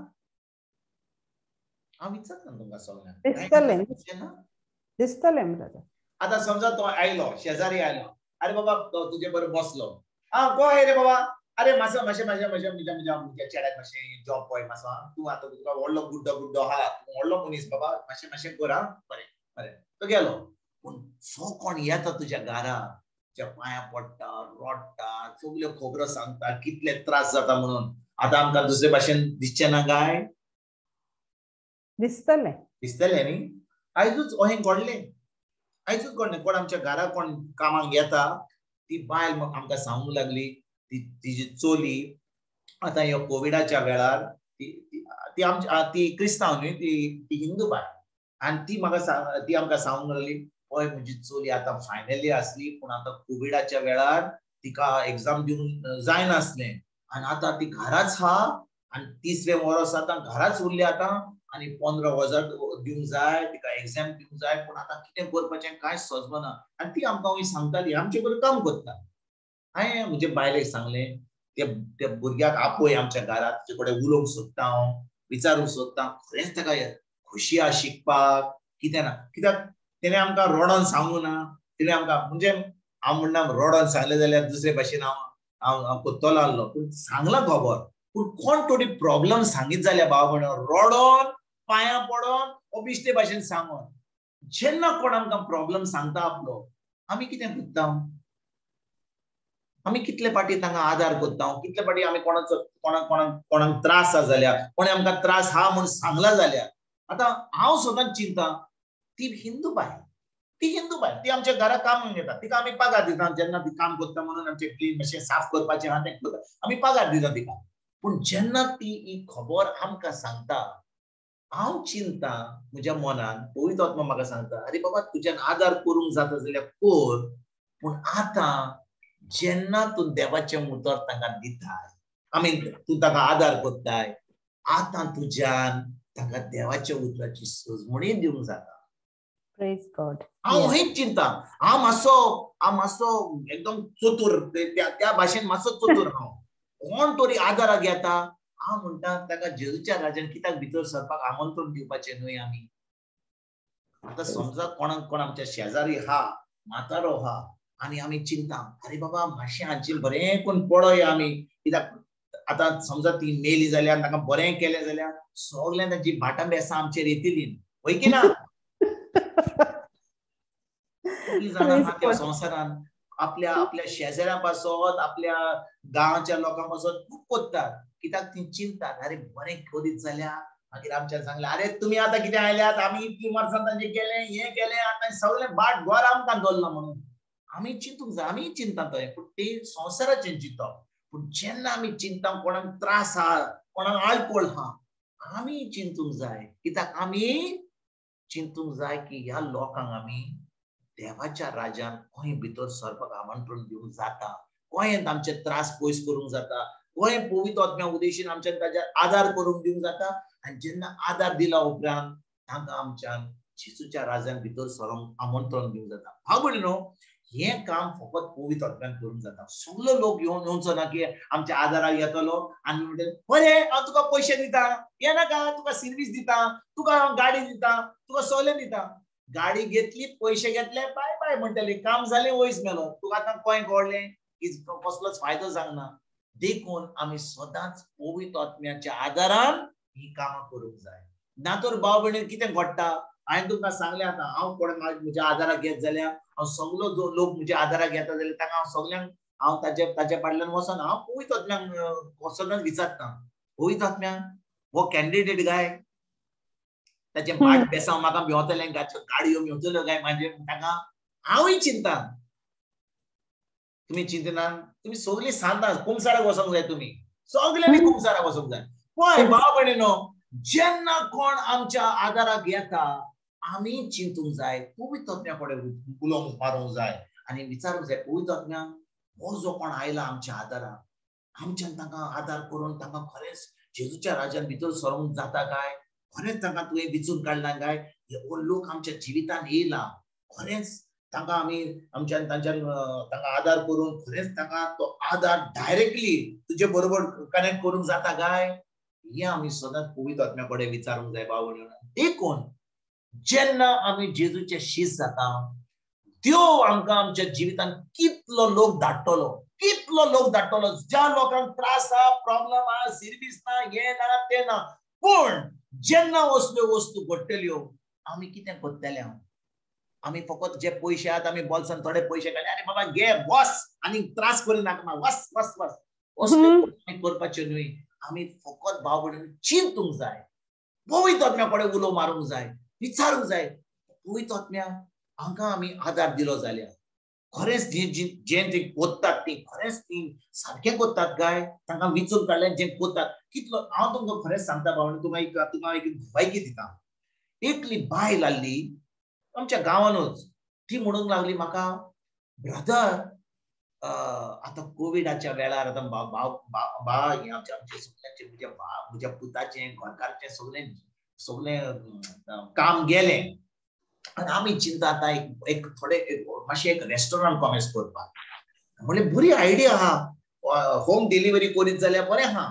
हांव विचारता तुमकां सगळ्यांक, दिसतलें दिसतलें. आतां समजा तो आयलो, शेजारी आयलो, अरे बाबा तो तुजे बरोबर बसलो, आं गोय रे बाबा, अरे मातसो मातशें मातशें मातशें म्हज्या म्हज्या म्हज्या चेड्याक मातशें जॉब पळय मातसो, तूं आतां तुका व्हडलो गुड्डो गुड्डो आहा, तूं व्हडलो मनीस बाबा, मातशें मातशें कर आं, बरें बरें. तो गेलो. पूण जो कोण येता तुज्या घरा, तुज्या पांयां पडटा, रडटा, सगल्यो खबरो सांगता, कितले त्रास जाता म्हणून, आतां आमकां दुसरे भाशेन दिसचें ना काय? दिसतलें, दिसतलें न्ही. आयजूच अहें घडलें, आयजूच घडलें. कोण आमच्या घरा कोण कामाक येता, ती बायल आमकां सांगूंक लागली, तिजी चोली आतां ह्या कोविडाच्या वेळार ती आमची ती क्रिस्तांव न्ही, ती हिंदू बायल, आनी ती म्हाका ती आमकां सांगूंक लागली, पळय म्हजी चोली आतां फायनली आसली, पूण आतां कोविडाच्या वेळार तिका एग्जाम दिवंक जायनासलें, आनी आतां ती घराच आहा, आनी तिसरें वर्स आतां घराच उरली आतां, आनी 15,000 दिवंक जाय तिका, एग्जाम दिवंक जाय, पूण आतां कितें करपाचें कांय समजना. आनी ती आमकां सांगताली, आमचे बरोबर काम करता. हांवें म्हजे बायलेक सांगलें, त्या भुरग्याक आपय आमच्या घरात, तुजे कडेन उलोवंक सोदता हांव, विचारूंक सोदता, खरेंच ताका खोशी आहा शिकपाक कितें ना, कित्याक तेणें आमकां रडोन सांगूं ना, तिणें आमकां म्हणजे हांव म्हणना रडोन सांगलें जाल्यार दुसरे भाशेन हांव हांव कोत्तलो आहलो, पूण सांगलां खबर. पूण कोण थोडी प्रॉब्लम सांगीत जाल्यार भाव भयणो रडोन पांयां पडोन ओ बिश्टे भाशेन सांगोन, जेन्ना कोण आमकां प्रॉब्लम सांगता आपलो, आमी कितें करता? आमी कितले फाटी तांकां आदार करता, कितले फाटी आमी कोणाचो कोणाक कोणाक कोणाक त्रास आसा जाल्यार, कोणें आमकां त्रास आहा म्हूण सांगला जाल्यार, आतां हांव सदांच चिंता, ती हिंदू बायल, ती हिंदू बायल, ती आमच्या घरा कामाक येता, तिका आमी पगार दिता, जेन्ना ती काम करता म्हणून आमचें क्लीन मातशें साफ करपाचें आहा तें करता, आमी पगार दिता तिका. पूण जेन्ना ती ही खबर आमकां सांगता, हांव चिंता म्हज्या मनान, पवित्र आत्मा म्हाका सांगता, अरे बाबा तुज्यान आदार करूंक जाता जाल्यार कर, पूण आतां जेन्ना तूं देवाचें उतर तांकां दिताय, आमी तूं ताका आदार करताय, आतां तुज्यान तांकां देवाच्या उतराची सजमणी दिवंक जाता. Praise God. हांव हेंच चिंता, हांव मातसो एकदम चतुर, त्या भाशेन मातसो चतुर हांव, कोण तरी आदाराक येता, हांव म्हणटा ताका जेजूच्या राजान कित्याक भितर सरपाक आमंत्रण दिवपाचें न्हय आमी. आतां समजा कोणाक कोण आमच्या शेजारी आहा, म्हातारो आहा, आनी आमी चिंता, अरे बाबा मातशें हांचे बरें करून पळोवया आमी, कित्याक आतां समजा ती मेली जाल्यार ताका बरें केलें जाल्यार सगळें तांची भाटां बेसां आमचेर येतली, वय की ना? जाणां आहा त्या संवसारान आपल्या आपल्या शेजाऱ्यां पासत, आपल्या गांवच्या लोकां पासत खूब करतात, कित्याक ती चिंतात, अरे बरें करीत जाल्यार मागीर आमच्यान सांगलें, अरे तुमी आतां कितें आयल्यात, आमी इतलीं वर्सां तांचें केलें, हें केलें, आतां सगळें बाट घर आमकां दवरलां म्हणून. आमी चिंतूंक जाय, आमी चिंता थंय, पूण ते संवसाराचें चिंतप. पूण जेन्ना आमी चिंता कोणाक त्रास आहा, कोणाक आळकोळ आहा, आमी चिंतूंक जाय, कित्याक आमी चिंतूंक जाय की ह्या लोकांक आमी देवाच्या राजान खंय भितर सरपाक आमंत्रण दिवंक जाता, गोंयांत आमचे त्रास पयस करूंक जाता, गोंय पवित्र आत्म्या उदेशीन आमच्यान ताच्या आदार करूंक दिवंक जाता. आनी जेन्ना आदार दिला उपरांत तांकां आमच्यान जेजूच्या राजान भितर सरोंक आमंत्रण दिवंक जाता. भाव भयणीनो, हें काम फकत पवित्र आत्म्यान करूंक जाता. सगलो लोक येवन येवचो ना की आमच्या आदाराक येतलो आनी म्हणटले, बरें हांव तुका पयशे दिता, ये नाका, तुका सिर्वीस दिता, तुका हांव गाडी दिता, तुका सगळें दिता. गाडी घेतली, पयशे घेतले, बाय बाय म्हणटले, काम जालें, वयस मेलो, तुका आतां खंय कळ्ळें की कसलोच फायदो जावंक ना. देखून आमी सदांच पवित्र आत्म्याच्या आदारान ही कामां करूंक जाय. ना तर भाव भयणी कितें घडटा, हांवें तुमकां सांगलें, आतां हांव कोण म्हज्या आदाराक घेत जाल्यार, हांव सगलो जो लोक म्हज्या आदाराक घेता जाल्यार तांकां हांव सगल्यांक हांव ताच्या फाटल्यान वचना, हांव पवित्र आत्म्यांक सदांच विचारता, पवित्र आत्म्यांक हो कॅन्डिडेट काय? ताचें पाट बेसांव म्हाका मेवतलें, गाडयो मेवतल्यो काय म्हाजे ताका हांवूय चिंता. तुमी चिंतना, तुमी सगळीं सांता कुमसाराक वचोंक जाय, तुमी सगळ्यांनी कुमसाराक वचोंक जाय. पळय भाव भयणीनो, जेन्ना कोण आमच्या आदाराक येता आमी चिंतूंक जाय, पवित्र आत्म्या कडेन उलोवंक मारूंक जाय आनी विचारूंक जाय, पवित्र आत्म्या हो जो कोण आयला आमच्या आदाराक, आमच्यान तांकां आदार करून तांकां खरेंच जेजूच्या राज्यान भितर सरोंक जाता काय, खरेंच तांकां तुवें विचून काडला काय, हो लोक आमच्या जिवितान येयला, खरेंच तांकां आमी आमच्यान तांच्यान तांकां आदार करून खरेंच तांकां तो आदार डायरेक्टली तुजे बरोबर कनेक्ट करूंक जाता काय, हें आमी सदांच पवित्र आत्म्या कडेन विचारूंक जाय भाव भयणीनो. देखून जेन्ना आमी जेजूचे शीस जाता, देव आमकां आमच्या जिवितान कितलो लोक धाडटलो, कितलो लोक धाडटलो, ज्या लोकांक त्रास आहा, प्रॉब्लम आहा, सिर्वीस ना, हें ना तें ना, पूण जेन्ना असल्यो वस्तू घडटल्यो आमी कितें करतले? आमी फकत जे पयशे आहात आमी बोल्सान थोडे पयशे काडले, आरे बाबा घे वस आनी त्रास करिनाका, वस वस वस, असल्यो करपाच्यो न्हय. आमी फकत भाव भयणींनी चिंतूंक जाय, पवित्र आत्म्या कडेन उलो मारूंक जाय, विचारूंक जाय, पवित्र आत्म्या हांकां आमी आदार दिलो जाल्यार खरेंच जें तीं कोत्तात तीं खरेंच तीं सारकें कोत्तात काय, तांकां विचून काडलें जें कोत्तात कितलो. हांव तुमकां खरेंच सांगता भावणी, तुमकां एक भलायकी दिता. एकली बायल आहली आमच्या गांवानूच, ती म्हणूंक लागली म्हाका, ब्रदर आतां कोविडाच्या वेळार आतां बा हें आमच्या आमच्या सगळ्यांचें, म्हज्या म्हज्या पुताचें घरकारचें सगळें सगळें काम गेलें आनी आमी चिंता आतां एक थोडे मातशें एक रेस्टॉरंट कॉमेर्स करपाक. म्हणलें बरी आयडिया आहा, होम डिलिव्हरी करीत जाल्यार बरें आहा.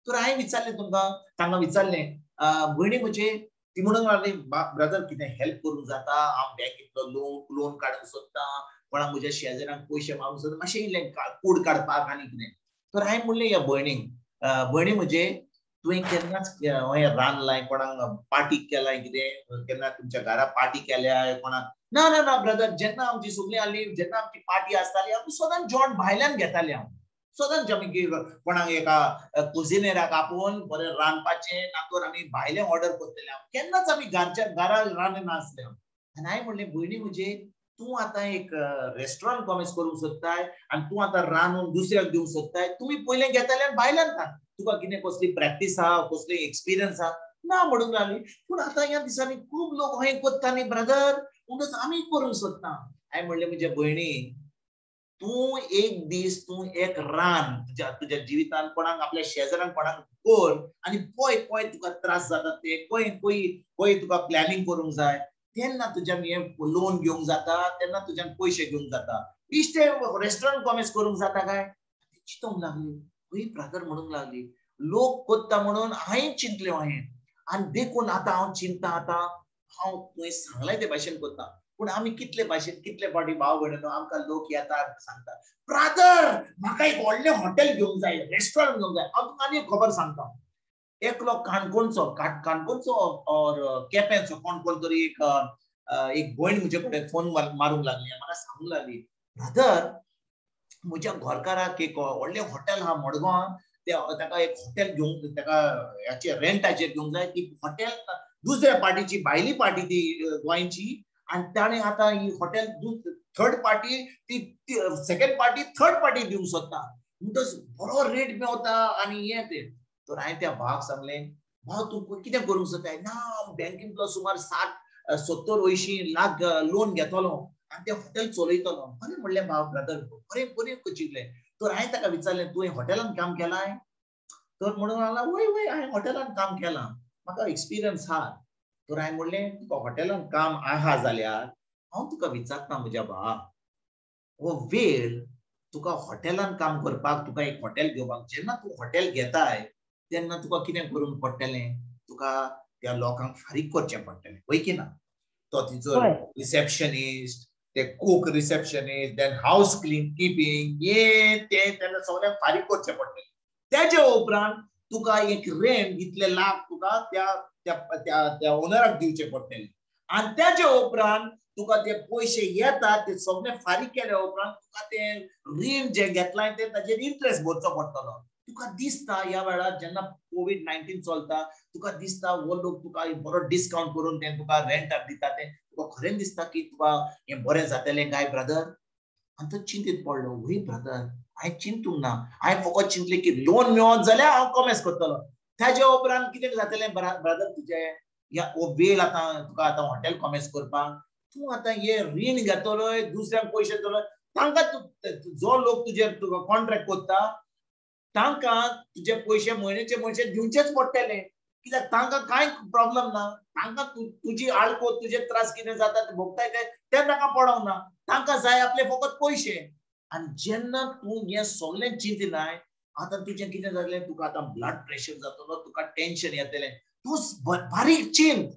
तर हांवें विचारलें तुमकां, तांकां विचारलें, भयणी म्हजे, ती म्हणूंक लागली, ब्रदर कितें हेल्प करूंक जाता, हांव बँकेंतलो लोन काडूंक सोदतां, कोणाक म्हज्या शेजाऱ्यांक पयशे मागूंक सोदता, मातशें इल्लें कूड काडपाक आनी कितें. तर हांवें म्हणलें ह्या भयणीक, भयणी म्हजे तुवें केन्नाच हें रांदलाय, कोणाक पार्टी केलाय कितें, केन्ना तुमच्या घरा पार्टी केल्या कोणाक? ना ना ना ब्रदर, जेन्ना आमची सगळीं आहली, जेन्ना आमची पार्टी आसताली आमी सदांच जेवण भायल्यान घेताले. हांव सदांच आमी कोणाक एका कुजिनेराक आपोवन बरें रांदपाचें, ना तर आमी भायलें ऑर्डर करतले. हांव केन्नाच आमी घरच्या घरा रांदना नासले. आनी हांवें म्हणलें, भयणी म्हजे तूं आतां एक रेस्टॉरंट कॉमेर्स करूंक सोदताय आनी तूं आतां रांदून दुसऱ्याक दिवंक सोदताय, तुमी पयलें घेताले आनी भायल्यान रांद, तुका कितें कसली प्रॅक्टीस आहा, कसली एक्सपिरियन्स आहा? ना म्हणूंक लागली. पूण आतां ह्या दिसांनी खूब लोक हें कोत्ता न्ही ब्रदर, म्हणूनच आमी करूंक सोदता. हांवें म्हणलें, म्हज्या भयणी तूं एक दीस तूं एक रान तुज्या तुज्या जिवितान कोणाक आपल्या शेजाऱ्यांक कोणाक कर आनी पळय पळय तुका त्रास जाता ते, पळय पळय पळय तुका प्लॅनिंग करूंक जाय, तेन्ना तुज्यान हें लोन घेवंक जाता, तेन्ना तुज्यान पयशे घेवंक जाता, इश्टे रेस्टॉरंट कॉमेर्स करूंक जाता काय? चिंतूंक लागली, हय ब्रदर म्हणूंक लागली, लोक कोत्ता म्हणून हांवें चिंतलें हांवें, आनी देखून आतां हांव चिंता, आतां हांव तुवें सांगलाय ते भाशेन कोत्ता. पूण आमी कितले भाशेन कितले फावटी भाव भयणीनो आमकां लोक येतात सांगता, ब्रदर म्हाका एक व्हडलें हॉटेल घेवंक जाय, रेस्टॉरंट घेवंक जाय. हांव तुमकां आनी एक खबर सांगता, एकलो काणकोणचो, काणकोणचो ऑर केपेंचो कोण कोण तरी एक एक भयण म्हजे कडेन फोन मारूंक लागली, म्हाका सांगूंक लागली, ब्रदर म्हज्या घरकाराक एक व्हडलें हॉटेल आहा मडगांव, ताका एक हॉटेल घेवंक, ताका हेचेर रेंटाचेर घेवंक जाय. ती हॉटेल दुसऱ्या पार्टीची, भायली पार्टी ती गोंयची, आनी ताणें आतां ही हॉटेल थर्ड पार्टी ती सेकंड पार्टी थर्ड पार्टी दिवंक सोदता, म्हणटच बरो रेट मेवता आनी हें तें. तर हांवें त्या भावाक सांगलें, भाव तूं कितें करूंक सोदताय? ना हांव बँकेंतलो सुमार 60-70-80 लाख लोन घेतलो आनी तें हॉटेल चलयतलो. बरें म्हणलें भाव, ब्रदर बरें बरें चिंतलें. तर हांवें ताका विचारलें, तुवें हॉटेलान काम केलां? तर म्हणून लागला, वय वय हांवें हॉटेलान काम केलां, म्हाका एक्सपिरियन्स आहा. तर हांवें म्हणलें, तुका हॉटेलान काम आहा जाल्यार हांव तुका विचारता म्हज्या भावा, हो वेळ तुका हॉटेलान काम करपाक, तुका एक हॉटेल घेवपाक, जेन्ना तूं हॉटेल घेताय तेन्ना तुका कितें करूंक पडटलें, तुका त्या लोकांक फारीक करचें पडटलें, वय की ना? तो तिचो रिसेप्शनिस्ट, ते cook receptionist, then house clean keeping, हे ते तेन्ना सगळ्यांक फारीक करचें पडटलें. तेजे उपरांत तुका एक रेंट इतले लाख तुका त्या त्या ओनराक दिवचे पडटले, आनी तेजे उपरांत तुका ते पयशे येतात ते सगळे फारीक केल्या उपरांत तुका ते रीण जे घेतलाय ते ताजेर इंट्रस्ट भरचो पडटलो. तुका दिसता ह्या वेळार जेन्ना कोवीड-19 चलता तुका दिसता हो लोक तुका बरो डिस्कावंट करून ते तुका रेंटाक दिता, ते तुका खरें दिसता की तुका हें बरें जातलें काय ब्रदर? आनी तो चिंतीत पडलो, वय ब्रदर हांवें चिंतूंक ना, हांवें फकत चिंतलें की लोन मेळत जाल्यार हांव कॉमर्स करतलो, ताजे उपरांत कितें जातलें ब्रदर तुजें ह्या हो वेळ आतां तुका आतां हॉटेल कॉमर्स करपाक, तूं आतां हे रीण घेतलो दुसऱ्यांक पयशे दितलो, तांकां जो लोक तुजेर तुका कॉन्ट्रॅक्ट करता तांकां तुजे पयशे म्हयन्याचे पयशे दिवचेच पडटले, कित्याक तांकां कांय प्रॉब्लम ना, तांकां तुजी आळको तुजे त्रास कितें जाता ते भोगताय ते तांकां पडोंक ना, तांकां जाय आपले फकत पयशे. आनी जेन्ना तूं हें सगळें चिंतिनाय आतां तुजें कितें जातलें, तुका आतां ब्लड प्रेशर जातलो, तुका टेंशन येतलें, तूं बारीक चिंत.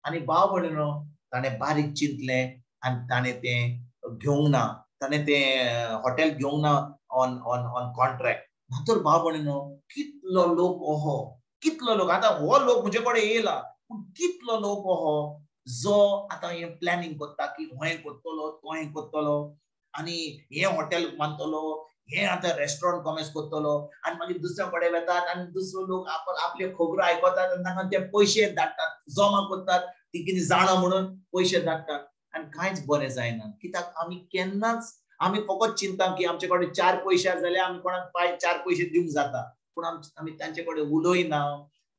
आनी भाव भयणीनो ताणें बारीक चिंतलें आनी ताणें तें घेवंक ना, ताणें तें हॉटेल घेवंक ना ऑन ऑन ऑन कॉन्ट्रॅक्ट. नंतर भाव भयणीनो कितलो लोक ओहो, कितलो लोक आतां हो लोक म्हजे कडेन येयला, पूण कितलो लोक ओहो जो आतां हें प्लॅनिंग करता की हें करतलो तो हें करतलो आनी हें हॉटेल बांदतलो, हें आतां रेस्टॉरंट कॉमर्स करतलो, आनी मागीर दुसऱ्या कडेन वतात आनी दुसरो लोक आपल्यो खबरो आयकतात आनी तांकां ते पयशे धाडटात, जमा करतात, ती कितें जाणा म्हणून पयशे धाडटात आनी कांयच बरें जायना. कित्याक आमी केन्नाच आमी फकत चिंता की आमचे कडेन 4 पयशे जाल्यार आमी कोणाक 4 पयशे दिवंक जाता, पूण आमी तांचे कडेन उलयना,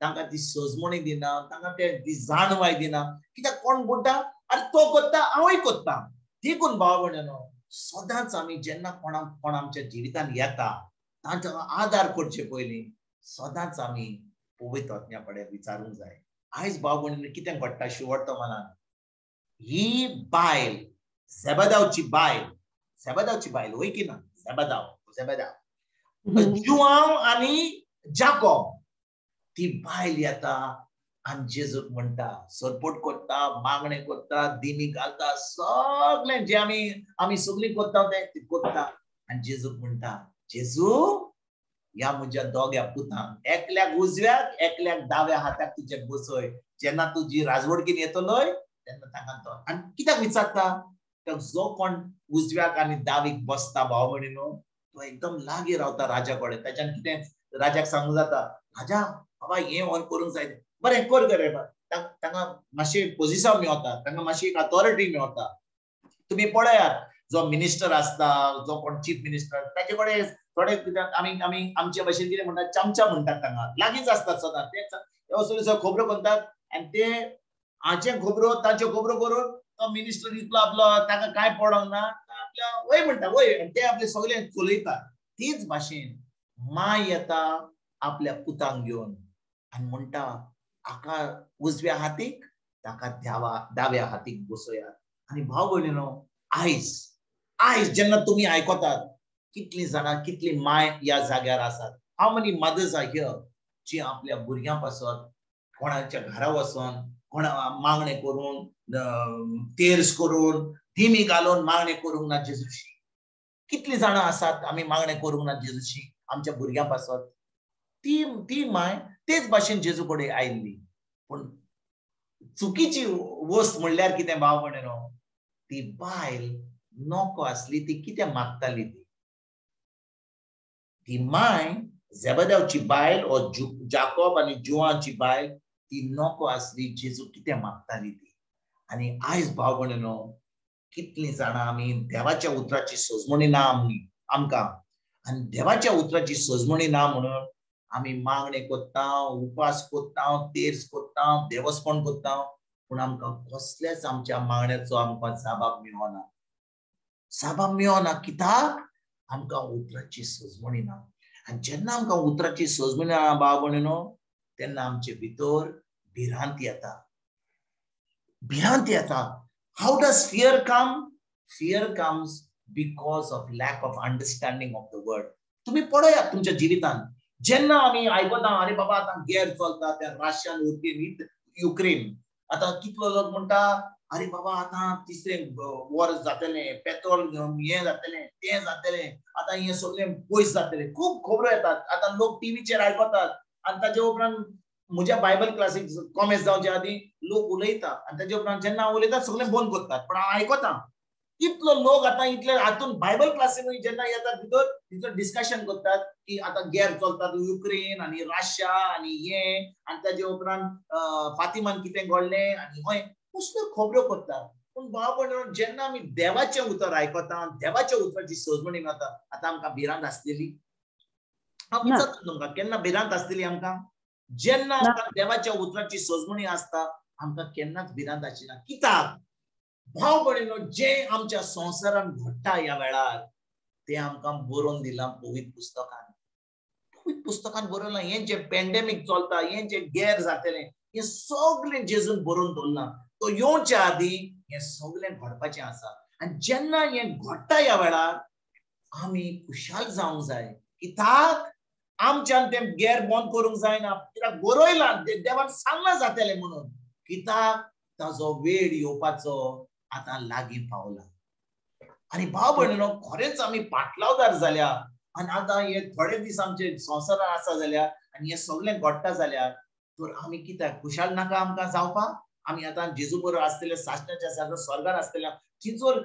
तांकां ती सजमणी दिना, तांकां ती जाणवाय दिना, कित्याक कोण म्हणटा आरे तो करता हांवूय करता. देखून भाव भयणीनो सदांच आमी जेन्ना कोण आमच्या जिवितान येता तांचो आदार करचे पयलीं सदांच आमी पवित्र आत्म्या कडेन विचारूंक जाय. आयज भाव भयणीनो कितें घडटा शिवर्तमानान, ही बायल झेबेदावची बायल, झेबेदावची बायल वय की ना, झेबेदाव झेबेदाव जुआंव आनी जाकोब, ती बायल येता आनी जेजूक म्हणटा, सरपोट करता, मागणें करता, दिमी घालता, सगळें जें आमी आमी सगळीं करता तें ती करता आनी जेजूक म्हणटा, जेजू ह्या म्हज्या दोग्या पुतांक एकल्याक उजव्याक एकल्याक दाव्या हाताक तुजे बसय, जेन्ना तुजी राजवडकीन येतलोय तेन्ना तांकां तो. आनी कित्याक विचारता, तर जो कोण उजव्याक आनी दावीक बसता भाव भयणीनो तो एकदम लागीं रावता राजा कडेन, ताच्यान कितें राजाक सांगूंक जाता, राजा बाबा हें ऑन करूंक जाय, बरें कर गरे, तांकां मातशें पोजिसांव मेवता, तांकां मातशी एक अथॉरिटी मेवता. तुमी पळयात जो मिनिस्टर आसता, जो कोण चीफ मिनिस्टर, ताचे कडेन थोडे कित्याक आमी आमी आमचे भाशेन कितें म्हणटात, चमचा म्हणटात, तांकां लागींच आसतात सदां, ते वचून खबरो करतात आनी ते हाचे खबरो ताच्यो खबरो करून तो मिनिस्टर इतलो आपलो ताका कांय पडोंक ना, आपल्या वय म्हणटा वय, आनी ते आपले सगळे चलयतात. तीच भाशेन माय येता आपल्या पुतांक घेवन आनी म्हणटा, हाका उजव्या हातीक ताका दाव्या हातीक बसयात. आनी भाव भयणीनो आयज आयज जेन्ना तुमी आयकतात कितलीं जाणां कितली माय ह्या जाग्यार आसात, how many mothers are here जी आपल्या भुरग्यां पासत कोणाच्या घरा वचोन कोणा मागणें करून तेर्स करून दिमी घालून मागणें करूंक ना जेजूशी. कितलीं जाणां आसात आमी मागणें करूंक ना जेजूशी आमच्या भुरग्यां पासत. ती ती माय तेच भाशेन जेजू कडेन आयिल्ली, पूण चुकीची वस्त म्हणल्यार कितें भाव भयणीनो, ती बायल नको आसली, ती कितें मागताली, ती ती माय झेबेदावची बायल ओ जाकोब आनी जुआंची बायल ती नको आसली, जेजू कितें मागताली ती. आनी आयज भाव भयणीनो कितलीं जाणां आमी देवाच्या उतराची सजमणी ना आमी आमकां, आनी देवाच्या उतराची सजमणी ना म्हणून आमी मागणें करता, उपास करता, तेर्स करता, देवस्पण करता, पूण आमकां कसल्याच आमच्या मागण्याचो आमकां जाबाब मेळना, जाबाब मेळना. कित्याक आमकां उतराची सजमणी ना. आनी जेन्ना आमकां उतराची सजमणी ना भाव भयणीनो तेन्ना आमचे भितर भिरांत येता, भिरांत येता. How does fear come? Fear comes because of lack of understanding of the word. तुमी पळयात तुमच्या जिवितान जेन्ना आमी आयकता अरे बाबा आतां गेर चलता त्या रशियन युक्रेन, आतां कितलो लोक म्हणटा अरे बाबा आतां तिसरें वॉर जातलें, पेट्रोल हें जातलें तें जातलें, आतां हें सगळें पयस जातलें, खूब खबरो येतात. आतां लोक टिवीचेर आयकतात आनी ताजे उपरांत म्हज्या बायबल क्लासीक कॉमेस जावचे आदीं लोक उलयता आनी ताजे उपरांत जेन्ना हांव उलयता सगळें बंद करतात, पण हांव आयकता. इतलो लोक आतां इतले हातून बायबल क्लासीनूय जेन्ना येतात भितर भितर डिस्कशन करतात की आतां गेर चलतात युक्रेन आनी रशिया आनी हे आनी ताजे उपरांत फातिमान कितें घडलें आनी हय कसल्यो खबऱ्यो करतात. पूण भाव भयणीनो जेन्ना आमी देवाचें उतर आयकता, देवाच्या उतराची सजमणी मेळता, आतां आमकां भिरांत आसतली? हांव विचारता तुमकां, केन्ना भिरांत आसतली आमकां? जेन्ना आमकां देवाच्या उतराची सजमणी आसता आमकां केन्नाच भिरांत आसची ना. कित्याक भाव भयणीनो जें आमच्या संवसारान घडटा ह्या वेळार तें आमकां बरोवन दिलां पवित्र पुस्तकान. पवित्र पुस्तकान बरयलां हें जें पॅन्डेमीक चलता, हें जें गेर जातलें, हें सगळें जेजून बरोवन दवरलां. तो येवच्या आदीं हें सगळें घडपाचें आसा. आनी जेन्ना हें घडटा ह्या वेळार आमी खुशाल जावंक जाय. कित्याक आमच्यान तें गेर बंद करूंक जायना, कित्याक बरयलां, देवान सांगलां जातलें म्हणून. कित्याक ताजो वेळ येवपाचो आतां लागीं पावला. आनी भाव भयणीनो खरेंच आमी पाटलावदार जाल्या आनी आतां हे थोडे दीस आमचे संवसारान आसा जाल्यार आनी हें सगळें घडटा जाल्यार तर आमी कित्याक खुशाल नाका आमकां जावपाक? आमी आतां जेजू बरोबर आसतले, सासणाच्या सारको स्वर्गार आसतले, थंयसर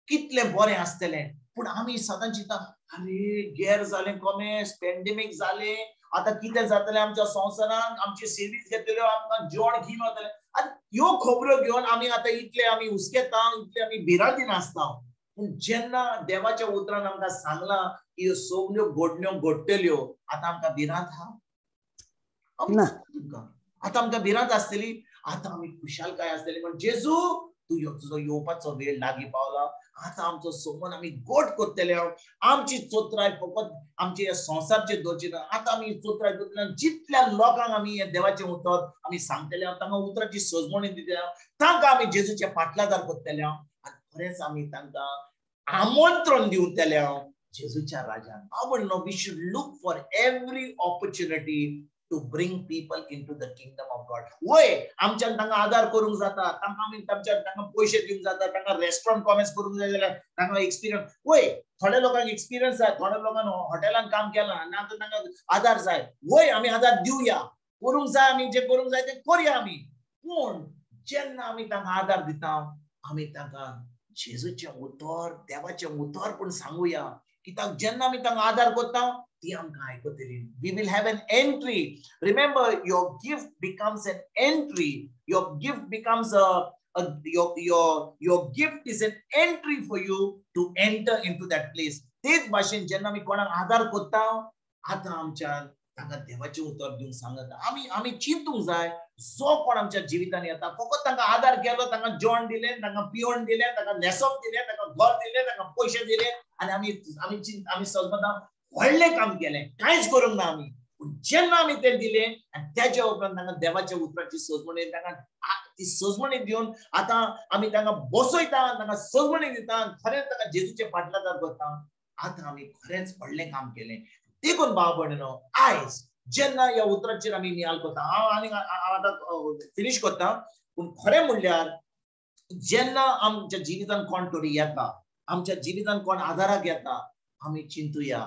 कितलें बरें आसतलें. पूण आमी सदां चिंता, अरे गेर जालें, कॉमेस पेंडेमीक जालें, आतां कितें जातलें आमच्या संवसारान, आमची सेवीज घेतल्यो, आमकां जेवण घेवन वतलें. आनी ह्यो खबऱ्यो घेवन आमी आतां इतले आमी हुस्केता, इतले आमी भिरांतीन आसता. पूण जेन्ना देवाच्या उतरान आमकां सांगलां की ह्यो सगल्यो घडण्यो घडटल्यो, आतां आमकां भिरांत आहा? तुमकां आतां आमकां भिरांत आसतली? आतां आमी खुशालकाय आसतली. म्हण जेजू तूं तुजो येवपाचो वेळ लागीं पावला, आतां आमचो सोमन आमी गोट करतले, आमची चोत्राय फकत आमचे संवसारचे दवरची ना, आतां आमी चोत्राय दवरतले. जितल्या लोकांक आमी हें देवाचें उतर आमी सांगतले, तांकां उतराची सजमणी दितले, तांकां आमी जेजूचे पाटलादार करतले आनी खरेंच आमी तांकां आमंत्रण दिवतले जेजूच्या राजान. हांव म्हणलो, we should look for every opportunity to bring people into the kingdom of God. वय आमच्यान तांकां आदार करूंक जाता, तांकां आमी तांकां पयशे दिवंक जाता, तांकां रेस्टॉरंट कॉमेर्स करूंक जाय जाल्यार तांकां एक्सपिरियन्स. वय थोड्या लोकांक एक्सपिरियन्स जाय, थोड्या लोकांक हॉटेलान काम केलां ना तर तांकां आदार जाय. वय आमी आदार दिवया, करूंक जाय, आमी जें करूंक जाय तें करुया आमी. पूण जेन्ना आमी तांकां आदार दिता आमी तांकां जेजूचें उतर, देवाचें उतर पूण सांगुया. कित्याक जेन्ना आमी तांकां आदार करता ती आमकां आयकतली. We will have an entry. Remember, your gift becomes an entry. Your gift becomes your gift is an entry for you to enter into that place. तेच भाशेन जेन्ना आमी कोणाक आदार करता आतां आमच्यान तांकां देवाचें उतर दिवंक सांगता. आमी आमी चिंतूंक जाय, जो कोण आमच्या जिवितान येता फकत तांकां आदार केलो, तांकां जेवण दिलें, तांकां पिवण दिलें, तांकां न्हेसप दिलें, तांकां घर दिलें, तांकां पयशे दिले आनी आमी आमी आमी सजमता व्हडलें काम केलें, कांयच करूंक ना आमी. पूण जेन्ना आमी तें दिलें आनी तेज्या उपरांत तांकां देवाच्या उतराची सजमणी, तांकां ती सजमणी दिवन आतां आमी तांकां बसयता, तांकां सजमणी दिता, खरेंच तांकां जेजूचे फाटलादार करता, आतां आमी खरेंच व्हडलें काम केलें. देखून भाव भयणीनो आयज जेन्ना ह्या उतराचेर आमी नियाळ करता, हांव आनी आतां फिनीश करता, पूण खरें म्हणल्यार जेन्ना आमच्या जिवितान कोण तरी येता, आमच्या जिवितान कोण आदाराक येता, आमी चिंतुया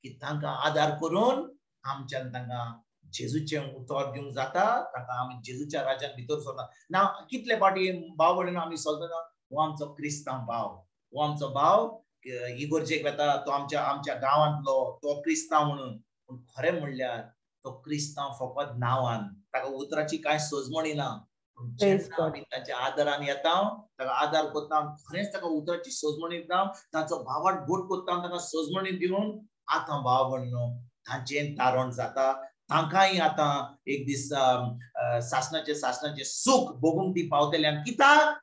की तांकां आदार करून आमच्यान तांकां जेजूचें उतर दिवंक जाता, तांकां आमी जेजूच्या राज्यान भितर सरता ना. कितले फावटी भाव भयणीनो आमी समजना, हो आमचो क्रिस्तांव भाव, हो आमचो भाव इगोर्जेक वता, तो आमच्या आमच्या गांवांतलो, तो क्रिस्तांव म्हणून. पूण खरें म्हणल्यार तो क्रिस्तांव फकत नांवान, ताका उतराची कांय सजमणी ना. पूण जेन्ना आमी ताच्या आदारान येता, ताका आदार करता, खरेंच ताका उतराची सजमणी दिता, ताचो भावाट गोट करता, ताका सजमणी दिवन आतां भाव भयणीनो तांचें तारण जाता, तांकांय आतां एक दीस सासणाचें सासणाचें सूख भोगूंक ती पावतली. आनी कित्याक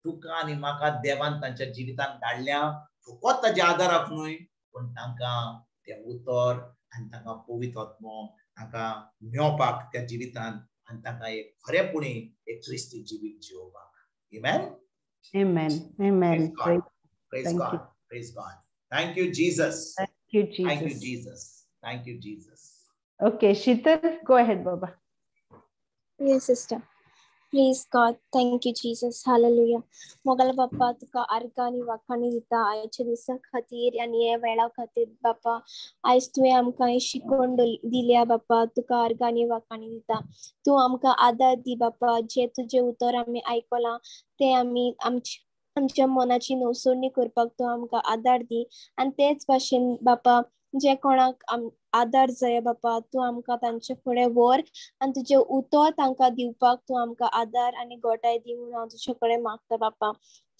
तुका आनी म्हाका देवान तांच्या जिवितान धाडल्या फकत ताच्या आदाराक न्हय, पूण तांकां तें उतर आनी तांकां पवित्र आत्मो तांकां मेळपाक त्या जिवितान आनी तांकां एक खरेपणी एक क्रिस्ती जिवीत जिवोवपाक. Amen? Amen. Amen. Praise God. Praise God. Praise God. Thank you, Jesus. Thank you, Jesus. Thank you, Jesus. Thank you, Jesus. Okay, Sheetal, go ahead, Baba. Yes, sister. Praise God. Thank you, Jesus. Hallelujah. मोगाल बाप्पा तुका आर्गां आनी वाखाणी दिता आयच्या दिसा खातीर आनी ह्या वेळा खातीर बाप्पा. आयज तुवें आमकां शिकवण दिल्या बाप्पा, तुका आर्गां आनी वाखाणी दिता. तूं आमकां आदार दी बाप्पा, जे तुजें उतर आमी आयकलां तें आमी आमच्या मनाची नवसरणी करपाक तूं आमकां आदार दी. आनी तेच भाशेन बापा जे कोणाक आदार जाय बापा तूं आमकां तांचे फुडें व्हर आनी तुजें उतर तांकां दिवपाक तूं आमकां आदार आनी गोटाय दी म्हणून हांव तुजे कडेन मागता बापा.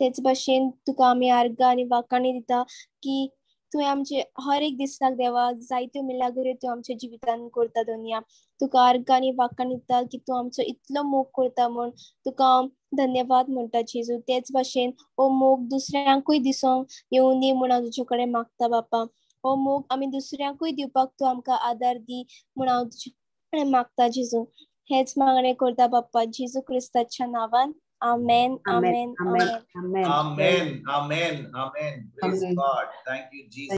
तेच भाशेन तुका आमी आर्गां आनी वाखाणी दिता की तुवें आमचे हर एक दिसाक देवा जायत्यो मिलाग्री तूं आमच्या जिवितान करता दोनिया. तुका आर्गां आनी वाखाणी दिता की तूं आमचो इतलो मोग करता म्हूण तुका हांव धन्यवाद म्हणटा जेजू. तेच भाशेन हो मोग दुसऱ्यांकूय दिसोंक येवनी म्हूण हांव तुजे कडेन मागता बापा. हो मोग आमी दुसऱ्यांकूय दिवपाक तूं आमकां आदार दी म्हूण हांव तुजे कडेन मागता जेजू. हेच मागणें करता बाप्पा जेजू क्रिस्ताच्या नांवान. Amen, amen, amen. Amen, amen, amen. Praise God. Thank you, Jesus.